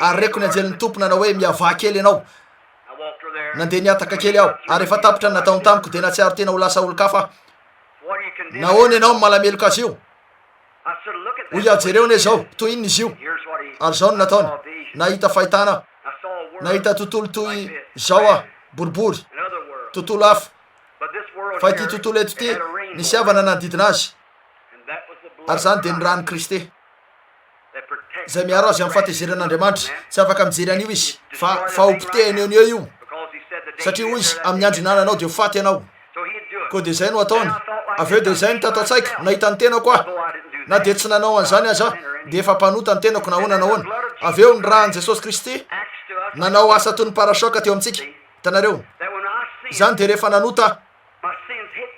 Ary reko ny anjelin'ny Tompo nanao hoe, Miavaha kely ianao. Nandeha nihataka kely aho, ary rehefa tapitra ny nataony tamiko, dia nahatsiaro tena ho lasa olon-kafa aho. Nahoana ianao no malameloka azy io? Hoy aho, Jereo anie izao, toy inona izy io? Ary izao no nataony, Nahita fahitana aho. Nahita tontolo toy izao aho, boribory, tontolo hafa. Fa ity tontolo eto ity, nisy avana nanodidina azy. Ary izany dia ny Ràn'i Kristy, izay miaro azy amin'ny fahatezeran'Andriamanitra. Tsy afaka mijery an'io izy, fa, fa ho potehiny eo no eo io, satria hoy izy, Amin'ny andro ihinananao dia ho faty ianao. Koa dia izay no ataony. Avy eo dia izay no tato an-tsaiko, nahita ny tenako aho. Na dia tsy nanao an'izany aza aho, dia efa mpanota ny tenako na ahoana na ahoana. Avy eo ny Ràn'i Jesosy Kristy nanao asa toy ny parachoc teo amintsika. Hitanareo? Izany dia rehefa nanota aho.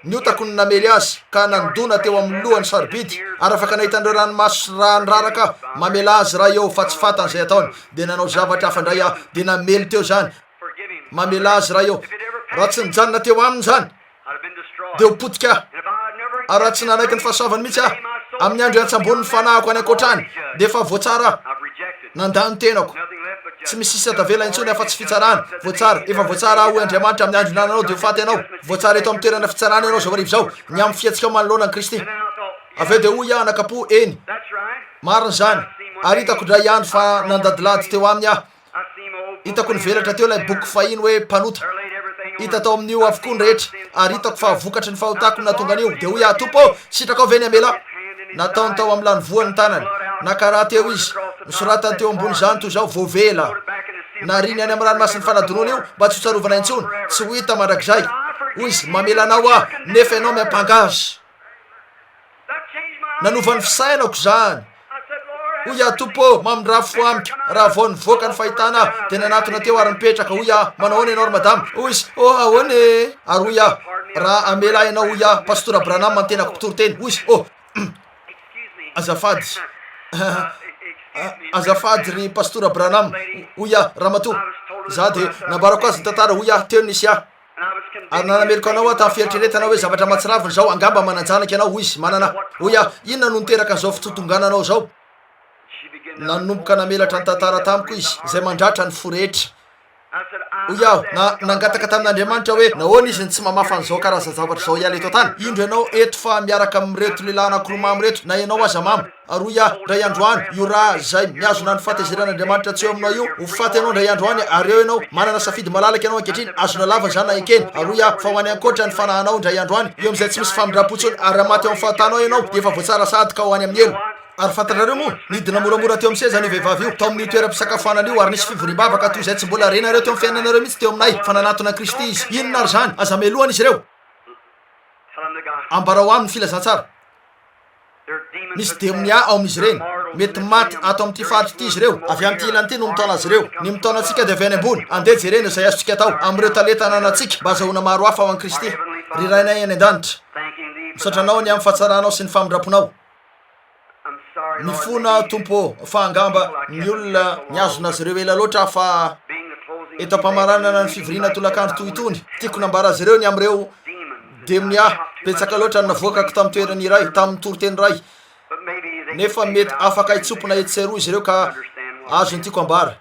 Ny otako no namely azy ka nandona teo amin'ny lohany sarobidy, ary afaka nahita an'ireo ranomaso sy rà niraraka aho. Mamelà azy Ray ô, fa tsy fantany izay ataony. Dia nanao zavatra hafa indray aho, dia namely teo izany. Mamelà azy Ray ô. Raha tsy nijanona teo aminy izany, dia ho potika aho. Ary raha tsy nanaiky ny fahasoavany mihitsy aho, amin'ny andro hiantsamboany ny fanahiko any ankoatra any, dia efa voatsara aho. Nandà ny tenako. Tsy misy sisa tavela intsony afa-tsy fitsarana. Voatsara. Efa voatsara aho, hoy Andriamanitra, amin'ny andro ihinananao dia ho faty ianao. Voatsara eto amin'ny toerana fitsarana ianao izao hariva izao, ny amin'ny fihetsikao manoloana an'i Kristy. Avy eo dia hoy aho anakam-po, Eny, marina izany. Ary hitako indray andro fa nandadilady teo aminy aho. Hitako nivelatra teo ilay boky fahiny hoe Mpanota. Hita tao amin'io avokoa ny rehetra, ary hitako fa vokatry ny fahotako no nahatonga an'io. Dia hoy aho, Tompo ô, sitrakao ve ny hamela ahy? Nataony tao amin'ny lanivoany ny tanany. Naka rà teo izy. Nosoratany teo ambon'izany toy izao, Voavela. Nariany any amin'ny ranomasin'ny fanadinoana io mba tsy hotsarovana intsony, tsy ho hita mandrakizay. Hoy izy, Mamela anao aho, nefa ianao miampanga azy. Nanova ny fisainako izany. Hoy aho, Tompo ô, mamindrà fo amiko. Raha vao nivoaka ny fahitana aho, dia nanatona teo ary nipetraka. Hoy aho, Manao ahoana ianao ry madama? Hoy izy, Oh, ahoana e? Ary hoy aho, Raha hamela ahy ianao, hoy aho, Pastora Branham, ny tenako mpitory teny. Hoy izy, Oh, azafady. Azafady ry Pastora Branham, hoy aho, ramatoa. Izaho dia, nambarako azy ny tantara, hoy aho, teo no nisy ahy. Ary nanameloka anao aho tamin'ny fieritreretana hoe zavatra mahatsiravina izao, angamba manan-janaka ianao, hoy izy. Manana, hoy aho, inona no niteraka an'izao fitotongananao izao? Nanomboka namelatra ny tantara tamiko izy, izay mandratra ny fo rehetra. Hoy aho, na, nangataka tamin'Andriamanitra hoe, nahoana izy no tsy mamafa an'izao karazan-javatra izao hiala eto an-tany? Indro ianao eto fa miaraka amin'ireto lehilahy anankiroa mamo ireto, na ianao aza mamo. Ary hoy aho, Indray andro any, io rà izay mihazona ny fahatezeran'Andriamanitra tsy eo aminao io, ho faty ianao indray andro any, ary eo ianao, manana safidy malalaka ianao ankehitriny, azonao lavina izany na ekeny. Ary hoy aho, fa ho any ankoatra ny fanahinao indray andro any, eo amin'izay tsy misy famindram-po intsony, ary raha maty ao amin'ny fahotanao ianao, dia efa voatsara sahady ka ho any amin'ny helo. Ary fantatrareo moa, nidina moramora teo amin'ny sezany io vehivavy io, tao amin'io toeram-pisakafoanana io, ary nisy fivoriam-bavaka toy izay tsy mbola renareo teo amin'ny fiainanareo mihitsy teo aminay, fa nanatona an'i Kristy izy. Inona ary izany? Aza melohana izy ireo. Ambarao aminy ny filazantsara. Misy demonia ao amin'izy ireny. Mety maty ato amin'ity faritra ity izy ireo. Avy amin'ity ilany ity no mitaona azy ireo. Ny mitaona antsika dia avy any ambony. Andeha jerena izay azontsika atao amin'ireo talenta ananantsika mba hazahoana maro hafa ho an'i Kristy. Ry Rainay any An-danitra, misaotra Anao ny amin'ny fahatsaranao sy ny famindram-ponao. Mifona aho, Tompo ô, fa angamba ny olona nihazona azy ireo ela loatra aho fa eto am-pamaranana ny fivoriana tolakandro toy itony, tiako nambara azy ireo ny amin'ireo Demonia betsaka loatra no navoakako tamin'ny toerana iray, tamin'ny toriteny iray, nefa mety afaka hitsompona etsy sy eroa izy ireo ka azony tiako ambara.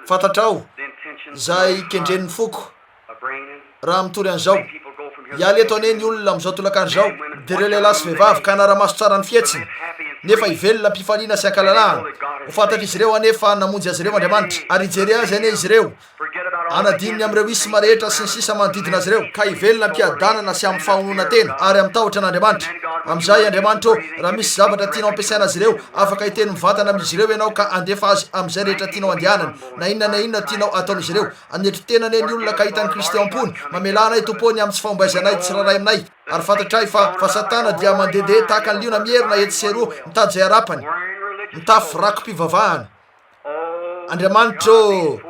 Fantatrao izay kendren'ny foko raha mitory an'izao. Hiala eto anie ny olona amin'izao tolakandro izao, dia ireo lehilahy sy vehivavy ka hanara-maso tsara ny fihetsiny, nefa hivelona am-pifaliana sy an-kalalahana. Ho fantatr'izy ireo anie fa namonjy azy ireo Andriamanitra, ary hijery azy anie izy ireo. Hanadino ny amin'ireo isma rehetra sy ny sisa manodidina azy ireo, ka hivelona am-piadanana sy amin'ny fahononan-tena ary amin'ny tahotra an'Andriamanitra. Amin'izay, Andriamanitra ô, raha misy zavatra tianao ampiasaina azy ireo, afaka hiteny mivantana amin'izy ireo Ianao ka handefa azy amin'izay rehetra tianao handehanany, na inona na inona tianao hataon'izy ireo. Hanetry tena anie ny olona ka hahita an'i Kristy ao am-pony. Mamelà anay, Tompo ô, ny amin'ny tsy fahombaizanay tsirairay aminay. Ary fantatray fa, fa Satana dia mandehandeha tahaka ny liona mierona etsy sy eroa, mitady izay harapany, mitafy rako-pivavahana. Andriamanitra ô!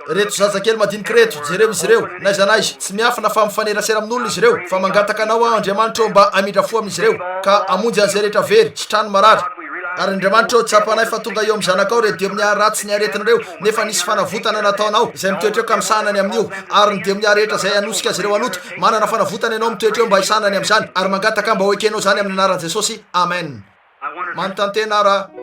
Ireto zazakely madinika ireto, jereo izy ireo, n'aiza n'aiza, tsy miafina fa mifanerasera amin'olona izy ireo, fa mangataka Anao aho, Andriamanitra ô, mba hamindra fo amin'izy ireo, ka hamonjy an'izay rehetra very, sy trano marary. Ary Andriamanitra ô, tsapanay fa tonga eo amin'ny zanakao ireo demonia ratsy ny aretina ireo, nefa nisy fanavotana nataonao, izay mitoetra eo ka misahana ny amin'io, ary ny demonia rehetra izay hanosika azy ireo hanota, manana fanavotana Ianao mitoetra eo mba hisahana ny amin'izany, ary mangataka mba ho ekenao izany amin'ny anaran'i Jesosy. Amen. Manontany tena aho raha.